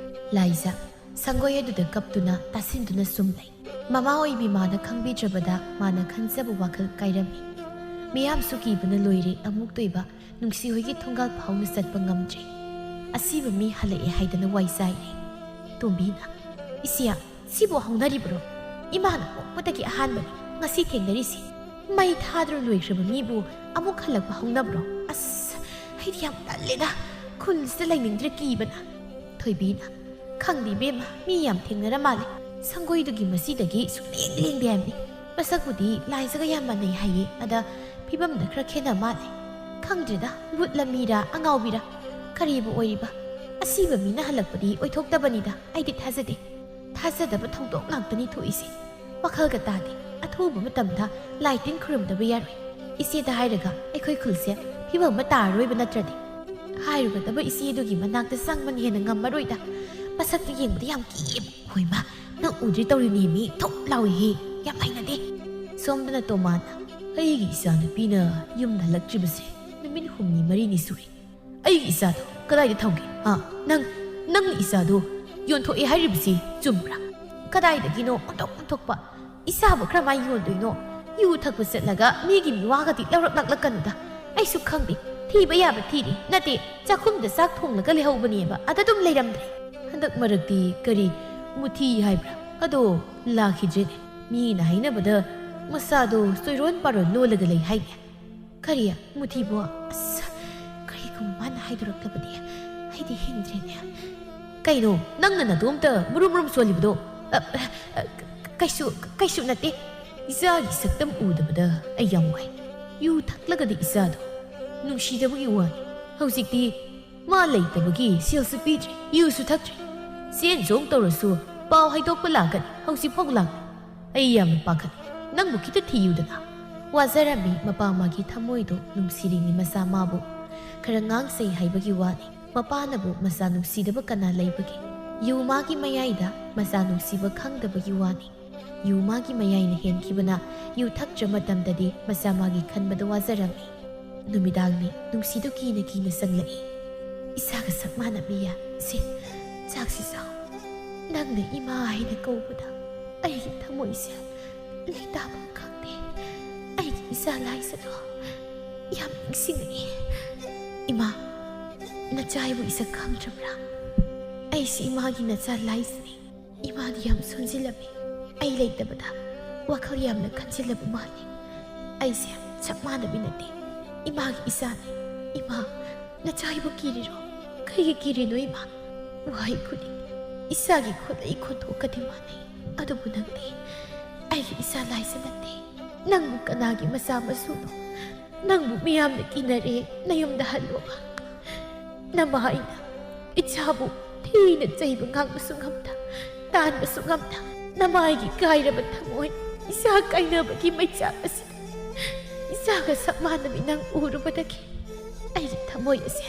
ꯂꯥꯏꯖ ꯁꯪꯒꯣꯏ ꯑꯗꯨꯗ ꯀꯞꯇꯨꯅ ꯇꯥꯁꯤꯟꯗꯨꯅ ꯁꯨꯝ ꯂꯩ꯫ ꯃꯃꯥ ꯑꯣꯏꯕꯤ ꯃꯥꯅ ꯈꯪꯕꯤꯗ꯭ꯔꯕꯗ ꯃꯥꯅ ꯈꯟꯖꯕ ꯋꯥꯈꯜ ꯀꯥꯏꯔꯝꯃꯤ꯫ ꯃꯤꯌꯥꯝꯁꯨ ꯀꯤꯕꯅ ꯂꯣꯏꯔꯦ, ꯑꯃꯨꯛꯇꯣꯏꯕ ꯅꯨꯡꯁꯤ ꯍꯣꯏꯒꯤ ꯊꯣꯡꯒꯥꯜ ꯐꯥꯎꯅ ꯆꯠꯄ ꯉꯝꯗ꯭ꯔꯦ꯫ ꯑꯁꯤꯕ ꯃꯤ ꯍꯜꯂꯛꯑꯦ ꯍꯥꯏꯗꯅ ꯋꯥꯏ ꯆꯥꯏꯔꯦ꯫ ꯇꯣꯝꯕꯤꯅ, "ꯏꯆꯦ, ꯁꯤꯕꯨ ꯍꯧꯅꯔꯤꯕ꯭ꯔꯣ? ꯏꯃꯥꯅ ꯄꯣꯛꯄꯗꯒꯤ ꯑꯍꯥꯟꯕꯅꯤ ꯉꯁꯤ ꯊꯦꯡꯅꯔꯤꯁꯤ꯫ ꯃꯩ ꯊꯥꯗꯨꯅ ꯂꯣꯏꯈ꯭ꯔꯕ ꯃꯤꯕꯨ ꯑꯃꯨꯛ ꯍꯜꯂꯛꯄ ꯍꯧꯅꯕ꯭ꯔꯣ? ꯑꯁ, ꯑꯩꯗꯤ ꯌꯥꯝ ꯇꯜꯂꯦꯗ꯫ ꯈꯨꯜꯁꯤꯗ ꯂꯩꯅꯤꯡꯗ꯭ꯔꯦ ꯀꯤꯕꯅ꯫" ꯊꯣꯏꯕꯤꯅ, "ꯈꯪꯗꯦ ꯏꯕꯦꯝꯃ, ꯃꯤ ꯌꯥꯝ ꯊꯦꯡꯅꯔ ꯃꯥꯜꯂꯦ꯫ ꯁꯪꯒꯣꯏꯗꯨꯒꯤ ꯃꯁꯤꯗꯒꯤ ꯁꯨꯡꯂꯦꯡ ꯂꯦꯡꯗꯦ ꯍꯥꯏꯕꯅꯤ꯫ ꯃꯁꯛꯄꯨꯗꯤ ꯂꯥꯏꯖꯒ ꯌꯥꯝ ꯃꯥꯟꯅꯩ ꯍꯥꯏꯌꯦ, ꯑꯗ ꯐꯤꯕꯝꯗ ꯈꯔ ꯈꯦꯠꯅ ꯃꯥꯜꯂꯦ꯫ ꯈꯪꯗ꯭ꯔꯦꯗ, ꯚꯨꯠꯂ ꯃꯤꯔꯥ ꯑꯉꯥꯎꯕꯤꯔꯥ ꯀꯔꯤꯕꯨ ꯑꯣꯏꯔꯤꯕ? ꯑꯁꯤꯕ ꯃꯤꯅ ꯍꯜꯂꯛꯄꯗꯤ ꯑꯣꯏꯊꯣꯛꯇꯕꯅꯤꯗ, ꯑꯩꯗꯤ ꯊꯥꯖꯗꯦ꯫ ꯊꯥꯖꯗꯕ ꯊꯧꯗꯣꯛ ꯉꯥꯛꯇꯅꯤ ꯊꯣꯛꯏꯁꯦ꯫ ꯋꯥꯈꯜꯒ ꯇꯥꯗꯦ꯫ ꯑꯊꯨꯕ ꯃꯇꯝꯗ ꯂꯥꯏ ꯇꯤꯟ ꯈꯨꯔꯨꯝꯗꯕ ꯌꯥꯔꯣꯏ꯫ ꯏꯆꯦꯗ ꯍꯥꯏꯔꯒ ꯑꯩꯈꯣꯏ ꯈꯨꯜꯁꯦ ꯐꯤꯕꯝ ꯑꯃ ꯇꯥꯔꯔꯣꯏꯕ ꯅꯠꯇ꯭ꯔꯗꯤ꯫ ꯍꯥꯏꯔꯨꯒꯗꯕ ꯏꯆꯦꯗꯨꯒꯤ ꯃꯅꯥꯛꯇ ꯆꯪꯕꯅ ꯍꯦꯟꯅ ꯉꯝꯃꯔꯣꯏꯗ꯫ ꯃꯁꯛꯇ ꯌꯦꯡꯕꯗ ꯌꯥꯝ ꯀꯤꯌꯦꯕ꯫ ꯍꯣꯏꯃ, ꯅꯪ ꯎꯗ꯭ꯔꯤ ꯇꯧꯔꯤꯅꯦ ꯃꯤ ꯊꯣꯛ ꯂꯥꯎꯏꯍꯦ꯫ ꯌꯥꯝ ꯍꯩꯅꯗꯦ꯫ ꯁꯣꯝꯗꯅ ꯇꯣꯃꯥꯅ, "ꯑꯩꯒꯤ ꯏꯆꯥꯅꯨꯄꯤꯅ ꯌꯨꯝꯗ ꯍꯜꯂꯛꯇ꯭ꯔꯤꯕꯁꯦ ꯅꯨꯃꯤꯠ ꯍꯨꯝꯅꯤ ꯃꯔꯤꯅꯤ ꯁꯨꯔꯦ꯫ ꯑꯩꯒꯤ ꯏꯆꯥꯗꯣ ꯀꯗꯥꯏꯗ ꯊꯝꯒꯦ? ꯍꯥ? ꯅꯪ, ꯅꯪꯅ ꯏꯆꯥꯗꯣ ꯌꯣꯟꯊꯣꯛꯑꯦ ꯍꯥꯏꯔꯤꯕꯁꯤ ꯆꯨꯝꯕ꯭ꯔꯥ? ꯀꯗꯥꯏꯗꯒꯤꯅꯣ ꯑꯣꯟꯊꯣꯛ ꯑꯣꯟꯊꯣꯛꯄ? ꯏꯆꯥꯕꯨ ꯀꯔꯝꯍꯥꯏꯅ ꯌꯣꯟꯗꯣꯏꯅꯣ? ꯌꯨ ꯊꯛꯄ ꯆꯠꯂꯒ ꯃꯤꯒꯤ ꯃꯤꯋꯥꯒꯗꯤ ꯂꯧꯔꯛ ꯂꯥꯛꯂꯛꯀꯅꯨꯗ꯫ ꯑꯩꯁꯨ ꯈꯪꯗꯦ꯫ ꯊꯤꯕ ꯌꯥꯕ ꯊꯤꯔꯦ꯫ ꯅꯠꯇꯦ, ꯆꯥꯛꯈꯨꯝꯗ ꯆꯥꯛ ꯊꯣꯡꯂꯒ ꯂꯩꯍꯧꯕꯅꯦꯕ꯫ ꯑꯗ ꯑꯗꯨꯝ ꯂꯩꯔꯝꯗ꯭ꯔꯦ꯫ ꯍꯟꯗꯛ ꯃꯔꯛꯇꯤ ꯀꯔꯤ ꯃꯨꯊꯤ ꯍꯥꯏꯕ꯭ꯔꯥ? ꯑꯗꯣ ꯂꯥꯛꯈꯤꯗ꯭ꯔꯦꯅꯦ꯫ ꯃꯤꯅ ꯍꯥꯏꯅꯕꯗ ꯃꯁꯥꯗꯣ ꯆꯣꯏꯔꯣꯟ ꯄꯥꯔꯣꯟ ꯂꯣꯜꯂꯒ ꯂꯩ ꯍꯥꯏꯅꯦ꯫" "ꯀꯔꯤ? ꯃꯨꯊꯤꯕꯣ? ꯑꯁ, ꯀꯔꯤꯒꯨꯝꯕ ꯃꯥꯅ ꯍꯥꯏꯗꯣꯔꯛꯂꯕꯗꯤ ꯑꯩꯗꯤ ꯍꯤꯡꯗ꯭ꯔꯦꯅꯦ꯫" "ꯀꯩꯅꯣ, ꯅꯪꯅ ꯅꯗꯣꯝꯇ ꯃꯨꯔꯨꯝ ꯃꯨꯔꯨꯝ ꯁꯣꯜꯂꯤꯕꯗꯣ?" "ꯑ, ꯑ, ꯀꯩꯁꯨ, ꯀꯩꯁꯨ ꯅꯠꯇꯦ꯫ ꯏꯆꯥꯒꯤ ꯁꯛꯇꯝ ꯎꯗꯕꯗ ꯑꯩ ꯌꯥꯝ ꯋꯥꯏ꯫ ꯌꯨ ꯊꯛꯂꯒꯗꯤ ꯏꯆꯥꯗꯣ ꯅꯨꯡꯁꯤꯗꯕꯒꯤ ꯋꯥꯅꯤ꯫ ꯍꯧꯖꯤꯛꯇꯤ ꯃꯥ ꯂꯩꯇꯕꯒꯤ ꯁꯦꯜꯁꯨ ꯄꯤꯗ꯭ꯔꯦ, ꯌꯨꯁꯨ ꯊꯛꯇ꯭ꯔꯦ꯫ ꯆꯦꯟ ꯆꯣꯡ ꯇꯧꯔꯁꯨ ꯄꯥꯎ ꯍꯥꯏꯗꯣꯛꯄ ꯂꯥꯛꯀꯅꯤ, ꯍꯧꯖꯤꯛ ꯐꯥꯎ ꯂꯥꯛꯇꯦ꯫ ꯑꯩ ꯌꯥꯝꯅ ꯄꯥꯈꯠꯂꯤ꯫ ꯅꯪꯕꯨ ꯈꯤꯇ ꯊꯤꯌꯨꯗꯅ꯫ ꯋꯥꯖꯔꯝꯃꯤ ꯃꯄꯥ ꯃꯥꯒꯤ ꯊꯃꯣꯏꯗꯣ ꯅꯨꯡꯁꯤꯔꯤꯉꯩ ꯃꯆꯥ ꯃꯥꯕꯨ꯫ ꯈꯔ ꯉꯥꯡꯁꯩ ꯍꯥꯏꯕꯒꯤ ꯋꯥꯅꯤ꯫ ꯃꯄꯥꯅꯕꯨ ꯃꯆꯥ ꯅꯨꯡꯁꯤꯗꯕ ꯀꯅꯥ ꯂꯩꯕꯒꯦ? ꯌꯨ ꯃꯥꯒꯤ ꯃꯌꯥꯏꯗ ꯃꯆꯥ ꯅꯨꯡꯁꯤꯕ ꯈꯪꯗꯕꯒꯤ ꯋꯥꯅꯤ꯫ ꯌꯨ ꯃꯥꯒꯤ ꯃꯌꯥꯏꯅ ꯍꯦꯟꯈꯤꯕꯅ ꯌꯨ ꯊꯛꯇ꯭ꯔ ꯃꯇꯝꯗꯗꯤ ꯃꯆꯥ ꯃꯥꯒꯤ ꯈꯟꯕꯗ ꯋꯥꯖꯔꯝꯃꯤ꯫ ꯅꯨꯃꯤꯗꯥꯡꯅꯤ, ꯅꯨꯡꯁꯤꯗꯨ ꯀꯤꯅ ꯀꯤꯅ ꯆꯪꯂꯛꯏ꯫ ꯏꯁꯥꯒ ꯁꯛ ꯃꯥꯟꯅꯕꯤꯌꯦ꯫ ꯁꯦ, ꯆꯥꯛꯁꯤ ꯆꯥꯎ꯫ ꯅꯪꯅ ꯏꯃꯥ ꯍꯥꯏꯅ ꯀꯧꯕꯗ ꯑꯩꯒꯤ ꯊꯃꯣꯏꯁꯦ ꯂꯩꯇꯥꯐꯝ ꯈꯪꯗꯦ꯫ ꯑꯩꯒꯤ ꯏꯆꯥ ꯂꯥꯏꯁꯗꯣ ꯌꯥꯝ ꯅꯤꯡꯁꯤꯡꯉꯛꯏ꯫ ꯏꯃꯥ, ꯅꯆꯥ ꯑꯩꯕꯨ ꯏꯁꯛ ꯈꯪꯗ꯭ꯔꯕ꯭ꯔꯥ? ꯑꯩꯁꯤ ꯏꯃꯥꯒꯤ ꯅꯆꯥ ꯂꯥꯏꯁꯅꯤ꯫ ꯏꯃꯥꯗꯤ ꯌꯥꯝ ꯁꯣꯟꯖꯤꯜꯂꯝꯃꯤ꯫ ꯑꯩ ꯂꯩꯇꯕꯗ ꯋꯥꯈꯜ ꯌꯥꯝꯅ ꯈꯟꯖꯤꯜꯂꯕ ꯃꯥꯜꯂꯤ꯫ ꯑꯩꯁꯦ ꯁꯛ ꯃꯥꯟꯅꯕꯤ ꯅꯠꯇꯦ꯫ ꯏꯃꯥꯒꯤ ꯏꯆꯥꯅꯤ꯫ ꯏꯃꯥ, ꯅꯆꯥ ꯑꯩꯕꯨ ꯀꯤꯔꯤꯔꯣ? ꯀꯩꯒꯤ ꯀꯤꯔꯤꯅꯣ ꯏꯃꯥ? ꯋꯥꯍꯩ ꯈꯨꯗꯤꯡ ꯏꯆꯥꯒꯤ ꯈꯨꯠ ꯑꯩ ꯈꯣꯟꯊꯣꯛꯀꯗꯤ ꯃꯥꯟꯅꯩ꯫ ꯑꯗꯨꯕꯨ ꯅꯪꯗꯤ ꯑꯩꯒꯤ ꯏꯆꯥ ꯂꯥꯏꯁ ꯅꯠꯇꯦ꯫ ꯅꯪꯕꯨ ꯀꯅꯥꯒꯤ ꯃꯆꯥ ꯃꯁꯨꯅꯣ? ꯅꯪꯕꯨ ꯃꯤꯌꯥꯝꯅ ꯀꯤꯅꯔꯦ, ꯅꯌꯨꯝꯗ ꯍꯜꯂꯣ꯫ ꯅꯃꯥꯏꯅ ꯏꯆꯥꯕꯨ ꯊꯤꯅ ꯆꯩꯕ ꯉꯥꯡꯕꯁꯨ ꯉꯝꯗ, ꯇꯥꯟꯕꯁꯨ ꯉꯝꯗ, ꯅꯃꯥꯏꯒꯤ ꯀꯥꯏꯔꯕ ꯊꯃꯣꯏ, ꯏꯆꯥ ꯀꯥꯏꯅꯕꯒꯤ ꯃꯩꯆꯥꯛ ꯑꯁꯤꯗ ꯏꯆꯥꯒ ꯁꯛ ꯃꯥꯟꯅꯕꯤ ꯅꯪ ꯎꯔꯨꯕꯗꯒꯤ ꯑꯩꯒꯤ ꯊꯃꯣꯏ ꯑꯁꯦ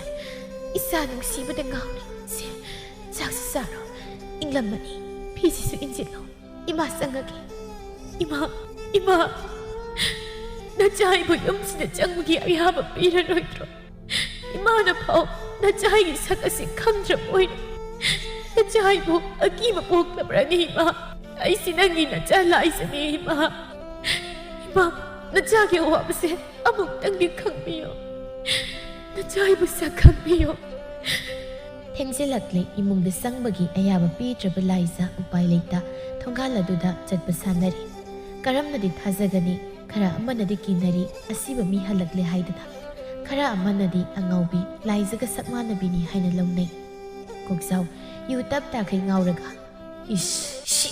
ꯏꯆꯥ ꯅꯨꯡꯁꯤꯕꯗ ꯉꯥꯎꯔꯦ꯫ ꯁꯦ, ꯆꯥꯛꯁꯨ ꯆꯥꯔꯣ, ꯏꯪꯂꯝꯃꯅꯤ, ꯐꯤꯁꯤꯁꯨ ꯏꯟꯁꯤꯜꯂꯣ꯫ ꯏꯃꯥ ꯆꯪꯉꯒꯦ꯫ ꯏꯃꯥ, ꯏꯃꯥ, ꯅꯆꯥ ꯑꯩꯕꯨ ꯌꯨꯝꯁꯤꯗ ꯆꯪꯕꯒꯤ ꯑꯌꯥꯕ ꯄꯤꯔꯔꯣꯏꯗ꯭ꯔꯣ? ꯏꯃꯥꯅ ꯐꯥꯎ ꯅꯆꯥ ꯑꯩꯒꯤ ꯁꯛ ꯑꯁꯤ ꯈꯪꯗ꯭ꯔꯕ ꯑꯣꯏꯔꯦ꯫ ꯅꯆꯥ ꯑꯩꯕꯨ ꯑꯀꯤꯕ ꯄꯣꯛꯂꯕ꯭ꯔꯅꯤ ꯏꯃꯥ? ꯑꯩꯁꯤ ꯅꯪꯒꯤ ꯅꯆꯥ ꯂꯥꯏꯁꯅꯤ ꯏꯃꯥ꯫ ꯏꯃꯥ, ꯅꯆꯥꯒꯤ ꯑꯋꯥꯕꯁꯦ ꯑꯃꯨꯛꯇꯪꯗꯤ ꯈꯪꯕꯤꯌꯨ꯫ ꯅꯆꯥ ꯑꯩꯕꯨ ꯁꯛ ꯈꯪꯕꯤꯌꯨ꯫ ꯊꯦꯡꯖꯤꯜꯂꯛꯂꯦ꯫ ꯏꯃꯨꯡꯗ ꯆꯪꯕꯒꯤ ꯑꯌꯥꯕ ꯄꯤꯗ꯭ꯔꯕ ꯂꯥꯏꯖ ꯎꯄꯥꯏ ꯂꯩꯇ ꯊꯣꯡꯒꯥꯜ ꯑꯗꯨꯗ ꯆꯠꯄ ꯁꯥꯟꯅꯔꯤ꯫ ꯀꯔꯝꯅꯗꯤ ꯊꯥꯖꯒꯅꯤ? ꯈꯔ ꯑꯃꯅꯗꯤ ꯀꯤꯅꯔꯤ, ꯑꯁꯤꯕ ꯃꯤ ꯍꯜꯂꯛꯂꯦ ꯍꯥꯏꯗꯅ꯫ ꯈꯔ ꯑꯃꯅꯗꯤ ꯑꯉꯥꯎꯕꯤ, ꯂꯥꯏꯖꯒ ꯁꯛ ꯃꯥꯟꯅꯕꯤꯅꯤ ꯍꯥꯏꯅ ꯂꯧꯅꯩ꯫ ꯀꯣꯛꯆꯥꯎ, ꯌꯨ ꯇꯞ ꯇꯥꯈꯩ ꯉꯥꯎꯔꯒ, "ꯏꯁ, ꯁꯤ,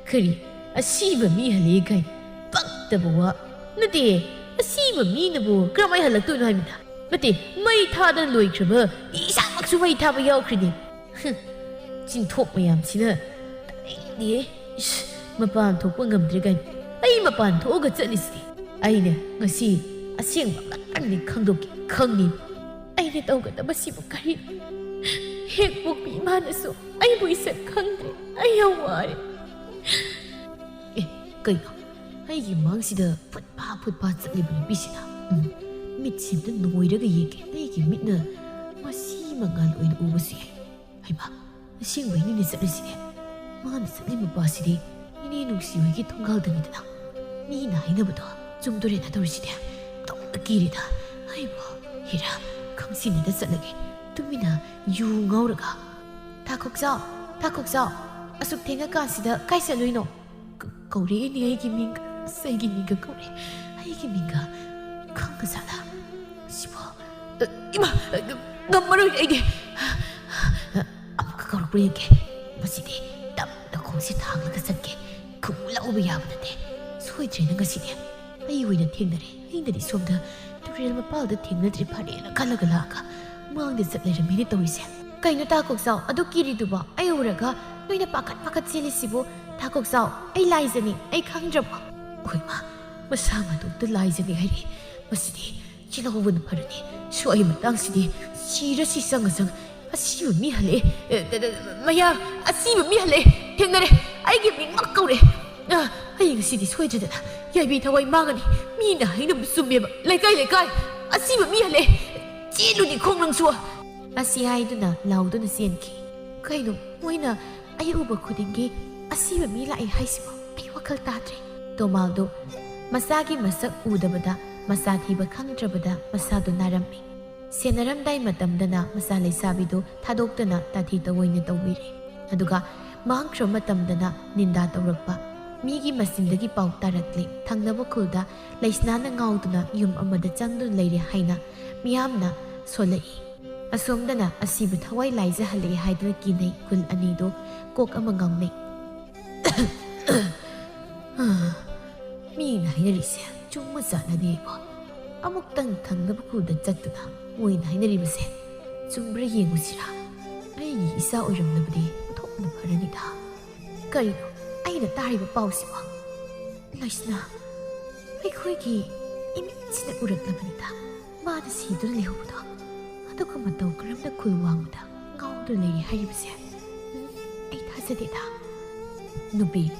ꯀꯔꯤ, ꯑꯁꯤꯕ ꯃꯤ ꯍꯜꯂꯛꯑꯦ ꯀꯥꯏ? ꯄꯛꯇꯕ ꯋꯥ꯫ ꯅꯠꯇꯦ, ꯑꯁꯤꯕ ꯃꯤꯅꯕꯨ ꯀꯔꯝꯍꯥꯏꯅ ꯍꯜꯂꯛꯇꯣꯏꯅꯣ ꯍꯥꯏꯕꯅꯤꯗ? ꯅꯠꯇꯦ, ꯃꯩ ꯊꯥꯗꯅ ꯂꯣꯏꯈ꯭ꯔꯕ, ꯏꯁꯥꯃꯛꯁꯨ ꯃꯩ ꯊꯥꯕ ꯌꯥꯎꯈ꯭ꯔꯤꯅꯦ꯫ ꯍꯨꯝ, ꯆꯤꯟꯊꯣꯛ ꯃꯌꯥꯝꯁꯤꯅ ꯇꯥꯅꯤꯡꯗꯦ꯫ ꯏꯁ, ꯃꯄꯥꯟ ꯊꯣꯛꯄ ꯉꯝꯗ꯭ꯔꯦ ꯀꯥꯏꯅ꯫ ꯑꯩ ꯃꯄꯥꯟ ꯊꯣꯛꯑꯒ ꯆꯠꯂꯤꯁꯤꯗꯤ꯫ ꯑꯩꯅ ꯉꯁꯤ ꯑꯁꯦꯡꯕ ꯃꯔꯝꯗꯤ ꯈꯪꯗꯣꯛꯀꯦ ꯈꯪꯅꯤ꯫ ꯑꯩꯅ ꯇꯧꯒꯗꯕꯁꯤꯕꯨ ꯀꯔꯤꯅꯣ? ꯍꯦꯛ ꯄꯣꯛꯄꯤ ꯏꯃꯥꯅꯁꯨ ꯑꯩꯕꯨ ꯏꯁꯛ ꯈꯪꯗ꯭ꯔꯦ꯫ ꯑꯩ ꯌꯥꯝ ꯋꯥꯔꯦ꯫ ꯑꯦ, ꯀꯩꯅꯣ? ꯑꯩꯒꯤ ꯃꯥꯡꯁꯤꯗ ꯐꯨꯠ ꯐꯥ ꯐꯨꯠ ꯐꯥ ꯆꯠꯂꯤꯕ ꯅꯨꯄꯤꯁꯤꯅ꯫ ꯎꯝ, ꯃꯤꯠꯁꯤꯗ ꯅꯣꯏꯔꯒ ꯌꯦꯡꯒꯦ꯫ ꯑꯩꯒꯤ ꯃꯤꯠꯅ ꯃꯁꯤ ꯃꯉꯥꯜ ꯑꯣꯏꯅ ꯎꯕꯁꯨ ꯌꯥꯏ꯫ ꯍꯩꯃꯥ, ꯑꯁꯦꯡꯕꯩꯅꯤꯅꯦ ꯆꯠꯂꯤꯁꯤꯗꯤ꯫ ꯃꯥꯅ ꯆꯠꯂꯤ ꯃꯄꯥꯁꯤꯗꯤ ꯏꯅꯦ ꯅꯨꯡꯁꯤ ꯍꯣꯏꯒꯤ ꯊꯣꯡꯒꯥꯜꯗꯅꯤꯗꯅ꯫ ꯃꯤꯅ ꯍꯥꯏꯅꯕꯗꯣ ꯆꯨꯝꯗꯣꯔꯦꯅ ꯇꯧꯔꯤꯁꯤꯗꯤ꯫ ꯇꯧꯅ ꯀꯤꯔꯦꯗ꯫ ꯍꯩꯃꯥ, ꯍꯤꯔꯥ, ꯈꯪꯁꯤꯟꯅꯗ ꯆꯠꯂꯒꯦ꯫ ꯇꯨꯃꯤꯟꯅ ꯌꯨ ꯉꯥꯎꯔꯒ꯫ "ꯇꯥ ꯈꯣꯛꯆꯥꯎ, ꯇꯥ ꯈꯣꯛꯆꯥꯎ, ꯑꯁꯨꯛ ꯊꯦꯡꯉꯀꯥꯟꯁꯤꯗ ꯀꯥꯏ ꯆꯠꯂꯨꯏꯅꯣ?" ꯀ-, ꯀꯧꯔꯛꯏꯅꯦ ꯑꯩꯒꯤ ꯃꯤꯡꯒ꯫ ꯑꯁ, ꯑꯩꯒꯤ ꯃꯤꯡꯒ ꯀꯧꯔꯦ꯫ ꯑꯩꯒꯤ ꯃꯤꯡꯒ ꯈꯪꯉꯖꯥꯠꯂ? ꯁꯤꯕꯣ, ꯑ, ꯏꯃꯥ, ꯑ, ꯉꯝꯃꯔꯣꯏ ꯑꯩꯗꯤ꯫ ꯑꯃꯨꯛꯀ ꯀꯧꯔꯛꯄ꯭ꯔꯥ ꯌꯦꯡꯒꯦ꯫ ꯃꯁꯤꯗꯤ ꯇꯞꯅ ꯈꯣꯡꯁꯦ ꯊꯥꯡꯂꯒ ꯆꯠꯀꯦ꯫ ꯈꯨꯝꯃꯨ ꯂꯥꯎꯕ ꯌꯥꯕ ꯅꯠꯇꯦ꯫ ꯁꯣꯏꯗ꯭ꯔꯦꯅ ꯉꯁꯤꯗꯤ꯫ ꯑꯩ ꯑꯣꯏꯅ ꯊꯦꯡꯅꯔꯦ꯫ ꯑꯩꯅꯗꯤ ꯁꯣꯝꯗ ꯇꯨꯔꯦꯜ ꯃꯄꯥꯜꯗ ꯊꯦꯡꯅꯗ꯭ꯔꯤ ꯐꯔꯦꯅ ꯈꯜꯂꯒ ꯂꯥꯛꯑꯒ ꯃꯥꯡꯗ ꯆꯠ ꯂꯩꯔꯝꯃꯤꯅꯦ ꯇꯧꯔꯤꯁꯦ꯫ ꯀꯩꯅꯣ ꯇꯥ ꯀꯣꯛꯆꯥꯎ, ꯑꯗꯨ ꯀꯤꯔꯤꯗꯨꯕꯣ? ꯑꯩ ꯎꯔꯒ ꯅꯣꯏꯅ ꯄꯥꯈꯠ ꯄꯥꯈꯠ ꯆꯦꯜꯂꯤꯁꯤꯕꯨ? ꯇꯥ ꯀꯣꯛꯆꯥꯎ, ꯑꯩ ꯂꯥꯏꯖꯅꯤ, ꯑꯩ ꯈꯪꯗ꯭ꯔꯕꯣ? ꯍꯣꯏ ꯃꯥ, ꯃꯁꯥ ꯃꯇꯣꯝꯇ ꯂꯥꯏꯖꯅꯤ ꯍꯥꯏꯔꯛꯏ꯫ ꯃꯁꯤꯗꯤ ꯆꯦꯜꯍꯧꯕꯅ ꯐꯔꯅꯤ꯫ ꯁ꯭ꯋꯥꯏ ꯃꯇꯥꯡꯁꯤꯗꯤ ꯁꯤꯔ ꯁꯤ ꯆꯪꯉ ꯆꯪ ꯑꯁꯤꯕ ꯃꯤ ꯍꯜꯂꯛꯑꯦ꯫ ꯑꯦ, ꯗ, ꯗ, ꯃꯌꯥ, ꯑꯁꯤꯕ ꯃꯤ ꯍꯜꯂꯛꯑꯦ꯫ ꯊꯦꯡꯅꯔꯦ꯫ ꯑꯩꯒꯤ ꯃꯤꯡꯃꯛ ꯀꯧꯔꯦ꯫ ꯑ, ꯑꯩ ꯉꯁꯤꯗꯤ ꯁꯣꯏꯗ꯭ꯔꯗꯅ ꯌꯥꯏꯕꯤ ꯊꯋꯥꯏ ꯃꯥꯡꯉꯅꯤ꯫ ꯃꯤꯅ ꯍꯥꯏꯅꯕ ꯆꯨꯝꯃꯦꯕ꯫ ꯂꯩꯀꯥꯏ ꯂꯩꯀꯥꯏ ꯑꯁꯤꯕ ꯃꯤ ꯍꯜꯂꯛꯑꯦ꯫ ꯆꯦꯜꯂꯨꯅꯤ ꯈꯣꯡ ꯅꯪꯁꯨ꯫ ꯑꯁꯤ ꯍꯥꯏꯗꯨꯅ ꯂꯥꯎꯗꯨꯅ ꯆꯦꯟꯈꯤ꯫ ꯀꯩꯅꯣ, ꯃꯣꯏꯅ ꯑꯩ ꯎꯕ ꯈꯨꯗꯤꯡꯒꯤ ꯑꯁꯤꯕ ꯃꯤ ꯂꯥꯛꯑꯦ ꯍꯥꯏꯁꯤꯕꯣ? ꯑꯩ ꯋꯥꯈꯜ ꯇꯥꯗ꯭ꯔꯦ꯫ ꯇꯣꯃꯥꯜꯗꯨ ꯃꯆꯥꯒꯤ ꯃꯁꯛ ꯎꯗꯕꯗ ꯃꯆꯥ ꯊꯤꯕ ꯈꯪꯗ꯭ꯔꯕꯗ ꯃꯁꯥꯗꯨ ꯅꯥꯔꯝꯃꯤ꯫ ꯁꯦꯟꯅꯔꯝꯗꯥꯏ ꯃꯇꯝꯗꯅ ꯃꯆꯥ ꯂꯩꯁꯥꯕꯤꯗꯨ ꯊꯥꯗꯣꯛꯇꯅ ꯇꯥꯊꯤ ꯇꯧꯑꯣꯏꯅ ꯇꯧꯕꯤꯔꯦ꯫ ꯑꯗꯨꯒ ꯃꯥꯡꯈ꯭ꯔ ꯃꯇꯝꯗꯅ ꯅꯤꯟꯗꯥ ꯇꯧꯔꯛꯄ꯫ ꯃꯤꯒꯤ ꯃꯆꯤꯟꯗꯒꯤ ꯄꯥꯎ ꯇꯥꯔꯛꯂꯦ, ꯊꯪꯅꯕ ꯈꯨꯜꯗ ꯂꯩꯁꯅꯥꯅ ꯉꯥꯎꯗꯨꯅ ꯌꯨꯝ ꯑꯃꯗ ꯆꯪꯗꯨꯅ ꯂꯩꯔꯦ ꯍꯥꯏꯅ ꯃꯤꯌꯥꯝꯅ ꯁꯣꯜꯂꯛꯏ꯫ ꯑꯁꯣꯝꯗꯅ ꯑꯁꯤꯕ ꯊꯋꯥꯏ ꯂꯥꯏꯖ ꯍꯜꯂꯛꯑꯦ ꯍꯥꯏꯗꯨꯅ ꯀꯤꯅꯩ ꯈꯨꯜ ꯑꯅꯤꯗꯨ꯫ ꯀꯣꯛ ꯑꯃ ꯉꯥꯎꯅꯩ꯫ ꯃꯤꯅ ꯍꯥꯏꯅꯔꯤꯁꯦ ꯆꯨꯝꯕ ꯖꯥꯠꯂꯅꯦꯀꯣ? ꯑꯃꯨꯛꯇꯪ ꯊꯪꯅꯕ ꯈꯨꯜꯗ ꯆꯠꯇꯨꯅ ꯃꯣꯏꯅ ꯍꯥꯏꯅꯔꯤꯕꯁꯦ ꯆꯨꯝꯕ꯭ꯔꯥ ꯌꯦꯡꯉꯨꯁꯤꯔꯥ? ꯑꯩꯒꯤ ꯏꯆꯥ ꯑꯣꯏꯔꯝꯂꯕꯗꯤ ꯊꯣꯛꯅ ꯐꯔꯅꯤꯗ꯫ ꯀꯔꯤꯅꯣ? ꯇꯥꯔꯤꯕ ꯄꯥꯎꯁꯤꯕꯣ? ꯂꯩꯁꯅꯥ, ꯑꯩꯈꯣꯏꯒꯤ ꯏꯃꯤꯠꯁꯤꯅ ꯎꯔꯛꯂꯕꯅꯤꯗ ꯃꯥꯅ ꯁꯤꯗꯨꯅ ꯂꯩꯍꯧꯕꯗꯣ꯫ ꯑꯗꯨꯒ ꯃꯇꯧ ꯀꯔꯝꯅ ꯈꯨꯜ ꯋꯥꯡꯃꯗ ꯉꯥꯎꯗꯨꯅ ꯂꯩꯔꯤ ꯍꯥꯏꯔꯤꯕꯁꯦ? ꯎꯝ, ꯑꯩ ꯊꯥꯖꯗꯦꯗ꯫ ꯅꯨꯄꯤ,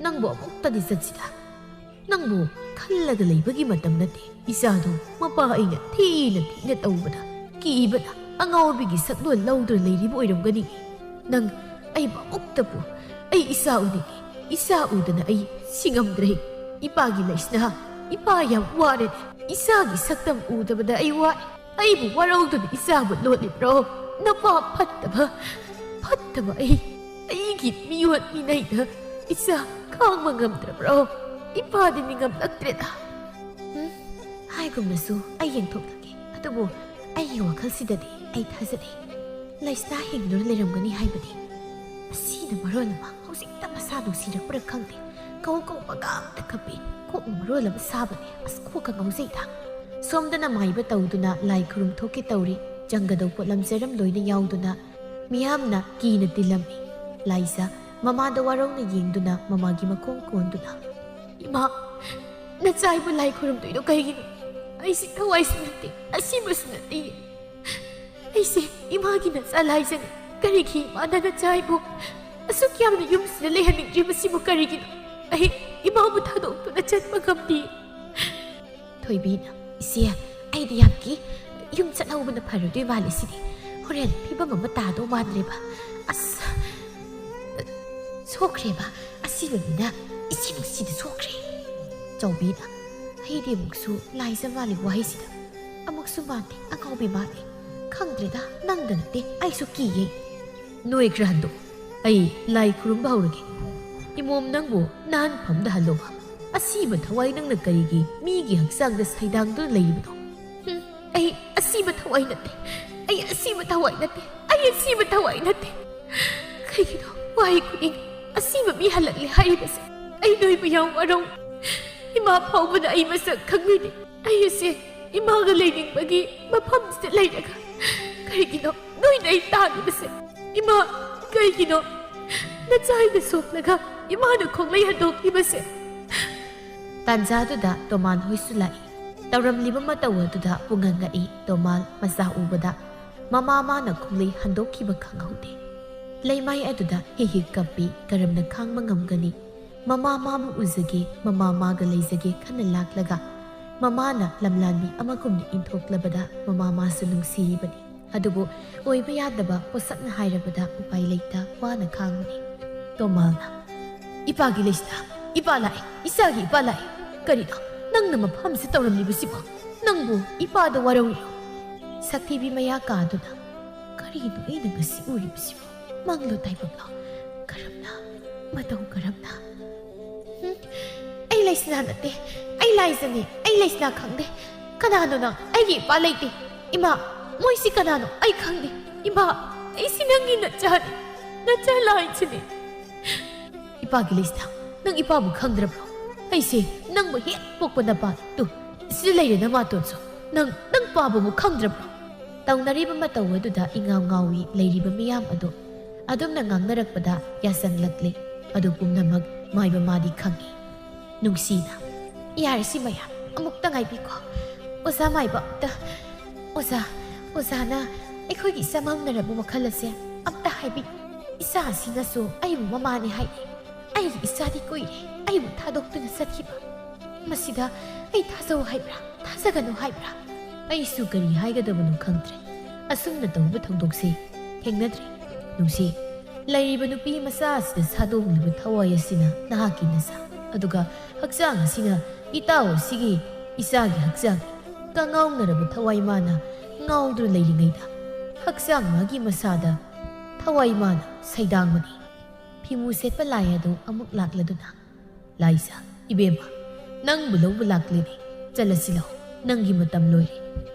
ꯅꯪꯕꯨ ꯑꯃꯨꯛꯇꯗꯤ ꯆꯠꯁꯤꯗ꯫ ꯅꯪꯕꯨ ꯈꯜꯂꯒ ꯂꯩꯕꯒꯤ ꯃꯇꯝ ꯅꯠꯇꯦ꯫ ꯏꯆꯥꯗꯨ ꯃꯄꯥ ꯑꯩꯅ ꯊꯤꯅ ꯊꯤꯅ ꯇꯧꯕꯗ ꯀꯤꯕꯅ ꯑꯉꯥꯎꯕꯤꯒꯤ ꯁꯛꯂꯣꯟ ꯂꯧꯗꯨꯅ ꯂꯩꯔꯤꯕ ꯑꯣꯏꯔꯝꯒꯅꯤ꯫ ꯅꯪ ꯑꯩꯕꯨ ꯑꯃꯨꯛꯇꯕꯨ ꯑꯩ ꯏꯆꯥ ꯎꯅꯤꯡꯉꯤ꯫ ꯏꯆꯥ ꯎꯗꯅ ꯑꯩ ꯁꯤꯉꯝꯗ꯭ꯔꯦ꯫ ꯏꯄꯥꯒꯤ ꯂꯩꯁꯅꯥ, ꯏꯄꯥ ꯌꯥꯝ ꯋꯥꯔꯦ꯫ ꯏꯆꯥꯒꯤ ꯁꯛꯇꯝ ꯎꯗꯕꯗ ꯑꯩ ꯋꯥꯏ꯫ ꯑꯩꯕꯨ ꯋꯥꯔꯧꯗꯨꯅ ꯏꯆꯥꯕꯨ ꯂꯣꯠꯂꯤꯕ꯭ꯔꯣ? ꯅꯄꯥ ꯐꯠꯇꯕ, ꯐꯠꯇꯕ ꯑꯩ, ꯑꯩꯒꯤ ꯃꯤꯑꯣꯠ ꯃꯤꯅꯩꯗ ꯏꯆꯥ ꯈꯥꯡꯕ ꯉꯝꯗ꯭ꯔꯕ꯭ꯔꯣ? ꯏꯄꯥꯗꯤ ꯅꯤꯡꯉꯝꯂꯛꯇ꯭ꯔꯦꯗ꯫ ꯎꯝ, ꯍꯥꯏꯒꯨꯝꯅꯁꯨ ꯑꯩ ꯌꯦꯡꯊꯣꯛꯂꯒꯦ꯫ ꯑꯗꯨꯕꯨ ꯑꯩꯒꯤ ꯋꯥꯈꯜꯁꯤꯗꯗꯤ ꯑꯩ ꯊꯥꯖꯗꯦ꯫ ꯂꯩꯁꯅꯥ ꯍꯤꯡꯗꯨꯅ ꯂꯩꯔꯝꯒꯅꯤ ꯍꯥꯏꯕꯗꯤ꯫ ꯑꯁꯤꯅ ꯃꯔꯣꯜ ꯑꯃ ꯍꯧꯖꯤꯛꯇ ꯃꯁꯥ ꯅꯨꯡꯁꯤꯔꯛꯄ꯭ꯔꯥ ꯈꯪꯗꯦ꯫ ꯀꯧ ꯀꯧꯕꯒ ꯑꯝꯇ ꯀꯞꯄꯤ꯫ ꯀꯣꯛꯅ ꯃꯔꯣꯜ ꯑꯃ ꯁꯥꯕꯅꯦ꯫ ꯑꯁ, ꯀꯣꯛꯀ ꯉꯥꯎꯖꯩꯗ꯫ ꯁꯣꯝꯗꯅ ꯃꯥꯏꯕ ꯇꯧꯗꯨꯅ ꯂꯥꯏ ꯈꯨꯔꯨꯝ ꯊꯣꯛꯀꯦ ꯇꯧꯔꯤ꯫ ꯆꯪꯒꯗꯧ ꯄꯣꯠꯂꯝ ꯆꯔꯝ ꯂꯣꯏꯅ ꯌꯥꯎꯗꯨꯅ ꯃꯤꯌꯥꯝꯅ ꯀꯤꯅ ꯇꯤꯜꯂꯝꯃꯤ꯫ ꯂꯥꯏꯖ ꯃꯃꯥꯗ ꯋꯥꯔꯧꯅ ꯌꯦꯡꯗꯨꯅ ꯃꯃꯥꯒꯤ ꯃꯈꯣꯡ ꯀꯣꯟꯗꯨꯅ, "ꯏꯃꯥ, ꯅꯆꯥꯏꯕꯨ ꯂꯥꯏ ꯈꯨꯔꯨꯝꯗꯣꯏꯗꯣ ꯀꯩꯒꯤꯅꯣ? ꯑꯩꯁꯦ ꯊꯋꯥꯏꯁꯨ ꯅꯠꯇꯦ, ꯑꯁꯤꯕꯁꯨ ꯅꯠꯇꯦ꯫ ꯑꯩꯁꯦ ꯏꯃꯥꯒꯤ ꯅꯆꯥ ꯂꯥꯏꯖꯅꯤ꯫ ꯀꯔꯤꯒꯤ ꯏꯃꯥꯅ ꯅꯆꯥꯏꯕꯨ ꯑꯁꯨꯛ ꯌꯥꯝꯅ ꯌꯨꯝꯁꯤꯗ ꯂꯩꯍꯟꯅꯤꯡꯗ꯭ꯔꯤꯕꯁꯤꯕꯨ ꯀꯔꯤꯒꯤꯅꯣ? ꯑꯩ ꯏꯃꯥꯕꯨ ꯊꯥꯗꯣꯛꯇꯨꯅ ꯆꯠꯄ ꯉꯝꯗꯦ꯫" ꯊꯣꯏꯕꯤꯅ, "ꯏꯆꯦ, ꯑꯩꯗꯤ ꯌꯥꯝ ꯀꯤ꯫ ꯌꯨꯝ ꯆꯠꯍꯧꯕꯅ ꯐꯔꯗꯣꯏ ꯃꯥꯜꯂꯦ ꯁꯤꯗꯤ꯫ ꯍꯣꯔꯦꯟ ꯐꯤꯕꯝ ꯑꯃ ꯇꯥꯗꯧ ꯃꯥꯟꯗ꯭ꯔꯦꯕ꯫ ꯑꯁ, ꯁꯣꯛꯈ꯭ꯔꯦꯕ꯫ ꯑꯁꯤꯕ ꯃꯤꯅ ꯏꯆꯦ ꯅꯨꯡꯁꯤꯗ ꯁꯣꯛꯈ꯭ꯔꯦ꯫" ꯆꯥꯎꯕꯤꯅ, "ꯑꯩꯗꯤ ꯑꯃꯨꯛꯁꯨ ꯂꯥꯏꯖ ꯃꯥꯜꯂꯤ ꯋꯥꯍꯩꯁꯤꯗ꯫ ꯑꯃꯨꯛꯁꯨ ꯃꯥꯟꯗꯦ, ꯑꯉꯥꯎꯕꯤ ꯃꯥꯜꯂꯤ꯫ ꯈꯪꯗ꯭ꯔꯦꯗ, ꯅꯪꯗ ꯅꯠꯇꯦ, ꯑꯩꯁꯨ ꯀꯤꯌꯦ꯫" "ꯅꯣꯏ ꯈꯔ ꯍꯟꯗꯣꯛ, ꯑꯩ ꯂꯥꯏ ꯈꯨꯔꯨꯝꯕ ꯍꯧꯔꯒꯦ꯫ ꯏꯃꯣꯝ, ꯅꯪꯕꯨ ꯅꯍꯥꯟꯐꯝꯗ ꯍꯜꯂꯣꯕ꯫ ꯑꯁꯤꯕ ꯊꯋꯥꯏ ꯅꯪꯅ ꯀꯔꯤꯒꯤ ꯃꯤꯒꯤ ꯍꯛꯆꯥꯡꯗ ꯁꯩꯗꯥꯡꯗꯨꯅ ꯂꯩꯔꯤꯕꯅꯣ?" "ꯍꯨꯝ, ꯑꯩ ꯑꯁꯤꯕ ꯊꯋꯥꯏ ꯅꯠꯇꯦ, ꯑꯩ ꯑꯁꯤꯕ ꯊꯋꯥꯏ ꯅꯠꯇꯦ, ꯑꯩ ꯑꯁꯤꯕ ꯊꯋꯥꯏ ꯅꯠꯇꯦ꯫ ꯀꯩꯒꯤꯅꯣ ꯋꯥꯍꯩ ꯈꯨꯗꯤꯡ ꯑꯁꯤꯕ ꯃꯤ ꯍꯜꯂꯛꯂꯦ ꯍꯥꯏꯔꯤꯕꯁꯦ? ꯑꯩ ꯅꯣꯏꯕꯨ ꯌꯥꯝ ꯋꯥꯔꯧ꯫ ꯏꯃꯥ ꯐꯥꯎꯕꯅ ꯑꯩ ꯃꯁꯛ ꯈꯪꯕꯤꯗꯦ꯫ ꯑꯩ ꯑꯁꯤ ꯏꯃꯥꯒ ꯂꯩꯅꯤꯡꯕꯒꯤ ꯃꯐꯝꯁꯤꯗ ꯂꯩꯔꯒ ꯀꯔꯤꯒꯤꯅꯣ ꯅꯣꯏꯅ ꯑꯩ ꯇꯥꯜꯂꯤꯕꯁꯦ? ꯏꯃꯥ, ꯀꯩꯒꯤꯅꯣ ꯅꯆꯥꯏꯅ ꯁꯣꯛꯂꯒ ꯏꯃꯥꯅ ꯈꯣꯡꯂꯩ ꯍꯟꯗꯣꯛꯈꯤꯕꯁꯦ꯫ ꯇꯥꯟꯖꯥꯗꯨꯗ ꯇꯣꯃꯥꯟ ꯍꯣꯏꯁꯨ ꯂꯥꯛꯏ꯫ ꯇꯧꯔꯝꯂꯤꯕ ꯃꯇꯧ ꯑꯗꯨꯗ ꯄꯨꯡꯉꯛ ꯉꯛꯏ ꯇꯣꯃꯥꯟ ꯃꯆꯥ ꯎꯕꯗ꯫ ꯃꯃꯥ ꯃꯥꯅ ꯈꯣꯡꯂꯩ ꯍꯟꯗꯣꯛꯈꯤꯕ ꯈꯪꯍꯧꯗꯦ꯫ ꯂꯩꯃꯥꯏ ꯑꯗꯨꯗ ꯍꯤꯛ ꯍꯤꯛ ꯀꯞꯄꯤ꯫ ꯀꯔꯝꯅ ꯈꯥꯡꯕ ꯉꯝꯒꯅꯤ? ꯃꯃꯥ ꯃꯥꯕꯨ ꯎꯖꯒꯦ, ꯃꯃꯥ ꯃꯥꯒ ꯂꯩꯖꯒꯦ ꯈꯟꯅ ꯂꯥꯛꯂꯒ ꯃꯃꯥꯅ ꯂꯝꯂꯥꯟꯕꯤ ꯑꯃꯒꯨꯝꯅ ꯏꯟꯊꯣꯛꯂꯕꯗ ꯃꯃꯥ ꯃꯥꯁꯨ ꯅꯨꯡꯁꯤꯔꯤꯕꯅꯤ꯫ ꯑꯗꯨꯕꯨ ꯑꯣꯏꯕ ꯌꯥꯗꯕ ꯄꯣꯠꯁꯛꯅ ꯍꯥꯏꯔꯕꯗ ꯎꯄꯥꯏ ꯂꯩꯇ ꯋꯥꯅ ꯈꯥꯡꯕꯅꯤ꯫ ꯇꯣꯃꯥꯜꯅ, "ꯏꯄꯥꯒꯤ ꯂꯩꯁꯤꯅ, ꯏꯄꯥ ꯂꯥꯛꯑꯦ, ꯏꯆꯥꯒꯤ ꯏꯄꯥ ꯂꯥꯛꯑꯦ꯫ ꯀꯔꯤꯅꯣ ꯅꯪꯅ ꯃꯐꯝꯁꯤ ꯇꯧꯔꯝꯂꯤꯕꯁꯤꯕꯣ? ꯅꯪꯕꯨ ꯏꯄꯥꯗ ꯋꯥꯔꯧꯔꯤꯔꯣ?" ꯁꯛꯊꯤꯕꯤ ꯃꯌꯥ ꯀꯥꯗꯨꯅ, "ꯀꯔꯤꯅꯣ ꯑꯩꯅ ꯉꯁꯤ ꯎꯔꯤꯕꯁꯤꯕꯣ? ꯃꯪꯂꯣ ꯇꯥꯏꯕꯪꯂꯣ? ꯀꯔꯝꯅ? ꯃꯇꯧ ꯀꯔꯝꯅ?" "ꯍꯨꯝ, ꯑꯩ ꯂꯩꯁꯅꯥ ꯅꯠꯇꯦ, ꯑꯩ ꯂꯥꯏꯖꯅꯤ, ꯑꯩ ꯂꯩꯁꯅꯥ ꯈꯪꯗꯦ꯫ ꯀꯅꯥꯅꯣ ꯅꯪ? ꯑꯩꯒꯤ ꯏꯄꯥ ꯂꯩꯇꯦ꯫ ꯏꯃꯥ, ꯃꯣꯏꯁꯤ ꯀꯅꯥꯅꯣ? ꯑꯩ ꯈꯪꯗꯦ꯫ ꯏꯃꯥ, ꯑꯩꯁꯤ ꯅꯪꯒꯤ ꯅꯆꯥꯅꯤ, ꯅꯆꯥ ꯂꯥꯏꯁꯤꯅꯤ꯫" "ꯏꯄꯥꯒꯤ ꯂꯩꯁꯅꯥ, ꯅꯪ ꯏꯄꯥꯕꯨ ꯈꯪꯗ꯭ꯔꯕ꯭ꯔꯣ? ꯑꯩꯁꯦ ꯅꯪꯕꯨ ꯍꯦꯛ ꯄꯣꯛꯄ ꯅꯄꯥ, ꯇꯨ, ꯁꯤꯗ ꯂꯩꯔꯦ ꯅꯃꯥꯇꯣꯟꯁꯨ꯫ ꯅꯪ, ꯅꯪ ꯄꯥꯕꯕꯨ ꯈꯪꯗ꯭ꯔꯕ꯭ꯔꯣ?" ꯇꯧꯅꯔꯤꯕ ꯃꯇꯧ ꯑꯗꯨꯗ ꯏꯉꯥꯎ ꯉꯥꯎꯏ ꯂꯩꯔꯤꯕ ꯃꯤꯌꯥꯝ ꯑꯗꯨ꯫ ꯑꯗꯨꯝꯅ ꯉꯥꯡꯅꯔꯛꯄꯗ ꯌꯥꯁꯪꯂꯛꯂꯦ꯫ ꯑꯗꯨ ꯄꯨꯝꯅꯃꯛ ꯃꯥꯏꯕ ꯃꯥꯗꯤ ꯈꯪꯏ꯫ ꯅꯨꯡꯁꯤꯅ, "ꯌꯥꯔꯦ ꯁꯤ ꯃꯌꯥꯝ, ꯑꯃꯨꯛꯇ ꯉꯥꯏꯕꯤꯈꯣ꯫ ꯑꯣꯖꯥ ꯃꯥꯏꯕ ꯑꯝꯇ, ꯑꯣꯖꯥ, ꯑꯣꯖꯥꯅ ꯑꯩꯈꯣꯏꯒꯤ ꯏꯆꯥ ꯃꯥꯡꯅꯔꯕ ꯋꯥꯈꯜ ꯑꯁꯦ ꯑꯝꯇ ꯍꯥꯏꯕꯤꯌꯨ꯫ ꯏꯆꯥ ꯑꯁꯤꯅꯁꯨ ꯑꯩꯕꯨ ꯃꯃꯥꯅꯦ ꯍꯥꯏꯔꯤ꯫ ꯑꯩꯒꯤ ꯏꯆꯥꯗꯤ ꯀꯨꯏꯔꯦ ꯑꯩꯕꯨ ꯊꯥꯗꯣꯛꯇꯨꯅ ꯆꯠꯈꯤꯕ꯫ ꯃꯁꯤꯗ ꯑꯩ ꯊꯥꯖꯧ ꯍꯥꯏꯕ꯭ꯔꯥ, ꯊꯥꯖꯒꯅꯨ ꯍꯥꯏꯕ꯭ꯔꯥ? ꯑꯩꯁꯨ ꯀꯔꯤ ꯍꯥꯏꯒꯗꯕꯅꯣ ꯈꯪꯗ꯭ꯔꯦ꯫ ꯑꯁꯨꯝꯅ ꯇꯧꯕ ꯊꯧꯗꯣꯛꯁꯦ ꯊꯦꯡꯅꯗ꯭ꯔꯤ꯫ ꯅꯨꯡꯁꯤ, ꯂꯩꯔꯤꯕ ꯅꯨꯄꯤ ꯃꯆꯥ ꯑꯁꯤꯗ ꯁꯥꯗꯣꯡꯂꯤꯕ ꯊꯋꯥꯏ ꯑꯁꯤꯅ ꯅꯍꯥꯛꯀꯤ ꯅꯆꯥ, ꯑꯗꯨꯒ ꯍꯛꯆꯥꯡ ꯑꯁꯤꯅ ꯏꯇꯥꯎ ꯑꯁꯤꯒꯤ ꯏꯆꯥꯒꯤ ꯍꯛꯆꯥꯡ꯫ ꯀꯉꯥꯎꯅꯔꯕ ꯊꯋꯥꯏ ꯃꯥꯅ ꯉꯥꯎꯗꯨꯅ ꯂꯩꯔꯤꯉꯩꯗ ꯍꯛꯆꯥꯡ ꯃꯥꯒꯤ ꯃꯁꯥꯗ ꯊꯋꯥꯏ ꯃꯥꯅ ꯁꯩꯗꯥꯡꯕꯅꯤ꯫" ꯐꯤꯃꯨ ꯁꯦꯠꯄ ꯂꯥꯏ ꯑꯗꯨ ꯑꯃꯨꯛ ꯂꯥꯛꯂꯗꯨꯅ, "ꯂꯥꯏꯖ, ꯏꯕꯦꯝꯃ, ꯅꯪꯕꯨ ꯂꯧꯕ ꯂꯥꯛꯂꯤꯅꯦ꯫ ꯆꯠꯂꯁꯤ ꯂꯥꯎ, ꯅꯪꯒꯤ ꯃꯇꯝ ꯂꯣꯏꯔꯦ꯫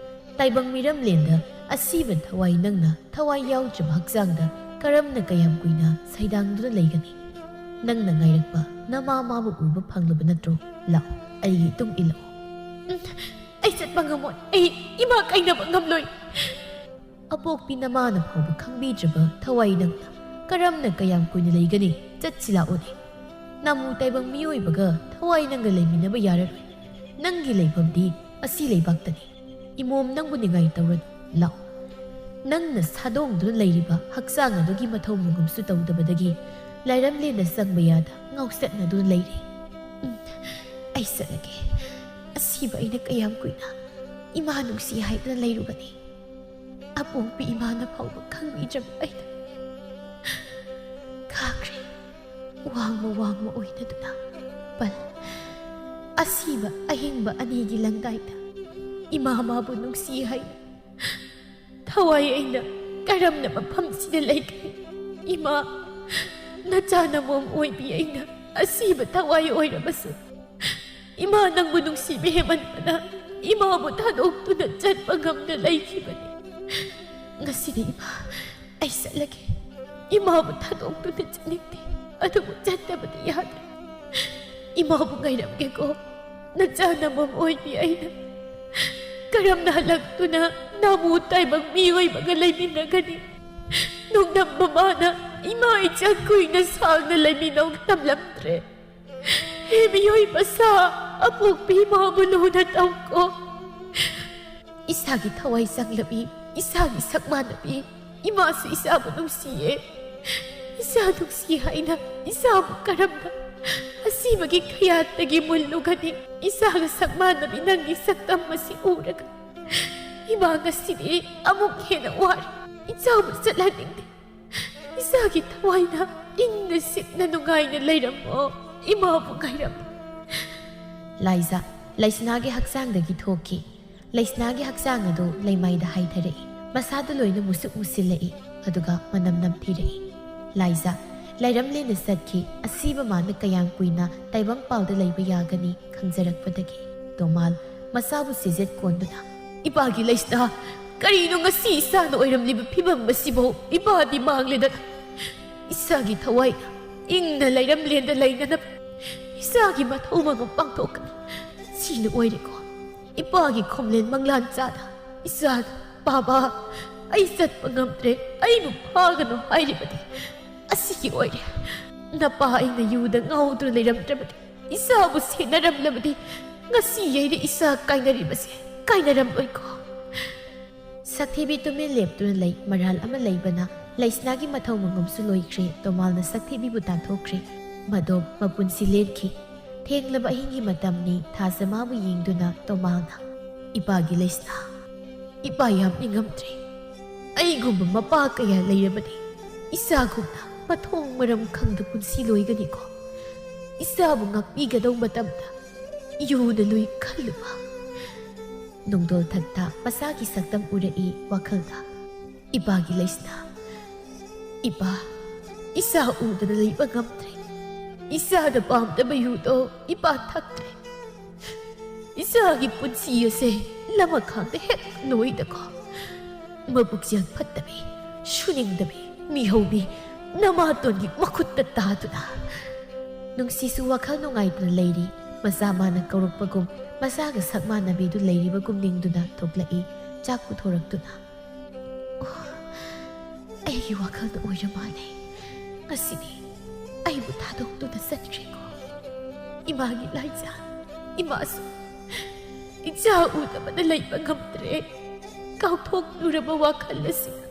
ꯇꯥꯏꯕꯪ ꯃꯤꯔꯝꯂꯦꯟꯗ ꯑꯁꯤꯕ ꯊꯋꯥꯏ ꯅꯪꯅ ꯊꯋꯥꯏ ꯌꯥꯎꯗ꯭ꯔꯕ ꯍꯛꯆꯥꯡꯗ ꯀꯔꯝꯅ ꯀꯌꯥꯝ ꯀꯨꯏꯅ ꯁꯩꯗꯥꯡꯗꯨꯅ ꯂꯩꯒꯅꯤ? ꯅꯪꯅ ꯉꯥꯏꯔꯛꯄ ꯅꯃꯥ ꯃꯥꯕꯨ ꯎꯕ ꯐꯪꯂꯕ ꯅꯠꯇ꯭ꯔꯣ? ꯂꯥꯛꯑꯣ, ꯑꯩꯒꯤ ꯏꯇꯨꯡ ꯏꯜꯂꯛꯑꯣ꯫" "ꯎꯝ, ꯑꯩ ꯆꯠꯄ ꯉꯝꯃꯣꯏ꯫ ꯑꯩ ꯏꯃꯥ ꯀꯥꯏꯅꯕ ꯉꯝꯂꯣꯏ꯫" "ꯑꯄꯣꯛꯄꯤ ꯅꯃꯥꯅ ꯐꯥꯎꯕ ꯈꯪꯕꯤꯗ꯭ꯔꯕ ꯊꯋꯥꯏ ꯅꯪꯅ ꯀꯔꯝꯅ ꯀꯌꯥꯝ ꯀꯨꯏꯅ ꯂꯩꯒꯅꯤ? ꯆꯠꯁꯤ ꯂꯥꯛꯑꯣꯅꯦ꯫" ꯅꯥꯃꯨ ꯇꯥꯏꯕꯪ ꯃꯤꯑꯣꯏꯕꯒ ꯊꯋꯥꯏ ꯅꯪꯒ ꯂꯩꯃꯤꯟꯅꯕ ꯌꯥꯔꯔꯣꯏ꯫ ꯅꯪꯒꯤ ꯂꯩꯐꯝꯗꯤ ꯑꯁꯤ ꯂꯩꯕꯥꯛꯇꯅꯤ꯫ ꯏꯃꯣꯝ, ꯅꯪꯕꯨ ꯅꯤꯡꯉꯥꯏ ꯇꯧꯔꯅꯨ꯫ ꯂꯥꯛꯑꯣ꯫ ꯅꯪꯅ ꯁꯥꯗꯣꯡꯗꯨꯅ ꯂꯩꯔꯤꯕ ꯍꯛꯆꯥꯡ ꯑꯗꯨꯒꯤ ꯃꯊꯧ ꯃꯉꯝꯁꯨ ꯇꯧꯗꯕꯗꯒꯤ ꯂꯥꯏꯔꯝꯂꯦꯟꯗ ꯆꯪꯕ ꯌꯥꯗ ꯉꯥꯎꯆꯠꯅꯗꯨꯅ ꯂꯩꯔꯦ꯫ ꯎꯝ, ꯑꯩ ꯆꯠꯂꯒꯦ꯫ ꯑꯁꯤꯕ ꯑꯩꯅ ꯀꯌꯥꯝ ꯀꯨꯏꯅ ꯏꯃꯥ ꯅꯨꯡꯁꯤ ꯍꯥꯏꯗꯨꯅ ꯂꯩꯔꯨꯒꯅꯤ? ꯑꯄꯣꯛꯄꯤ ꯏꯃꯥꯅ ꯐꯥꯎꯕ ꯈꯪꯕꯤꯗ꯭ꯔꯕ ꯑꯩꯅ ꯈꯥꯈ꯭ꯔꯦ꯫ ꯋꯥꯡꯃ ꯋꯥꯡꯃ ꯑꯣꯏꯅꯗꯨꯅ ꯄꯜ꯫ ꯑꯁꯤꯕ ꯑꯍꯤꯡꯕ ꯑꯅꯤꯒꯤ ꯂꯪꯗꯥꯏꯗ ꯏꯃꯥ ꯃꯥꯕꯨ ꯅꯨꯡꯁꯤ ꯍꯥꯏꯅ ꯊꯋꯥꯏ ꯑꯩꯅ ꯀꯔꯝꯅ ꯃꯐꯝꯁꯤꯗ ꯂꯩꯒꯅꯤ? ꯏꯃꯥ, ꯅꯆꯥ ꯅꯃꯣꯝ ꯑꯣꯏꯕꯤ ꯑꯩꯅ ꯑꯁꯤꯕ ꯊꯋꯥꯏ ꯑꯣꯏꯔꯕꯁꯨ, ꯏꯃꯥ, ꯅꯪꯕꯨ ꯅꯨꯡꯁꯤꯕ ꯍꯦꯟꯃꯟꯕꯅ ꯏꯃꯥꯕꯨ ꯊꯥꯗꯣꯛꯇꯨꯅ ꯆꯠꯄ ꯉꯝꯗ ꯂꯩꯈꯤꯕꯅꯤ꯫ ꯉꯁꯤꯗꯤ ꯏꯃꯥ, ꯑꯩ ꯆꯠꯂꯒꯦ꯫ ꯏꯃꯥꯕꯨ ꯊꯥꯗꯣꯛꯇꯨꯅ ꯆꯠꯅꯤꯡꯗꯦ, ꯑꯗꯨꯕꯨ ꯆꯠꯇꯕꯗꯤ ꯌꯥꯗ꯭ꯔꯦ꯫ ꯏꯃꯥꯕꯨ ꯉꯥꯏꯔꯝꯒꯦꯀꯣ꯫ ꯅꯆꯥ ꯅꯃꯣꯝ ꯑꯣꯏꯕꯤ ꯑꯩꯅ ꯀꯔꯝꯅ ꯍꯜꯂꯛꯇꯨꯅ ꯅꯥꯃꯨ ꯇꯥꯏꯕꯪ ꯃꯤꯑꯣꯏꯕꯒ ꯂꯩꯃꯤꯟꯅꯒꯅꯤ? ꯅꯣꯡꯗꯝ ꯃꯃꯥꯅ ꯏꯃꯥ ꯏꯆꯥ ꯀꯨꯏꯅ ꯁꯥꯡꯅ ꯂꯩꯃꯤꯟꯅꯧ ꯇꯝꯂꯝꯗ꯭ꯔꯦ꯫ ꯍꯦ ꯃꯤꯑꯣꯏ ꯃꯆꯥ, ꯑꯄꯣꯛꯄꯤ ꯏꯃꯥꯕꯨ ꯂꯨꯅ ꯇꯧꯀꯣ꯫ ꯏꯁꯥꯒꯤ ꯊꯋꯥꯏ ꯆꯪꯂꯕꯤ, ꯏꯁꯥꯒꯤ ꯁꯛ ꯃꯥꯟꯅꯕꯤ ꯏꯃꯥꯁꯨ ꯏꯆꯥꯕꯨ ꯅꯨꯡꯁꯤꯌꯦ꯫ ꯏꯆꯥ ꯅꯨꯡꯁꯤ ꯍꯥꯏꯅ ꯏꯆꯥꯕꯨ ꯀꯔꯝꯅ ꯑꯁꯤꯕꯒꯤ ꯀꯌꯥꯠꯇꯒꯤ ꯃꯨꯜꯂꯨꯒꯅꯤ? ꯏꯆꯥꯒ ꯁꯛ ꯃꯥꯟꯅꯕꯤ ꯅꯪꯒꯤ ꯁꯛꯇꯝ ꯑꯁꯤ ꯎꯔꯒ ꯏꯃꯥ ꯉꯁꯤꯗꯤ ꯑꯃꯨꯛ ꯍꯦꯟꯅ ꯋꯥꯔꯦ꯫ ꯏꯆꯥꯕꯨ ꯆꯠꯍꯟꯅꯤꯡꯗꯦ꯫ ꯏꯆꯥꯒꯤ ꯊꯋꯥꯏꯅ ꯏꯪꯅ ꯆꯤꯛꯅ ꯅꯨꯡꯉꯥꯏꯅ ꯂꯩꯔꯝꯃꯣ꯫ ꯏꯃꯥꯕꯨ ꯉꯥꯏꯔꯝꯃꯣ꯫ ꯂꯥꯏꯖꯥ ꯂꯩꯁꯅꯥꯒꯤ ꯍꯛꯆꯥꯡꯗꯒꯤ ꯊꯣꯛꯈꯤ꯫ ꯂꯩꯁꯅꯥꯒꯤ ꯍꯛꯆꯥꯡ ꯑꯗꯨ ꯂꯩꯃꯥꯏꯗ ꯍꯥꯏꯊꯔꯛꯏ꯫ ꯃꯁꯥꯗ ꯂꯣꯏꯅ ꯃꯨꯁꯨꯛ ꯃꯨꯁꯤꯜꯂꯛꯏ, ꯑꯗꯨꯒ ꯃꯅꯝ ꯅꯝꯊꯤꯔꯛꯏ꯫ ꯂꯥꯏꯖꯥ ꯂꯩꯔꯝꯂꯦꯟꯗ ꯆꯠꯈꯤ꯫ ꯑꯁꯤꯕ ꯃꯥꯅ ꯀꯌꯥꯝ ꯀꯨꯏꯅ ꯇꯥꯏꯕꯪ ꯄꯥꯜꯗ ꯂꯩꯕ ꯌꯥꯒꯅꯤ ꯈꯪꯖꯔꯛꯄꯗꯒꯤ ꯇꯣꯃꯥꯜ ꯃꯆꯥꯕꯨ ꯆꯦꯖꯦꯠ ꯀꯣꯟꯗꯨꯅ, "ꯏꯄꯥꯒꯤ ꯂꯩꯁꯅꯥ, ꯀꯔꯤꯅꯣ ꯉꯁꯤ ꯏꯆꯥꯅ ꯑꯣꯏꯔꯝꯂꯤꯕ ꯐꯤꯕꯝ ꯑꯁꯤꯕꯨ? ꯏꯄꯥꯗꯤ ꯃꯥꯡꯂꯦꯗꯅ꯫ ꯏꯆꯥꯒꯤ ꯊꯋꯥꯏ ꯏꯪꯅ ꯂꯩꯔꯝꯂꯦꯟꯗ ꯂꯩꯅꯅꯕ ꯏꯆꯥꯒꯤ ꯃꯊꯧ ꯃꯉꯝ ꯄꯥꯡꯊꯣꯛꯀꯅꯤ꯫ ꯁꯤꯅ ꯑꯣꯏꯔꯦꯀꯣ꯫ ꯏꯄꯥꯒꯤ ꯈꯣꯝꯂꯦꯟ ꯃꯪꯂꯥꯟ ꯆꯥꯗ ꯏꯆꯥꯅ, 'ꯕꯥꯕꯥ, ꯑꯩ ꯆꯠꯄ ꯉꯝꯗ꯭ꯔꯦ, ꯑꯩꯕꯨ ꯐꯥꯒꯅꯨ' ꯍꯥꯏꯔꯤꯕꯗꯤ ꯑꯁꯤꯒꯤ ꯑꯣꯏꯔꯦ꯫ ꯅꯄꯥ ꯑꯩꯅ ꯌꯨꯗ ꯉꯥꯎꯗꯨꯅ ꯂꯩꯔꯝꯗ꯭ꯔꯕꯗꯤ, ꯏꯆꯥꯕꯨ ꯁꯦꯟꯅꯔꯝꯂꯕꯗꯤ, ꯉꯁꯤ ꯑꯩꯅ ꯏꯆꯥ ꯀꯥꯏꯅꯔꯤꯕꯁꯦ ꯀꯥꯏꯅꯔꯝꯂꯣꯏꯀꯣ꯫ ꯁꯛꯊꯤꯕꯤ ꯇꯨꯃꯤꯟ ꯂꯦꯞꯇꯨꯅ ꯂꯩ꯫ ꯃꯔꯥꯜ ꯑꯃ ꯂꯩꯕꯅ ꯂꯩꯁꯅꯥꯒꯤ ꯃꯊꯧ ꯃꯉꯝꯁꯨ ꯂꯣꯏꯈ꯭ꯔꯦ꯫ ꯇꯣꯃꯥꯜꯅ ꯁꯛꯊꯤꯕꯤꯕꯨ ꯇꯥꯟꯊꯣꯛꯈ꯭ꯔꯦ꯫ ꯃꯗꯣꯝ ꯃꯄꯨꯟꯁꯤ ꯂꯦꯟꯈꯤ꯫ ꯊꯦꯡꯂꯕ ꯑꯍꯤꯡꯒꯤ ꯃꯇꯝꯅꯤ꯫ ꯊꯥꯖ ꯃꯥꯕꯨ ꯌꯦꯡꯗꯨꯅ ꯇꯣꯃꯥꯜꯅ, "ꯏꯄꯥꯒꯤ ꯂꯩꯁꯅꯥ, ꯏꯄꯥ ꯌꯥꯝ ꯅꯤꯡꯉꯝꯗ꯭ꯔꯦ꯫ ꯑꯩꯒꯨꯝꯕ ꯃꯄꯥ ꯀꯌꯥ ꯂꯩꯔꯕꯗꯤ ꯏꯆꯥꯒꯨꯝꯅ ꯃꯊꯣꯡ ꯃꯔꯝ ꯈꯪꯗ ꯄꯨꯟꯁꯤ ꯂꯣꯏꯒꯅꯤꯀꯣ꯫ ꯏꯆꯥꯕꯨ ꯉꯥꯛꯄꯤꯒꯗꯧ ꯃꯇꯝꯗ ꯌꯨꯅ ꯂꯨꯏ ꯈꯜꯂꯨꯕ꯫" ꯅꯨꯡꯗꯣꯜ ꯊꯛꯇ ꯃꯆꯥꯒꯤ ꯁꯛꯇꯝ ꯎꯔꯛꯏ ꯋꯥꯈꯜꯗ꯫ "ꯏꯄꯥꯒꯤ ꯂꯩꯁꯅꯥ, ꯏꯄꯥ, ꯏꯆꯥ ꯎꯗꯅ ꯂꯩꯕ ꯉꯝꯗ꯭ꯔꯦ꯫ ꯏꯆꯥꯅ ꯄꯥꯝꯗꯕ ꯌꯨꯗꯣ ꯏꯄꯥ ꯊꯛꯇ꯭ꯔꯦ꯫ ꯏꯆꯥꯒꯤ ꯄꯨꯟꯁꯤ ꯑꯁꯦ ꯂꯃꯈꯥꯡꯗ ꯍꯦꯛ ꯂꯣꯏꯗꯀꯣ꯫ ꯃꯕꯨꯛꯆꯦꯜ ꯐꯠꯇꯕꯤ, ꯁꯨꯅꯤꯡꯗꯕꯤ, ꯃꯤꯍꯧꯕꯤ, ꯅꯃꯥꯇꯣꯟꯒꯤ ꯃꯈꯨꯠꯇ ꯇꯥꯗꯨꯅ꯫" ꯅꯨꯡꯁꯤꯁꯨ ꯋꯥꯈꯜ ꯅꯨꯡꯉꯥꯏꯇꯅ ꯂꯩꯔꯤ꯫ ꯃꯆꯥ ꯃꯥꯅ ꯀꯧꯔꯛꯄꯒꯨꯝ, ꯃꯆꯥꯒ ꯁꯛ ꯃꯥꯟꯅꯕꯤꯗꯨ ꯂꯩꯔꯤꯕꯒꯨꯝ ꯅꯤꯡꯗꯨꯅ ꯊꯣꯛꯂꯛꯏ, ꯆꯥꯛ ꯄꯨꯊꯣꯔꯛꯇꯨꯅ꯫ "ꯑꯣ, ꯑꯩꯒꯤ ꯋꯥꯈꯜꯗ ꯑꯣꯏꯔ ꯃꯥꯜꯂꯦ꯫ ꯉꯁꯤꯗꯤ ꯑꯩꯕꯨ ꯊꯥꯗꯣꯛꯇꯨꯅ ꯆꯠꯈ꯭ꯔꯦꯀꯣ꯫ ꯏꯃꯥꯒꯤ ꯂꯥꯏꯖꯥ, ꯏꯃꯥꯁꯨ ꯏꯆꯥ ꯎꯗꯕꯗ ꯂꯩꯕ ꯉꯝꯗ꯭ꯔꯦ꯫ ꯀꯥꯎꯊꯣꯛꯂꯨꯔꯕ ꯋꯥꯈꯜ ꯑꯁꯤꯅ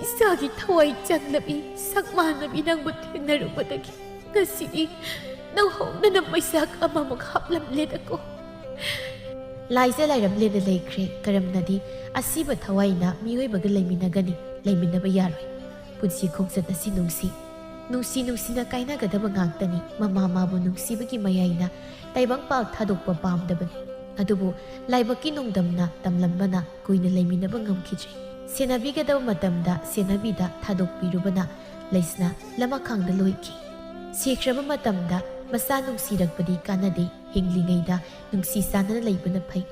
ꯏꯆꯥꯒꯤ ꯊꯋꯥꯏ ꯆꯪꯂꯕꯤ, ꯁꯛ ꯃꯥꯟꯅꯕꯤ ꯅꯪꯕꯨ ꯊꯦꯡꯅꯔꯨꯕꯗꯒꯤ ꯉꯁꯤꯗꯤ ꯅꯧꯍꯧꯅꯅ ꯃꯩꯁꯥꯛ ꯑꯃꯃꯨꯛ ꯍꯥꯞꯂꯝꯂꯦꯗꯀꯣ꯫" ꯂꯥꯏꯖ ꯂꯥꯏꯔꯝꯂꯦꯅ ꯂꯩꯈ꯭ꯔꯦ꯫ ꯀꯔꯝꯅꯗꯤ ꯑꯁꯤꯕ ꯊꯋꯥꯏꯅ ꯃꯤꯑꯣꯏꯕꯒ ꯂꯩꯃꯤꯟꯅꯒꯅꯤ? ꯂꯩꯃꯤꯟꯅꯕ ꯌꯥꯔꯣꯏ꯫ ꯄꯨꯟꯁꯤ ꯈꯣꯡꯆꯠ ꯑꯁꯤ ꯅꯨꯡꯁꯤ, ꯅꯨꯡꯁꯤ ꯅꯨꯡꯁꯤꯅ ꯀꯥꯏꯅꯒꯗꯕ ꯉꯥꯛꯇꯅꯤ꯫ ꯃꯃꯥ ꯃꯥꯕꯨ ꯅꯨꯡꯁꯤꯕꯒꯤ ꯃꯌꯥꯏꯅ ꯇꯥꯏꯕꯪꯄꯥꯜ ꯊꯥꯗꯣꯛꯄ ꯄꯥꯝꯗꯕꯅꯤ꯫ ꯑꯗꯨꯕꯨ ꯂꯥꯏꯕꯛꯀꯤ ꯅꯣꯡꯗꯝꯅ ꯇꯝꯂꯝꯕꯅ ꯀꯨꯏꯅ ꯂꯩꯃꯤꯟꯅꯕ ꯉꯝꯈꯤꯗ꯭ꯔꯦ꯫ ꯁꯦꯟꯅꯕꯤꯒꯗꯕ ꯃꯇꯝꯗ ꯁꯦꯟꯅꯕꯤꯗ ꯊꯥꯗꯣꯛꯄꯤꯔꯨꯕꯅ ꯂꯩꯁꯅꯥ ꯂꯃꯈꯥꯡꯗ ꯂꯣꯏꯈꯤ꯫ ꯁꯤꯈ꯭ꯔꯕ ꯃꯇꯝꯗ ꯃꯆꯥ ꯅꯨꯡꯁꯤꯔꯛꯄꯗꯤ ꯀꯥꯟꯅꯗꯦ, ꯍꯤꯡꯂꯤꯉꯩꯗ ꯅꯨꯡꯁꯤ ꯆꯥꯟꯅꯅ ꯂꯩꯕꯅ ꯐꯩ꯫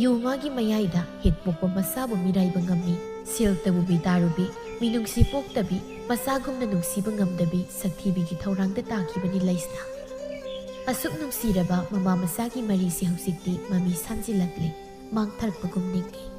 ꯌꯨ ꯃꯥꯒꯤ ꯃꯌꯥꯏꯗ ꯍꯦꯛ ꯄꯣꯛꯄ ꯃꯆꯥꯕꯨ ꯃꯤꯔꯥꯏꯕ ꯉꯝꯃꯤ꯫ ꯁꯦꯜꯇꯕꯨ ꯃꯤꯇꯥꯔꯨꯕꯤ, ꯃꯤꯅꯨꯡꯁꯤ ꯄꯣꯛꯇꯕꯤ, ꯃꯆꯥꯒꯨꯝꯅ ꯅꯨꯡꯁꯤꯕ ꯉꯝꯗꯕꯤ ꯁꯛꯊꯤꯕꯤꯒꯤ ꯊꯧꯔꯥꯡꯗ ꯇꯥꯈꯤꯕꯅꯤ ꯂꯩꯁꯅꯥ꯫ ꯑꯁꯨꯛ ꯅꯨꯡꯁꯤꯔꯕ ꯃꯃꯥ ꯃꯆꯥꯒꯤ ꯃꯔꯤꯁꯦ ꯍꯧꯖꯤꯛꯇꯤ ꯃꯃꯤ ꯁꯥꯟꯖꯤꯜꯂꯛꯂꯦ, ꯃꯥꯡꯊꯔꯛꯄꯒꯨꯝ ꯅꯤꯡꯏ꯫